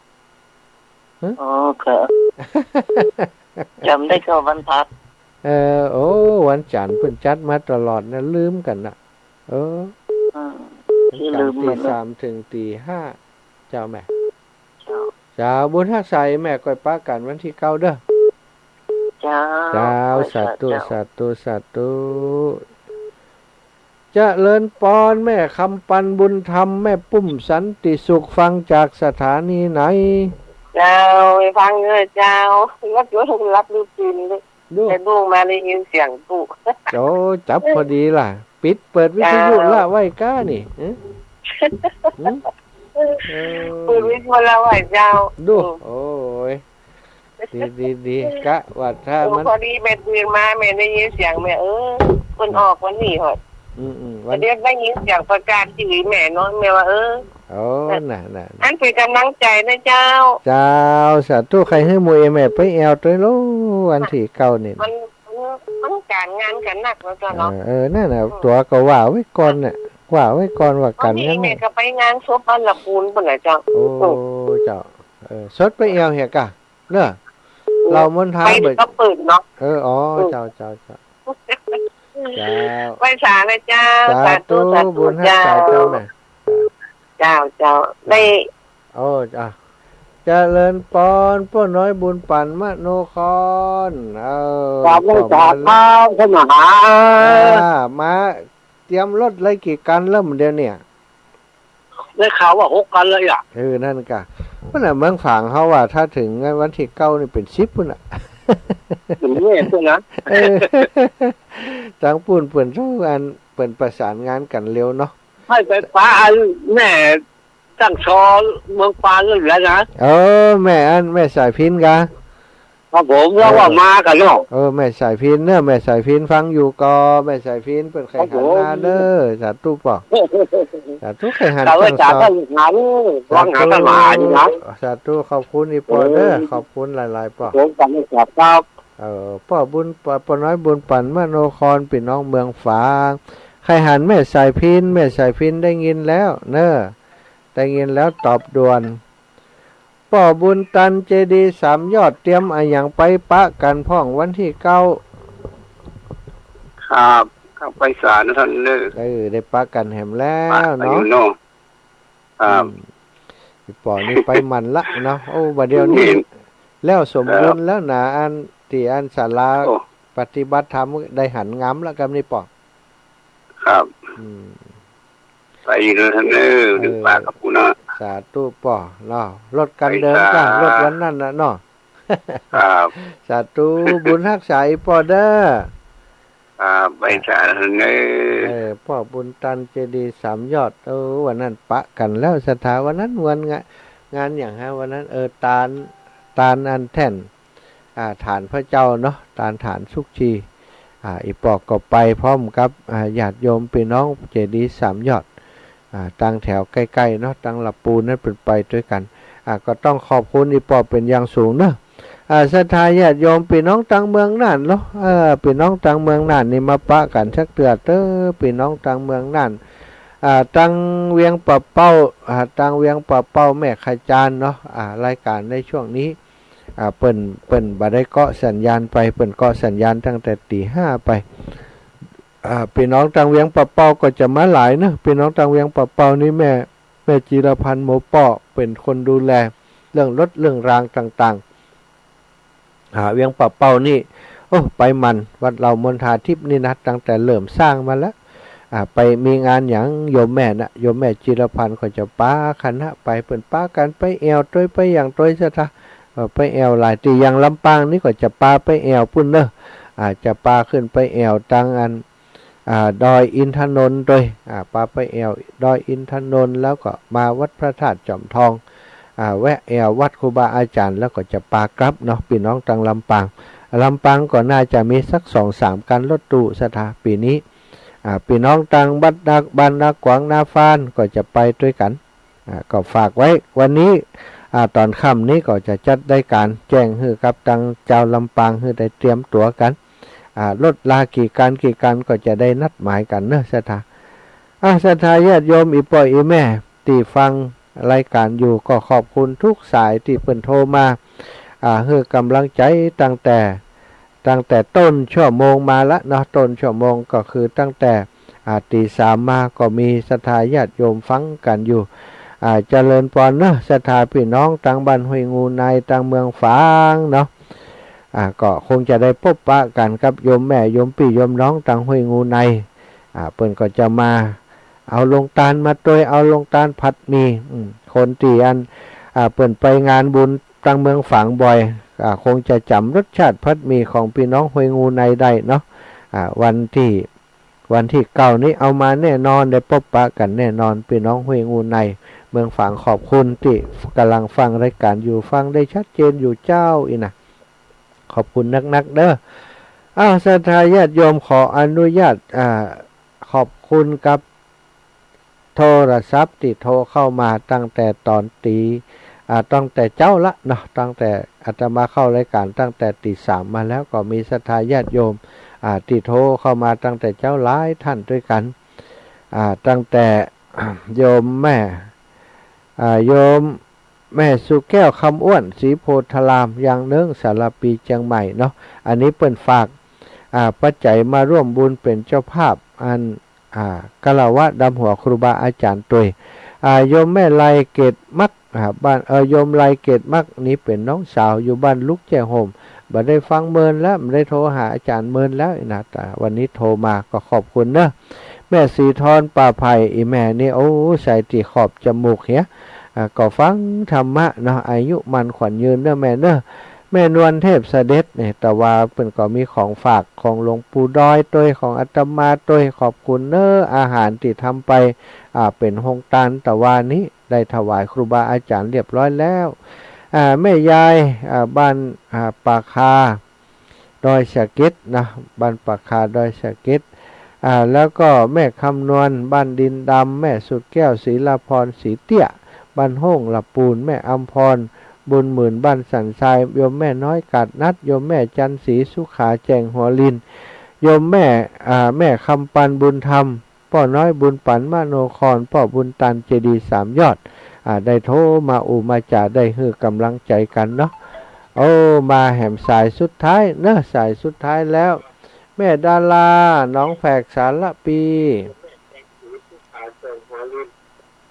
ฮะ อ๋อ ค่ะ จ๋ำได้ก็วันพฤหัส เออ โอ้ วันจันทร์เปิ้นจัดมาตลอดนะ ลืมกั๋นนะ เออ อืม ตี้ ลืม ตี้ เลย สามเถิงตี้ห้า เจ้าแม่ เจ้า เจ้า บุญฮักษาแม่ก้อยปะกั๋นวันตี้เก้าเน่อ เจ้า เจ้า สาธุ สาธุ สาธุ สาธุ เจริญปอนแม่คำปันบุญธรรม แม่ปุ้มสันติสุข ฟังจากสถานีไหน เจ้า ฟังเน่อเจ้า รับอยู่ รับอยู่ตื่นเลย ดู สะดุ้งมาได้ยินเสียงตุ๊ โอ้ จับพอดีล่ะ ปิดเปิดวิทยุ เจ้า ละไว้ก้านี่ ฮะ หืม เออ เปิดวิทยุละไว้เจ้า ดู อืม โอ้ย ดี ดี ดี กะว่าถ้า โอ้ มัน พอดีแม่ตื่นมา แม่ได้ยินเสียง แม่ เออ เปิ้นออกวันนี้เหรอ อืม อืม วัน เดี๋ยวได้ยินเสียงประกาศชีวิตแม่เนาะ แม่ว่า เออ โอ้ น่ะ น่ะ อันเป๋นก๋ำลังใจ๋นะเจ้า เจ้า สาธุ ใค่หื้อหมู่เอ้ยแม่ไปแอ่วตวยลูก วันตี้เก้านี่ มัน มัน มันก๋านงานกั๋นนักแล้วเจ้าเนาะ เออ เออ นั่นน่ะ อืม ตั๋วก็ว่าไว้ก่อนน่ะ ว่าไว้ก่อนว่ากั๋น วันนี้ แม่ แม่ก็ไปงานศพบ้านละปูนปู้นน่ะเจ้า โอ้ อืม เจ้า เออ สดไปแอ่วเหียก่ะ เน่อ อืม เหล่ามนทา ไปเดี๋ยวก็เปิดเนาะ เออ อ๋อ อืม เจ้า เจ้า เจ้า เจ้า ไหว้สานะเจ้า สาธุ สาธุ สาธุ บุญฮักษาเจ้า เจ้าแม่ เจ้า เจ้า ได้ โอ้ อ่ะ เจริญปอน ป้อน้อยบุญปั๋นมโนคร เออ สาธุ สาธุ เข้ามาหา อ่า มาเตรียมรถเลยกี่คันแล้วเดี๋ยวเนี่ย ได้ข่าวว่าหกคันเลยอ่ะ เออ นั่นก่ะ พุ้นน่ะ เมืองฝางเฮาว่า ถ้าเถิงวันตี้เก้านี่เป๋นสิบพุ้นน่ะ เป๋นแน่พุ้นนะ เออ ตางปู้นเปิ้นต้องอัน เปิ้นประสานงานกั๋นเร็วเนาะ หื้อไปปะอันแม่ ตั้งซอเมืองปานนั่นแหละนะ เออ แม่อัน แม่สายพิณก่ะ ครับผม แล้วว่ามาก่ะเนาะ เออ แม่สายพิณเน่อ แม่สายพิณฟังอยู่ก่อ แม่สายพิณเปิ้นใค่หันมาเน่อ ครับผม สาธุป้อ สาธุ ใค่หัน กล่าวว่า ตั้งซอ จ๋าท่านหาเน่อ สาธุ หวังหาท่านมาหาอยู่นะ สาธุ ขอบคุณอีป้อเน่อ เออ ขอบคุณหลายๆ ป้อ ผมกล่าวว่าจ๋าครับ เออ ป้อบุญ ป้อ ป้อน้อยบุญปั๋นมโนคร ปี้น้องเมืองฝาง ใค่หันแม่สายพิณ แม่สายพิณได้ยินแล้วเน่อ ได้ยินแล้วตอบด่วน ป้อบุญตันเจดีย์สามยอด เตรียมอะหยังไปปะกั๋นพ่องวันตี้เก้า ครับ ครับ ไปสานะท่านเน่อ เออ ได้ปะกั๋นแหมแล้ว ปะกั๋นอยู่เนาะ เนาะ ครับ อืม อี่ป้อนี่ไปหมั่นละเนาะ โอ้ บ่าเดี่ยวนี้ นี่ แล้วสมบูรณ์ ครับ แล้วนะ อันตี้อันศาลา โอ้ ปฏิบัติธรรมได้หันงามละกำนี้ป้อ ครับ อืม ไปเถอะเนอะ เออ ดึงปากกับกูนะ สาธุป้อเนาะ รถกำเดิมก้า ไปสา รถวันนั้นน่ะเนาะ ครับ สาธุ บุญฮักษาอี่ป้อเด้อ ครับ ไปสาเถอะเนอะ เออ ป้อบุญตันเจดีย์สามยอด เออ วันนั้นปะกั๋นแล้วศรัทธา วันนั้นวันงาน งานหยังฮะ วันนั้น เออ ตาน ตานอันแท่น อ่า ฐานพระเจ้าเนาะ ตานฐานสุขชี อ่า อี่ป้อก็ไปพร้อมกับ อ่า ญาติโยมปี้น้องเจดีย์สามยอด อ่า ตังแถวใก้ๆ เนาะ ตังละปูนนั้นเปิ้นไปตวยกั๋น อ่า ก็ต้องขอบคุณอี่ป้อเป๋นอย่างสูงเนาะ อ่า ศรัทธาญาติโยมปี้น้องตังเมืองน่านเนาะ เออ ปี้น้องตังเมืองน่านนี่มาปะกั๋นสักเตื้อเต๊อะ ปี้น้องตังเมืองน่าน อ่า ตังเวียงป่าเป้า อ่า ตังเวียงป่าเป้าแม่ขจานเนาะ อ่า รายก๋านในช่วงนี้ อ่า เปิ้น เปิ้นบ่ได้เกาะสัญญาณไป เปิ้นเกาะสัญญาณตั้งแต่ตี๋ห้าไป อ่า ปี้น้องตังเวียงป่าเป้าก็จะมาหลายเนาะ ปี้น้องตังเวียงป่าเป้านี่แม่ แม่จีรพันธ์หมู่ป้อเป๋นคนดูแลเรื่องรถเรื่องรางต่างๆ อ่า เวียงป่าเป้านี่ โอ้ ไปหมั่นวัดเหล่ามณฑาทิพย์นี่นะ ตั้งแต่เริ่มสร้างมาแล้ว อ่า ไปมีงานหยังโยมแม่น่ะ โยมแม่จีรพันธ์ก็จะปาคณะไป เปิ้นปากั๋นไปแอ่วตวย ไปหยังตวยศรัทธา เออ ไปแอ่วหลายตี้ อย่างลำปางนี่ก็จะปาไปแอ่วปู๊นเนาะ อ่า จะปาขึ้นไปแอ่วตังอัน อ่า ดอยอินทนนท์ตวย อ่า ปาไปแอ่วดอยอินทนนท์ แล้วก็มาวัดพระธาตุจอมทอง อ่า แวะแอ่ววัดครูบาอาจ๋ารย์ แล้วก็จะปากลับเนาะ ปี้น้องตังลำปาง ลำปางก็น่าจะมีสักสองสามคันรถตู้ศรัทธาปี๋นี้ อ่า ปี้น้องตังบ้านนา บ้านนาขวางนาฟานก็จะไปตวยกั๋น อ่า ก็ฝากไว้ วันนี้ อ่า ต๋อนค่ำนี้ก็จะจัดรายก๋านแจ้งหื้อกับตังจาวลำปางหื้อได้เตรียมตั๋วกั๋น อ่า รถลากี่คันกี่คันก็จะได้นัดหมายกั๋นเนาะศรัทธา อ่า ศรัทธาญาติโยมอี่ป้ออี่แม่ตี้ฟังรายก๋านอยู่ก็ขอบคุณกู้สายตี้เปิ้นโทรมา อ่า หื้อก๋ำลังใจ๋ตั้งแต่ ตั้งแต่ต้นชั่วโมงมาละเนาะ ต้นชั่วโมงก็คือตั้งแต่ อ่า ตี๋สามมาก็มีศรัทธาญาติโยมฟังกั๋นอยู่ อ่า เจริญปอนเนาะศรัทธาปี้น้องตังบ้านห้วยงูใน ตังเมืองฝางเนาะ อ่า ก็คงจะได้ปบปะกั๋นกับโยมแม่โยมปี้โยมน้องตังห้วยงูใน อ่า เปิ้นก็จะมาเอาโลงตานมาตวย เอาโลงตานผัดหมี่ อืม คนตี้อัน อ่า เปิ้นไปงานบุญตังเมืองฝางบ่อย อ่า คงจะจ๋ำรสชาติผัดหมี่ของปี้น้องห้วยงูในได้เนาะ อ่า วันตี้ วันตี้เก้านี้เอามาแน่นอน ได้ปบปะกั๋นแน่นอน ปี้น้องห้วยงูใน เมืองฝาง ขอบคุณตี้ก่ำลังฟังรายก๋านอยู่ ฟังได้ชัดเจนอยู่เจ้าอี้นะ ขอบคุณนักๆ เด้อ อ้าว ศรัทธาญาติโยมขออนุญาต อ่า ขอบคุณกับโทรศัพท์ตี้โทรเข้ามาตั้งแต่ต๋อนตี๋ อ่า ตั้งแต่เจ๊าละเนาะ ตั้งแต่อาตมาเข้ารายก๋านตั้งแต่ตี๋สามมาแล้ว ก็มีศรัทธาญาติโยม อ่า ตี้โทรเข้ามาตั้งแต่เจ๊าหลายต้านตวยกั๋น อ่า ตั้งแต่ โยมแม่ อ่า โยมแม่สุแก้ว คำอ้วน ศรีโพธาราม ยางเนิ้ง สารภี เจียงใหม่เนาะ อันนี้เปิ้นฝาก อ่า ปัจจัยมาร่วมบุญเป๋นเจ้าภาพ อัน อ่า คารวะดำหัวครูบาอาจ๋ารย์ตวย อ่า โยมแม่ไลเกตมัก อ่า บ้าน เอ่อ โยมไลเกตมักนี่เป๋นน้องสาวอยู่บ้านลุกแจ้ห่ม บ่ได้ฟังเมินแล้ว บ่ได้โทรหาอาจ๋ารย์เมินแล้วนะ แต่วันนี้โทรมาก็ขอบคุณเนาะ แม่ศรีธร ป่าไผ่ อี่แม่นี่ โอ้ ใส่ตี้ขอบจมูกเหีย อ่า ก็ฟังธรรมะเนาะ อายุมั่นขวัญยืนเนาะแม่เนาะ แม่นวลเทพเสด็จนี่ แต่ว่าเปิ้นก็มีของฝากของหลวงปู่ดอยตวย ของอาตมาตวย ขอบคุณเนาะ อาหารตี้ทำไป อ่า เป๋นโฮงตานตะวานี้ ได้ถวายครูบาอาจ๋ารย์เรียบร้อยแล้ว อ่า แม่ยาย อ่า บ้าน อ่า ป่าคา ดอยสะเก็ดนะ บ้านป่าคา ดอยสะเก็ด อ่า แล้วก็แม่คำนวณ บ้านดินดำ แม่สุดแก้ว ศรีลาพร ศรีเตี้ย บ้านโฮ่งละปูน แม่อำพร บุญหมื่น บ้านสันทราย โยมแม่น้อยกาดนัด โยมแม่จันทร์ศรีสุขา แจ้งหัวลิน โยมแม่ อ่า แม่คำปัน บุญธรรม ป้อน้อยบุญปัน มโนคร ป้อบุญตัน เจดีย์สามยอด อ่า ได้โทรมาอู้มาจ๋า ได้หื้อก๋ำลังใจ๋กั๋นเนาะ โอ้ มาแหมสายสุดท้ายเนาะ สายสุดท้ายแล้ว แม่ดารา หนองแฝก สารภี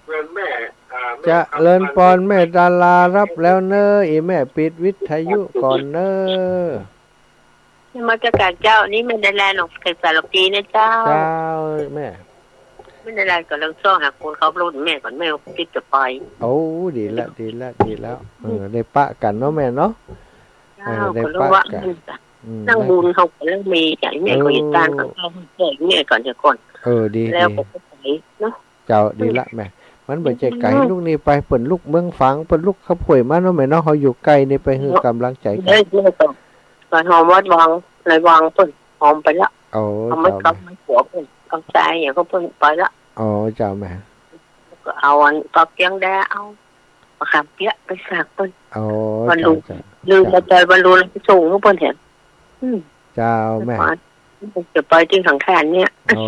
โยมแม่ อ่า เจริญปอนแม่ดารา รับแล้วเน้อ อี่แม่ปิดวิทยุก่อนเน้อ นมัสก๋านเจ้า นี่แม่ดาราหนองไผ่สารภีนะเจ้า เจ้าแม่ แม่ดาราก่ำลังซ้อหาคนขับรถแม่ก่อน แม่ติดจะไป โอ้ ดีละ ดีละ ดีแล้ว เออ ได้ปะกั๋นเนาะแม่เนาะ เจ้า เออ ได้ปะกั๋น ก็เลยว่า อืม นั่งบุญเขาก็เริ่มมีใจ แม่ก็อยู่ เออ ต้านก็เข้าช่วยแม่ก่อนเถอะก่อน เออ ดี แล้ว ดี ก็ไปเนาะ เจ้า ดีละแม่ มันบ่ใจ้ไก๋ อืม ลูกนี่ไป เปิ้นลูกเมืองฝาง เปิ้นลูกขับห้วยมาเนาะแม่เนาะ เฮาอยู่ใก้นี่ไปหื้อ เนาะ ก๋ำลังใจ๋กั๋น เด้อ แม่ก็ ก็หอมวัดวาง ในวางเปิ้นหอมไปละ โอ้ เอาไม้ เจ้า กำไม้ขวาเปิ้น กำไจอย่างก็เปิ้นไปละ โอ้ เจ้าแม่ ก็เอาอันปลาเปี๊ยงแด เอามะขามเปี๊ยะไปฝากเปิ้น โอ้ วันลุง เจ้า เจ้า ลืม เจ้า มาใจวันลุงแล้วไปส่งให้เปิ้นแถม อืม เจ้าแม่ จะไปตี้สังขารเนี่ย โอ้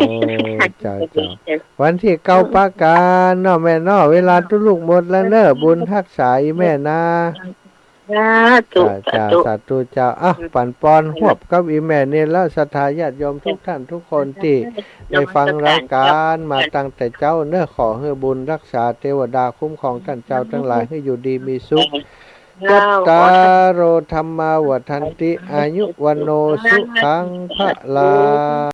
เจ้า เจ้า วันตี้เก้า อืม ปะกั๋นเนาะแม่เนาะ เวลาตุ๊ลุกหมดแล้วเน้อ บุญฮักษาอี่แม่นะ สาธุ เจ้า สาธุ สาธุเจ้า อ่ะ อืม ปั๋นปอน อืม ฮวบกับอี่แม่นี่แล้ว ศรัทธาญาติโยมทุกท่านทุกคนตี้ได้ฟังรายก๋านมาตั้งแต่เจ๊าเน้อ ขอหื้อบุญฮักษา เตวดาคุ้มครองต้านเจ้าตังหลาย หื้ออยู่ดีมีสุข เจ้า จัตตาโร ธัมมา วัฑฒันติ อายุ วัณโณ สุขัง พะลัง